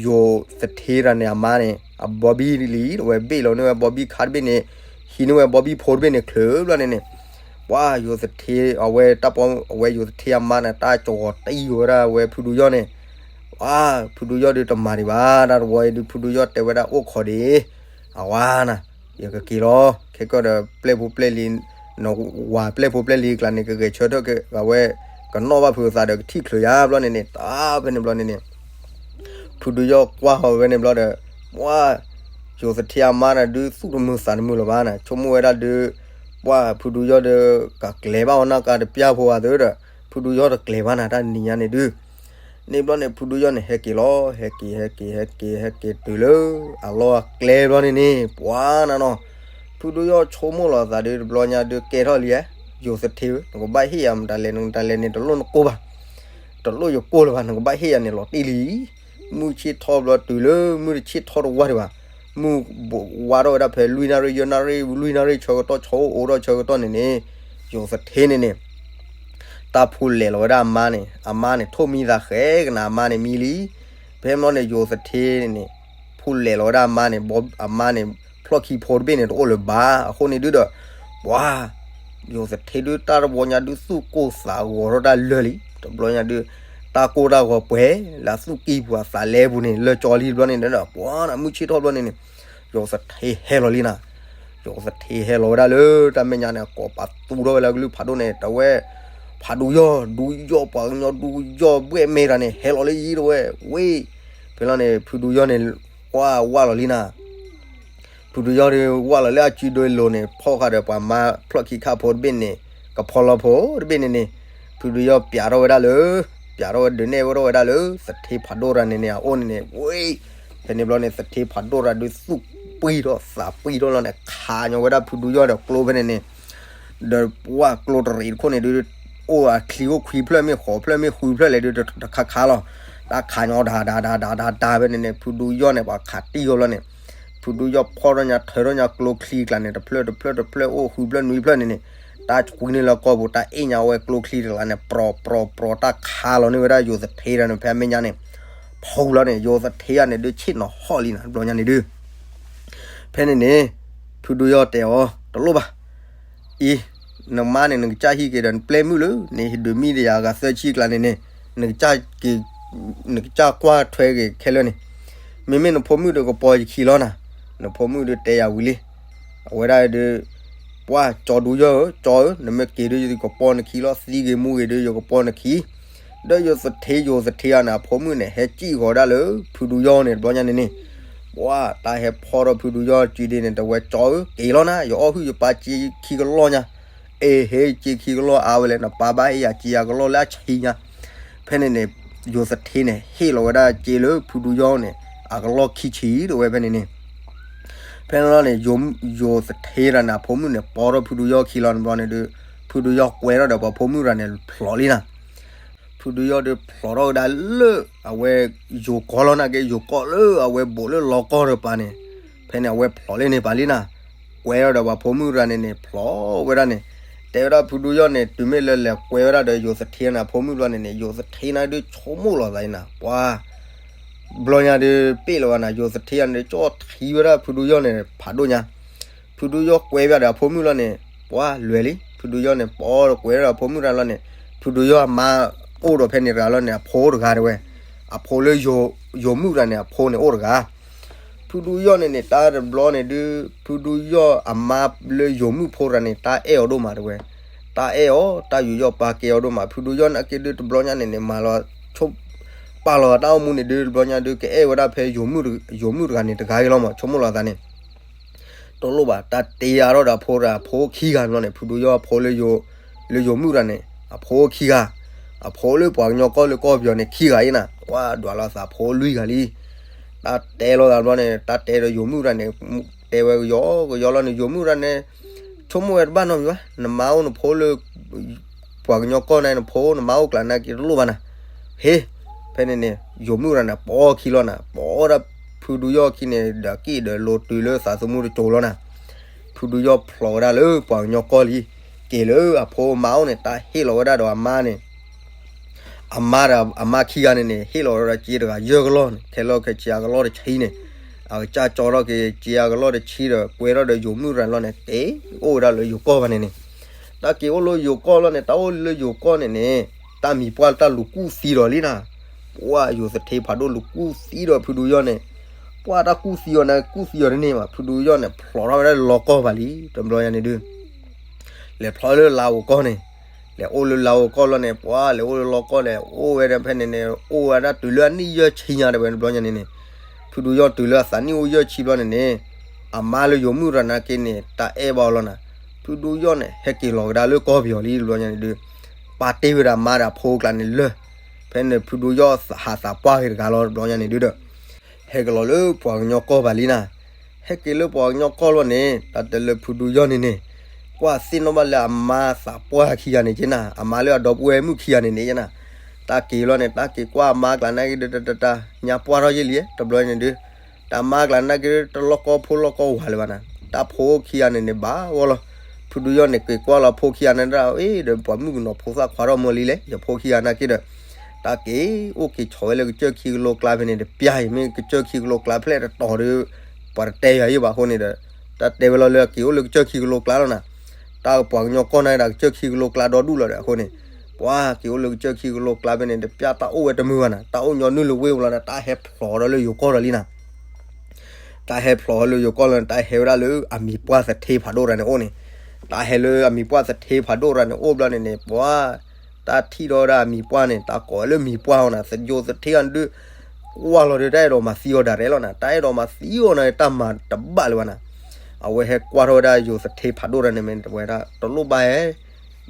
ယိၤသထ့တဂၤန့ၣ် အမါန့ၣ် အဘီဘံၣ်လံ အဝဲဘ့ၣ်လီၤန့ၢ်ဝဲဘီဘံၣ်ခါတဘ့ၣ်န့ၣ်, ဟံးန့ၢ်ဝဲဘီဘံၣ်ဖိတဘ့ၣ်န့ၣ် ချုးဘျီန့ၣ်န့ၣ်, ပှၤယိၤသထ့ အဝဲတၢ်ပီ အဝဲယိၤသထ့အမါန့ၣ် တၢ်ကဝီၤတံၢ်ဝဲဒၣ်ဝဲဖုဒူယီၣ်န့ၣ်, ပှၤဖုဒူယီၣ်ဒုးတမၤဒံးဘၣ် တၢ်တဝီအံၤဒုး ဖုဒူယီၣ်တဲဝဲဒၣ်အိၣ်ခိးဒံး, အဝၤနၤ ယကက့ၤလီၤ ခဲကီၢ်ဒီးပျဲၢ်ဖိပျဲၢ်လံၤ, နဝၤပျဲၢ်ဖိပျဲၢ်လံၤကျါန့ၣ် ကဂဲၤဆၢထၢၣ်က့ၤဝဲ, ကနီၣ်ဘၣ်ဖုအသးဒီးကထံၣ်ချုးယၤဘျီန့ၣ်န့ၣ်, တၢ်ဖဲန့ၣ်ဘျီန့ၣ်န့ၣ် ဖုဒူယီၣ်ကွၢ်ဃီၤဝဲန့ၣ်ဘျီဒီး, ပှၤယိၤသထ့အမါန့ၣ်ဒုး သူၣ်တမုာ်သးတမုာ်လၢၤဘၣ်န့ၣ် ဆိကမိၣ်ဝဲဒၣ်ဒုး, ပှၤဖုဒူယီၣ်ဒီး ကကျဲၤဘၣ်အီၤနၢ်ကါတပျၢ်ဖိဘၣ်သ့ဒီး, ဖုဒူယီၣ်တကျဲၤဘၣ်နၤ တၢ်နံၤညါန့ၣ်ဒုး န့ၣ်ဘျီန့ၣ် ဖုဒူယီၣ်န့ၣ် ဟဲက့ၤလီၤ ဟဲက့ၤ ဟဲက့ၤ ဟဲက့ၤ ဟဲက့ၤတုၤလၢအလီၢ်အကျဲဘျီန့ၣ်န့ၣ် ပှၤနၤနီၤ, ဖုဒူယီၣ်ဆိကမိၣ်လီၤအသးဒုး တဘျီညါဒုး ကဲထီၣ်လံဧါ, ယိၤသထ့ဧၢ, နကဘၣ်ဟ့ၣ်ယၤမတၤလဲၣ် နမတၤလဲၣ်န့ၣ် တလိၣ်နကိၢ်ဘၣ်, တလိၣ်ယကိၢ်လၢၤဘၣ် နကဘၣ်ဟ့ၣ်ယၤန့ၣ်လီၤတံၢ်လံ. မုၢ်ဆ့ၣ်ထီၣ်ဘျီတုၤလၢမုၢ်တဆ့ၣ်ထီၣ်တဝၢ်ဒံးဘၣ်, မုၢ်ဝါထီၣ်ဝဲဒၣ်ဖဲလွံၢ်နၣ်ရံၣ် ယဲၢ်နၣ်ရံၣ် လွံၢ်နၣ်ရံၣ်ဆၢကတီၢ် ဆီအိၣ်အိၣ်ထီၣ်ဆၢကတီၢ်န့ၣ်န့ၣ်, ယိၤသထ့န့ၣ်န့ၣ် တၢ်ဖူလဲၤလီၤဝဲဒၣ်အမါန့ၣ်, အမါန့ၣ် ထိၣ်မံသးဃဲကနၤ အမါန့ၣ်မံလံ. ဖဲမ့ၢ်န့ၣ် ယိၤသထ့န့ၣ်န့ၣ် ဖူလဲၤလီၤဝဲဒၣ်အမါန့ၣ်, အမါန့ၣ် ဖျီၣ်ခံဖိတဘ့ၣ်န့ၣ် တအိၣ်လၢၤဘၣ်. အဃိန့ၣ်ဒုဒီး ပှၤ ယိၤသထ့ဒု တၢ်တဘျီညါဒု သူၣ်ကိၢ်သးဂီၤထီၣ်တၢ်လၢာ်လံ. တဘျီညါဒု တၢ်ကိၢ်တၢ်ဂီၤပှဲၤ လၢသူၣ်ကံၢ်ပူၤအသးလဲပူၤန့ၣ် လၢာ်ကၠီလံတဘျီန့ၣ်ဒီး ပှၤနၤ မုၢ်ဆ့ၣ်ထီၣ်ဘျီန့ၣ်န့ၣ် ယိၤသထ့ဟဲလီၤလံနၤ. ယိၤသထ့ဟဲလီၤဝဲဒၣ်လၢတၢ်မဲာ်ညါန့ၣ် အကိးပာ်သူၣ်ထီၣ်ဝဲလၢကလုၢ်ဖးဒိၣ်န့ၣ် တဲဝဲ ဖးဒူယီၢ် ဒူယီၢ် ပှၤကညီဒူယီၢ်ဘှဲၣ်မဲတဂၤန့ၣ် ဟဲလီၤလၢယံၤတဲဝဲ, ဝ့ၢ် ဖဲလီၤန့ၣ် ဖုဒူယီၢ်န့ၣ် ကွၢ်ဝၢ်လီၤလံနၤ. ဖုဒူယီၢ်ဒု ဝၢ်လီၤလၢအစုဒိၣ်လိၤန့ၣ် ဖီၣ်ဃာ်ဒီးပှၤမါဖျီၣ်ခံခါဖိတဘ့ၣ်န့ၣ် ကဖီလီၤဖိတဘ့ၣ်န့ၣ်န့ၣ်, ဖုဒူယီၢ်ပျးထီၣ်ဝဲဒၣ်လၢ ပျးထီၣ်ဝဲဒုးနဲၣ်ဝဲထီၣ်ဝဲဒၣ်လၢ သထ့ဖးဒိၣ်တဂၤန့ၣ်န့ၣ် အအိၣ်န့ၣ်န့ၣ် ဝ့ၢ် ဖဲန့ၣ်ဘျီန့ၣ် သထ့ဖးဒိၣ်တဂၤဒု သူၣ်ပှံၢ်ထီၣ်သးပှံၢ်ထီၣ်လီၤန့ၣ် ခးညီဝဲဒၣ်ဖုဒူယီၢ်ဒီးကျိဖဲန့ၣ်န့ၣ် ဒီးပှၤကျိတရံးတခိၣ်န့ၣ်ဒု အိၣ်အချံအိၣ်ခွံဖျၢၣ်မ့ၢ်ဃိးဖျၢၣ်မ့ၢ်ဃုဖျၢၣ်လဲၣ်ဒု တခါခါလီၤ. တၢ်ခးညီဒၤဒၤဒၤဒၤဒၤဖဲန့ၣ်န့ၣ် ဖုဒူယီၢ်န့ၣ် ပှၤခးတံၢ်ဝဲဘျီန့ၣ် ဖုဒူယီၢ်ဖီၣ်ထီၣ်ညါ ထၢထီၣ်ညါကျိချံကျါန့ၣ် တဖျၢၣ်တဖျၢၣ်တဖျၢၣ်အိၣ်ဃုဖျၢၣ်နွံဖျၢၣ်န့ၣ်န့ၣ် တၢ်ကွံန့ၢ်လၢကီၢ်ပူၤ တၢ်အ့ၣ်ညါဝဲကျိချံတကျါန့ၣ် ပြီၤပြီၤပြီၤ တၢ်ခးလီၤန့ၢ်ဝဲဒၣ်ယိၤသထ့တဂၤန့ၣ် ဖဲမဲာ်ညါန့ၣ် ဖီၣ်လီၤန့ၣ် ယိၤသထ့တဂၤန့ၣ်ဒု ဆ့ၣ်နီၤဟီၣ်လံနၤ တဘျီညါန့ၣ်ဒု ဖဲန့ၣ်န့ၣ် ဖုဒူယီၢ်တဲအီၤ တလိၣ်ဘၣ် အံၤ နမါန့ၣ် နကစၢ်ဟံးက့ၤဒီးနပျဲၢ်မုၣ်လၢ နဟ့ၣ်ဒုးမံဒီးယၤအဂၤသၢဆံကျါန့ၣ်န့ၣ် နကစၢ်က့ၤ နကစၢ်ကွၢ်ထွဲက့ၤခဲလၢာ်န့ၣ် မ့မ့ၢ်နဖိမုၣ်ဒီးကပီၤယခံလီၤနၤ နဖိမုၣ်ဒုတဲယၤဝံၤလံ အဝဲဒၣ်ဒု ပှၤကၠီဒူယီၢ်ဧၢ ကၠီဧၢ နမ့ၢ်က့ၤဒု ယကပီၤနခံလီၤ သံဂ့ၤမူဂ့ၤဒု ယကပီၤနခံ ဒီးယိၤသထ့ ယိၤသထ့တဂၤန့ၣ် အဖိမုၣ်န့ၣ် ဟဲစံၣ်ဃီၤဒၣ်လၢ ဖုဒူယီၢ်န့ၣ် တဘျီညါန့ၣ်န့ၣ် ပှၤတၢ်ဟဲဖီၣ်ထီၣ်ဖုဒူယီၢ်စုဒ့န့ၣ် တဲဝဲကၠီဧၢ က့ၤလီၤနၤ ယအီၣ်ဟုၣ်ယပၢ်စ့ခံကလီၢ်ညါ အ့ ဟ့ၣ်စ့ခံကလီၢ်အါဝဲလဲၣ် နပၢ်ဘၣ်ဟ့ၣ်ယၤစ့ယၤကလီၢ်လၢအဆံညါ ဖဲန့ၣ်န့ၣ် ယိၤသထ့န့ၣ် ဟ့ၣ်လီၤဝဲဒၣ်စ့လၢဖုဒူယီၢ်န့ၣ် အကလီၢ်ခံဆံတဲဝဲဖဲန့ၣ်န့ၣ် ဖဲန့ၣ်လီၤန့ၣ် ယိၤသထ့တဂၤန့ၣ် အဖိမုၣ်န့ၣ် ပီထီၣ်ဖုဒူယီၢ်ခံလီၤန့ၣ်ဘျီန့ၣ်ဒု ဖုဒူယီၢ်ကွဲထီၣ်ဒီးပှၤဖိမုၣ်တဂၤန့ၣ် ဖျိးလံနၤ ဖုဒူယီၢ်ဒုဖျိးထီၣ်ဝဲဒၣ်လၢ အဝဲ ယိၤကီၢ်လီၤနၤက့ ယိၤကီၢ်လၢအဝဲဘူးလၢလီၤကီၢ်တပၤန့ၣ် ဖဲန့ၣ် အဝဲဖျိးလံန့ၣ်ပာ်လံနၤ ကွဲထီၣ်ဒီးပှၤဖိမုၣ်တဂၤန့ၣ်န့ၣ် ဖျိးဝဲဒၣ်န့ၣ် တဲဝဲဒၣ်ဖုဒူယီၢ်န့ၣ် တုၤမ့ၢ်လၢလဲၤကွဲဝဲဒၣ်ဒီးယိၤသထ့န့ၣ် အဖိမုၣ်ဘျီန့ၣ်န့ၣ် ယိၤသထ့န့ၣ်ဒုဆိကမိၣ်လီၤသးအံၤနၤ ပှၤ ဘျီညါဒု ပ့ၣ်လီၤဝဲနၤ ယိၤသထ့ယၤန့ၣ် ကၠီၣ်ထံဝဲဒၣ်ဖုဒူယီၢ်န့ၣ် ဖးဒိၣ်ညါ ဖုဒူယီၢ်ကွဲဝဲဒၣ်ဒီးအဖိမုၣ်လီၤန့ၣ် ပှၤလွဲၤလံ ဖုဒူယီၢ်န့ၣ် ပီဒီးကွဲးဒီးအဖိမုၣ်တဂၤလီၤန့ၣ် ဖုဒူယီၢ်အမါအိၣ်ဒီးဖဲန့ၣ်တဂၤလီၤန့ၣ် အဖိတဂၤတဲဝဲ အဖိလၢ ယိၤမုၣ်တဂၤန့ၣ် အဖိန့ၣ်အိၣ်တဂၤ ဖုဒူယီၢ်န့ၣ်န့ၣ် တၢ်တဘျီန့ၣ်ဒု ဖုဒူယီၢ်အမါလၢယိၤမုၣ်ဖိတဂၤန့ၣ် တၢ်အဲၣ်အီၤဒိၣ်မးတဲဝဲ တၢ်အဲၣ်အီၤ တၢ်ယူးယီၣ်ပာ်ကဲအီၤဒိၣ်မး ဖုဒူယီၢ်န့ၣ်က့ဒု တဘျီညါန့ၣ်န့ၣ် မၤလီၤ ပာ်လီၤတၢ်အိၣ်မူန့ၣ်ဒု တဘျီညါဒု ကအဲၣ်ဝဲဒၣ်ဖဲ ယိၤမုၣ်တဂၤန့ၣ် တဂၤအံၤလီၤမး ဆိကမိၣ်လီၤသးန့ၣ် တလိၣ်ဘၣ် တၢ်တဲအါထီၣ်ဒီးအဖိတဂၤ အဖိခံဂၤဘျီန့ၣ် ဖုဒူယီၢ်အဖိလၢ လၢယိၤမုၣ်တဂၤန့ၣ် အဖိခံဂၤ အဖိလၢပှၤကညီကီၢ်လၢကီၢ်ပယီၤန့ၣ် ခံဂၤအံၤနၤ ကွၢ်ဒွးလီၤသးဖိလွံၢ်ဂၤလံ တၢ်တဲလိာ်သးဘျီန့ၣ် တၢ်တဲဒီးယိၤမုၣ်တဂၤန့ၣ် တဲဝဲကယီကယီလီၤန့ၣ် ယိၤမုၣ်တဂၤန့ၣ် ဆိကမိၣ်ဝဲတဘၣ်နီတမံၤဘၣ် နမါအိၣ်နဖိလၢ ပှၤကညီကီၢ်န့ၣ် နဖိနမါအိၣ်ကျါန့ၣ်က့တလိၣ်ဘၣ်နၤ ဟ့ ဖဲန့ၣ်န့ၣ် ယိၤမုၣ်တဂၤန့ၣ် ပိာ်ခံလီၤနၤ ပိာ်ဒၣ်ဖုဒူယီၢ်ခံန့ၣ် ဒီးက့ၣ်ဒီးလိၤတုၤလၢသးသမူတစိၤလီၤနၤ ဖုဒူယီၢ်ဖျိးဝဲဒၣ်လၢပှၤကညီကီၢ်လံ က့ၤလၢအဖိအမါအိၣ်န့ၣ် တၢ်ဟ့ၣ်လီၤဝဲဒၣ်ဒီးအမါန့ၣ် အမါဒီးအမါခံဂၤန့ၣ်န့ၣ် ဟ့ၣ်လီၤဝဲဒၣ်စ့တဂၤယဲၢ်ကလီၢ်န့ၣ် ခဲလၢာ်ခဲဆ့အကလီၢ်တဆံန့ၣ်, အကစၢ်ကၠီထီၣ်က့ၤစ့အကလီၢ်တဆံဒီး ကွဲထီၣ်ဒီးယိၤမုၣ်ရၤလီၢ်န့ၣ် က့ၤအိၣ်ဝဲဒၣ်လၢယိၤကီၢ်ဘၣ်န့ၣ်န့ၣ်, တၢ်က့ၤအိၣ်လၢယိၤကီၢ်လီၤန့ၣ် တၢ်အိၣ်လၢယိၤကီၢ်န့ၣ်န့ၣ် တၢ်မံၤပှၢ်တၢ်လူၤကူၣ်သံဒီးလံနၤ, ပှၢ်ယိၤသထ့ဖးဒိၣ်လူၤကူၣ်သံဒီးဖုဒူယီၢ်န့ၣ်, ပှၢ်တၢ်ကူၣ်သံအီၤန့ၣ် ကူၣ်သံအီၤတန့ၢ်ဘၣ် ဖုဒူယီၢ်န့ၣ် ဖျိးထီၣ်ဝဲဒၣ်လီၤကီၢ်ဘၣ်လံ တဘျီညါန့ၣ်ဒုး လဲၤဖျိးလၢလၤဧိၤကီၢ်န့ၣ်, လဲၤအိၣ်လၢလၤဧိၤကီၢ်လီၤန့ၣ် ပှၢ်လဲၤအိၣ်လၢလီၤကီၢ်လဲၣ် အိၣ်ဝဲဒၣ်ဖဲန့ၣ်န့ၣ် အိၣ်ဝဲဒၣ်တုၤလၢအနံၣ်ယဲၢ်ဆံညါတဝဲတဘျီညါန့ၣ်န့ၣ်, ဖုဒူယီၢ်တုၤလၢအသးနံၣ်အိၣ်ယဲၢ်ဆံဘျီန့ၣ်န့ၣ်, အမါလၢယိၤမုၣ်ရၤနာ်က့န့ၣ် တၢ်အဲၣ်ဘၣ်အီၤလီၤနၤ, ဖုဒူယီၢ်န့ၣ် ဟဲက့ၤလီၤကဒါလၢကီၢ်ပယီၤလံတဘျီညါန့ၣ်ဒုး, ပာ်တ့ၢ်ဝဲဒၣ်မါဒီးအဖိအကျါန့ၣ်လၢ ဖဲန့ၣ်ဖုဒူယီၢ်ဟးသးပှၢ်က့ၤတဂၤလီၤတဘျီညါန့ၣ်ဒုးဒီး ဟဲက့ၤလီၤလၢပှၤကညီကီၢ်ဘၣ်လံနၤ, ဟဲက့ၤလၢပှၤကညီကီၢ်လီၤန့ၣ် တၢ်တဲလၢဖုဒူယီၢ်န့ၣ်န့ၣ်, ကွၢ်သ့ၣ်နီၣ်ဘၣ်လၢအမါသးပှၢ်ခံဂၤန့ၣ်က့နၤ အမါလၢအဒီပုၢ်ဝဲၢ်မုၣ်ခံဂၤန့ၣ်န့ၣ်ကနၤ, တၢ်က့ၤလီၤန့ၣ် တၢ်က့ၤကွၢ်အမါကျါနာ်က့ဒီး တတတ ညါပှၢ်ထီၣ်ယ့ၢ်လံ တဘျီန့ၣ်ဒုး, တၢ်မါကျါနာ်က့တလီၢ်ကီဖိလီၢ်ကီဝၤလၢၤဘၣ်နၤ, တၢ်ဖိခံဂၤန့ၣ်န့ၣ်ဘၣ်ဝဲလီၤ, ဖုဒူယီၢ်န့ၣ် က့ၤကွၢ်လီၤဖိခံဂၤန့ၣ်ဒၣ် အ့ ဒီးပှၤမုၣ်ကနီၤဖိသၣ်ခွါထီၣ်မီၢ်လံလဲၣ် ယဖိခံဂၤနာ်က့ဒီး, တၢ်က့ၤအိၣ်က့ၤဆီးဝဲလၢကစၢၢ်ခံကလိကျါဖဲန့ၣ် တပျၢ်အံၤမ့ၢ်ကစၢၢ်ခံကလိကျါဖဲလဲၣ်တတီၤဒီး, ပှၤတတဲယၤယ့ၢ်ဘၣ်အဃိန့ၣ်ဒီး, တၢ်တဲဝဲလီၤလၢအက့ၤအိၣ်လၢကစၢၢ်ခံကလိကျါလီၤနၤ, တၢ်ပှၤကညီကီၢ်နာ်က့ဒီးကစၢၢ်ခံကလိကျါဒီဒူၣ်လီၤဒီးအဃိန့ၣ်, ပှၤက့ၤအိၣ်လၢကစၢၢ်ခံကလိကျါဖဲန့ၣ် တပျၢ်တၢ်အိၣ်ဝဲတမုာ်ဘၣ်နၤ တၢ်အိၣ်ညီနုၢ်လၢဝ့ၢ်ဝဲလီၤဒီး တၢ်ဟဲဖျိးဒီးလၢယိၤကီၢ်ဒီးလံနၤ တၢ်ဟဲဖျိးလၢယိၤကီၢ်လီၤန့ၣ် တၢ်ဟဲဝဲဒၣ်လၢအမံၤပှၢ်သထ့ဖးဒိၣ်တဂၤန့ၣ်အိၣ်န့ၣ်, တၢ်ဟဲလၢအမံၤပှၢ်သထ့ဖးဒိၣ်တဂၤန့ၣ်အိၣ်ဘျီန့ၣ်န့ၣ် ပှၤ တၢ်ထံၣ်ဒီးဝဲဒၣ်အမံၤပှၢ်န့ၣ် တၢ်ကိးဝဲလၢမံၤပှၢ်အီၤနၤ ယိၤသထ့အီၤန့ၣ်ဒုး ကွၢ်လီၤဒီး တၢ်အဲၣ်ဒိးမၤသံအီၤဒၣ်ရဲၣ်လီၤနၤ တၢ်အဲၣ်ဒိးမၤသံအီၤနၤ တၢ်မၤတဘၣ်လၢၤဘၣ်နၤ, အဝဲဟဲကွၢ်ထီၣ်ဝဲဒၣ်ယိၤသထ့ဖးဒိၣ်တဂၤန့ၣ်မ့ၢ်တဝဲဒၣ် တလိၣ်ဘၣ်ဟဲ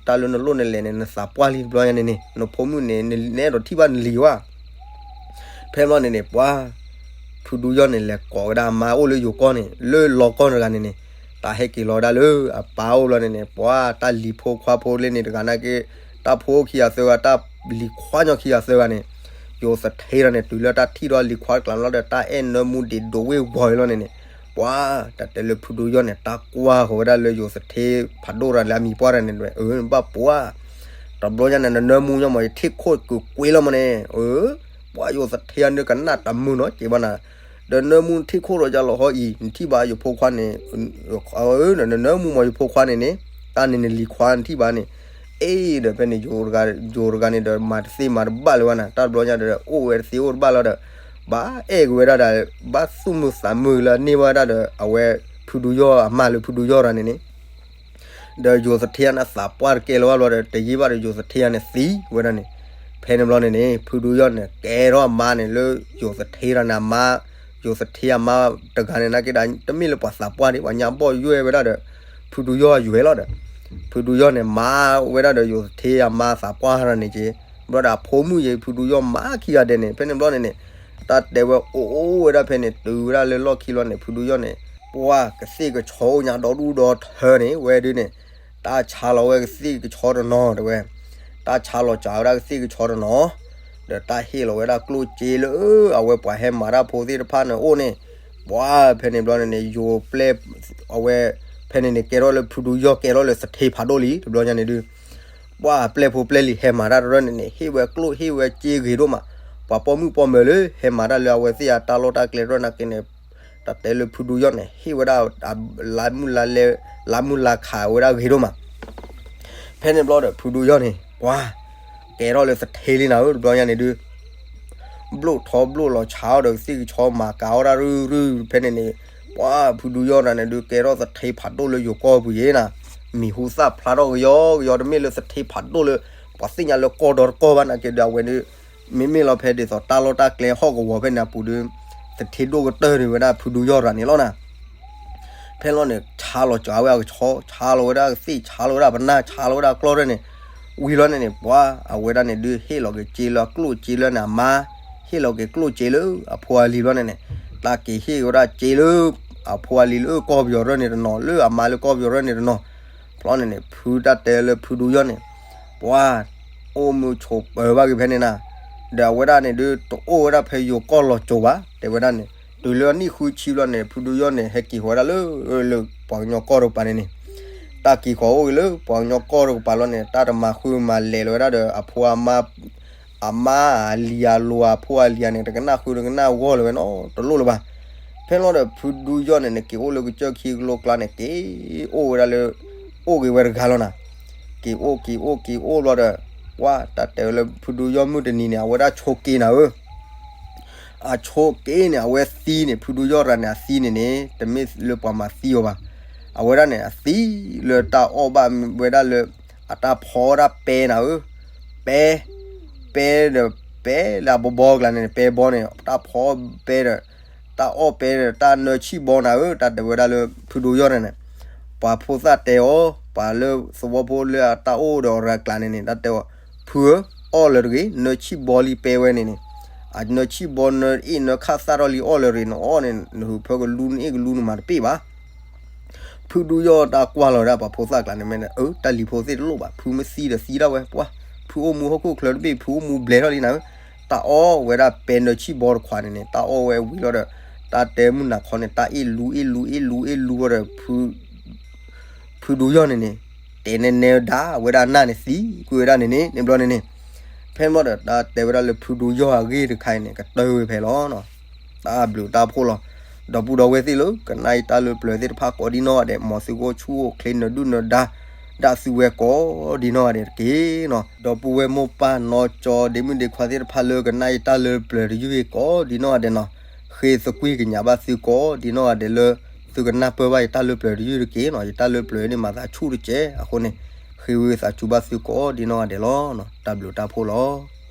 တၢ်လၢနလိၣ်နလဲၤန့ၣ် နသးပှၢ်လံတဘျီညါန့ၣ်န့ၣ် နဖိမုၣ်န့ၣ် နအဲၣ်ဒိးထံၣ်ဘၣ်နလံၤဝဲ ဖဲဘျီန့ၣ်န့ၣ် ပှၤ ဖုဒူယီၢ်န့ၣ် လဲၤကိးဝဲဒၣ်အမါအိၣ်လၢယိၤကီၢ်န့ၣ် လၢလီၤကီၢ်တဂၤန့ၣ်န့ၣ်, တၢ်ဟဲက့ၤလီၤဝဲဒၣ်လၢအပၢ်အိၣ်ဘျီန့ၣ်န့ၣ် ပှၤတၢ်လံၤဖိခွါဖိလၢန့ၣ်တဂၤနာ်က့, တၢ်ဖိခံဂၤသၢဂၤ တၢ်လံၤခွါညီခံဂၤသၢဂၤန့ၣ်, ယိၤသထ့ဒီးန့ၣ် တုၤလၢတၢ်ထံၣ်ဒီးလံၤခွါတကျါလီၤဒီး တၢ်အဲၣ်နၢမူဒံးဒိးဝ့ၢ်ဝီၤအံၤလီၤန့ၣ်န့ၣ်, ပှၤ တၢ်တဲလၢဖုဒူယီၢ်န့ၣ် တၢ်ကွၢ်ဃီၤဝဲဒၣ်လၢယိၤသထ့ဖးဒိၣ်တဂၤလၢအမံၤပှၢ်တဂၤန့ၣ် အၢ နဘၣ်ပှၤ တဘျီညါန့ၣ် နနၢမူညီမး ယထံၣ်ခိၣ်ကကွ့လီၤမးန့ၣ်, အၢ ပှၤယိၤသထ့အန့ၣ်ကနၣ်တမုာ်နီၤ က့ၤဘၣ်နၤ, ဒီးနၢမူထံၣ်ခိၣ်ဒီးယလီၤဟီအံၤ နထံၣ်ဘၣ်ယဖိခွါန့ၣ်, နနၢမူမးယဖိခွါန့ၣ်န့ၣ်, တၢ်န့ၣ်နလံၤခွါနထံၣ်ဘၣ်န့ၣ်, အ့ ဒီးဖဲန့ၣ် ယိၤတဂၤန့ၣ်ဒီး မၤတသ့မၤတဘၣ်လၢၤဘၣ်နၤ တၢ်တဘျီညါဒီး အိၣ်ဝဲတသ့အိၣ်တဘၣ်လီၤဒီး, ဘၣ်အဲၣ်က့ၤဝဲဒၣ်ဒီး, ဘၣ်သူၣ်မုာ်သးမုာ်လၢအန့ၢ်ဝဲဒၣ်ဒီး အဝဲ ဖုဒူယီၢ်အမါလၢဖုဒူယီၢ်တဂၤန့ၣ်န့ၣ် ဒီးယိၤသထ့အန့ၣ်သးပှၢ်တကဲလၢၤဘၣ်ဘျီဒီး တယံာ်ဘၣ်ဒီးယိၤသထ့အန့ၣ်သံဝဲဒၣ်န့ၣ်, ဖဲန့ၣ်ဘျီန့ၣ်န့ၣ် ဖုဒူယီၢ်န့ၣ် ကဲထီၣ်အမါန့ၣ်လၢယိၤသထ့တဂၤန့ၣ်အမါ, ယိၤသထ့အမါတဂၤန့ၣ်နာ်က့ဒီး တမ့ၢ်လၢပှၤသးပှၢ်ဒံး ပှၤညါဘီၣ်ယွဲၢ်ဝဲဒၣ်ဒီး ဖုဒူယီၢ်အယွဲၢ်လီၤဒီး, ဖုဒူယီၢ်န့ၣ် မါဝဲဒၣ်ဒီးယိၤသထ့အမါသးပှၢ်တဂၤန့ၣ်က့, ဘျီဒီးအဖိမုၣ်ယဲ ဖုဒူယီၢ်မါခံဂၤဒဲးန့ၣ် ဖဲန့ၣ်ဘျီန့ၣ်န့ၣ်, တၢ်တဲဝဲအိၣ်အိၣ်ဝဲဒၣ်ဖဲန့ၣ် တုၤဝဲဒၣ်လၢလီၢ်ခံလီၤန့ၣ် ဖုဒူယီၢ်န့ၣ်, ပှၤကသ့ၣ်ကဆီအိၣ်ညါဒီဒူၣ်ဒီထၢန့ၣ် ဝဲဒုးန့ၣ်, တၢ်ဆါလီၤဝဲကသ့ၣ်ကဆီတနီၤတဲဝဲ, တၢ်ဆါလီၤစှၤဝဲဒၣ်ကသ့ၣ်ကဆီတနီၤ, ဒီးတၢ်ဟ့ၣ်လီၤဝဲဒၣ်ကျိၣ်စ့လၢ အဝဲပှၤဟဲမၤတၢ်ဖိသ့ၣ်တဖၣ်န့ၣ်အိၣ်န့ၣ်, ပှၤဖဲန့ၣ်ဘျီန့ၣ်န့ၣ် ယိၤပျဲၢ်, အဝဲ ဖဲန့ၣ်န့ၣ် ကဲထီၣ်လၢဖုဒူယီၢ်ကဲထီၣ်လၢသထ့ဖးဒိၣ်လံ တဘျီညါန့ၣ်ဒုး ပှၤပျဲၢ်ဖိပျဲၢ်လံၤဟဲမၤတၢ်တရၢန့ၣ်န့ၣ် ဟ့ၣ်ဝဲကျိၣ်ဟ့ၣ်ဝဲစ့ဂ့ၤဒိၣ်မး, ပှၤပိာ်မုၣ်ပိာ်မၢၤလၢဟဲမၤတၢ်လၢအဝဲသ့ၣ်အတၢ်လီၢ်တၢ်ကျဲတရၢနာ်က့န့ၣ်, တၢ်တဲလၢဖုဒူယီၢ်န့ၣ် ဟ့ၣ်ဝဲဒၣ် လါမုၢ်လါလဲ, လါမုၢ်လါခးဝဲဒၣ်ဂ့ၤဒိၣ်မး, ဖဲန့ၣ်ဘျီဒီး ဖုဒူယီၢ်န့ၣ် ပှၤ ကဲထီၣ်လၢသထ့လံနၤဧၢ တဘျီညါန့ၣ်ဒုး ဘျိၣ်ထီဘျိၣ်လီၤဆါအီၤဒီးကသ့ၣ်ကဆီမၤကၤအီၣ်ဒၣ်ရုၢ်ရုၢ် ဖဲန့ၣ်န့ၣ်, ပှၤဖုဒူယီၢ်တဂၤန့ၣ်ဒုး ကဲထီၣ်သထ့ဖးဒိၣ်လၢယိၤကီၢ်ပူၤယဲနၤ, မံၤဟူသၣ်ဖျါထီၣ်ကယီကယီ တမ့ၢ်လၢသထ့ဖးဒိၣ်လၢ ပှၤသ့ၣ်ညါလၢကီၢ်ဒီတကီၢ်ဘၣ်နာ်က့ဒီး အဝဲဒုး မ့မ့ၢ်လီၤဖဲဒ်သိးတၢ်လီၢ်တၢ်ကျဲဟီၣ်ကဝီၤဖဲန့ၣ်အပူၤဒုး သထ့ဒိၣ်ကတၢၢ်န့ၣ်ဝဲဒၣ်ဖုဒူယီၢ်တဂၤန့ၣ်လီၤနၤ ဖဲလီၤန့ၣ် ဆါလီၤစှၤဝဲအကဆီ, ဆါလီၤဝဲဒၣ်ကသ့ၣ်, ဆါလီၤဝဲဒၣ်ပနၢ်, ဆါလီၤဝဲဒၣ်ကျီၢ်ရဲၣ်န့ၣ်, ဝံၤလီၤန့ၣ်န့ၣ် ပှၤ အဝဲဒၣ်န့ၣ်ဒုး ဟ့ၣ်လီၤက့ၤစ့လၢအကျိၣ်စ့လၢန့ၣ်အမါ, ဟ့ၣ်လီၤက့ၤကျိၣ်စ့လၢအဖိအလံၤလီၤန့ၣ်န့ၣ်, တၢ်က့ၤဟ့ၣ်ဝဲဒၣ်စ့လၢ အဖိအလံၤလၢကီၢ်ပယီၤရၢၢ်န့ၣ်တနီၤ, လၢအမါလၢကီၢ်ပယီၤရၢၢ်န့ၣ်တနီၤ, ဖျီန့ၣ်န့ၣ် ဖုတၢ်တဲလၢဖုဒူယီၢ်န့ၣ်, ပှၤ အိၣ်မုာ်ဆိးပၢၤဘၣ်က့ၤဖဲန့ၣ်နၤ, ဒီးအဝဲဒၣ်န့ၣ်ဒုး တအိၣ်ဝဲဒၣ်ဖဲယိၤကီၢ်လီၤစိၤဘၣ်, တဲဝဲဒၣ်န့ၣ် တုၤလၢအနံၣ်ဃုဆံဘျီန့ၣ် ဖုဒူယီၢ်န့ၣ် ဟဲက့ၤဃီၤဝဲဒၣ်လၢ လၢပှၤကညီကီၢ်တကပၤန့ၣ်န့ၣ်, တၢ်က့ၤဃီၤအိၣ်က့ၤလၢပှၤကညီကီၢ်တကပၤလီၤန့ၣ် တၢ်တမၤဃုမၤလဲၤလီၤဝဲဒၣ်ဒီး အဖိအမါ, အ အမါအလံၤအလိၤအဖိအလံၤန့ၣ် တကနၣ်ဃုတကနၣ်ဂီၢ်လၢၤဝဲနီတလိၣ်လၢၤဘၣ်. ဖဲလီၤဒီးဖုဒူယီၢ်န့ၣ်န့ၣ် က့ၤအိၣ်လၢကစၢၢ်ခံကလိကျါန့ၣ် က့ၤအိၣ်ဝဲဒၣ်လၢ အိၣ်က့ၤဝဲတဂၤလီၤနၤ. က့ၤအိၣ်က့ၤအိၣ်က့ၤအိၣ်ဘျီဒီး ပှၤတၢ်တဲဝဲလၢဖုဒူယီၢ်မုၢ်တနံၤန့ၣ် အဝဲဒၣ်ဆိးက့နၤဧၢ အဆိးက့န့ၣ် အဝဲသံန့ၣ် ဖုဒူယီၢ်တဂၤန့ၣ် အသံန့ၣ်န့ၣ် တမ့ၢ်လၢပှၤမၤသံအီၤဘၣ်. အဝဲဒၣ်န့ၣ် အသံလၢတၢ်အီၣ်ဘၣ်ဝဲဒၣ်လၢ အတၢ်ဖီဒၣ်ပဲနၤဧၢ, ပဲ, ပဲဒီးပဲလၢအဘီဘီကျါန့ၣ် ပဲဘီန့ၣ် တၢ်ဖီပဲဒီး တၢ်အီၣ်ပဲဒီး တၢ်နၢဆံၣ်ဘီနၤဧၢ, တၢ်တဲဝဲဒၣ်လၢဖုဒူယီၢ်န့ၣ်န့ၣ် ပှၤဖိသၣ်တဲအီၤ, ပှၤလၢသဝီဖိလၢအတၢ်အိၣ်ဒီးအီၤတဂၤကျါန့ၣ်န့ၣ် တၢ်တဲအီၤ, ဖုဧၢ, အီၣ်လၢၤတဂ့ၤ, နၢဆံၣ်ဘီလံပဲဝဲန့ၣ်န့ၣ်, အနၢဆံၣ်ဘီနၢအ့ၣ်နၢခၣ်သၣ်ထီၣ်လံအီၣ်လၢၤတဂ့ၤ, နအီၣ်န့ၣ် နဟုးဖၢကလူနအ့ၣ်ကလူနမၤတပ့ၢ်ဘၣ်. ဖုဒူယီၢ်တၢ်ကွၢ်လီၤဒၣ်ပှၤဖိသၣ်ကျါန့ၣ်မ့ၢ်န့ၣ် အၢ တၢ်လံၤဖိသ့ၣ်တလိၣ်ဘၣ်, ဖုမ့ၢ်သံဒီးသံဒၣ်ဝဲ, ပှၤ ဖုအိၣ်မူဟီၣ်ခိၣ်ချၢတဘ့ၣ် ဖုအိၣ်မူဘျဲးထီၣ်လံနၤဧၢ, တၢ်အီၣ်ဝဲဒၣ်ပဲနၢဆံၣ်ဘီတခွးန့ၣ်န့ၣ် တၢ်အီၣ်ဝဲဝံၤလီၤဒီး တၢ်တဲမုၢ်နၤခီန့ၣ် တၢ်အ့ၣ်လူအ့ၣ်လူအ့ၣ်လူအ့ၣ်လူဝဲဒီး ဖုဒူယီၢ်န့ၣ်န့ၣ် တဲနဲနဲဒၣ်ဝဲဒၣ်နၢ်န့ၣ်သံကွံာ်ဝဲဒၣ်န့ၣ်န့ၣ် န့ၣ်ဘျီန့ၣ်န့ၣ်, ဖဲန့ၣ်ဘျီဒီး တၢ်တဲဝဲဒၣ်လၢဖုဒူယီၢ်အဂ့ၢ်တခါအံၤန့ၣ် ကတၢၢ်ဝဲဖဲလီၤ. တၢ်ဘျုးတၢ်ဖှိၣ်လီၤ. ဒီပုၢ်ဒီဝဲၢ်သ့ၣ်လၢ ကနၣ်ယတၢ်လၢပျၢၤသ့ၣ်တဖၣ်ကိးဒ်နီၢ်ဂၤဒဲး မ်သုကအိၣ်ဆူၣ်အိၣ်ချ့နၢၤဒုၣ်နၢၤဒါ ဒၣ်သုဝဲကိးဒ်နီၢ်ဂၤဒဲးတက့ၢ်နီၤ. ဒီပုၢ်ဝဲၢ်မိၢ်ပၢ်နီၢ်ကၠီဒ့မုၣ်ဒ့ခွါသ့ၣ်တဖၣ်လၢကနၣ်ယတၢ်လၢပျၢၤတယုၢ်အံၤကိးဒ်နီၢ်ဂၤဒဲးနီၤ, ဃ့သကွံၢ်ကညးဘၣ်သုကိးဒ်နီၢ်ဂၤဒဲးလၢ သုကနၢ်ပၢၢ်ဘၣ်ယတၢ်လၢပျၢၤတယုၢ်တက့ၢ်နီၤ. ယတၢ်လၢပျၢၤန့ၣ်မၤသးဆူၣ်တကဲးအဃိန့ၣ်, ဃ့ဝံသးစူၤဘၣ်သုကိးဒ်နီၢ်ဂၤဒဲးလီၤ. တၢ်ဘျုးတၢ်ဖှိၣ်လီၤ.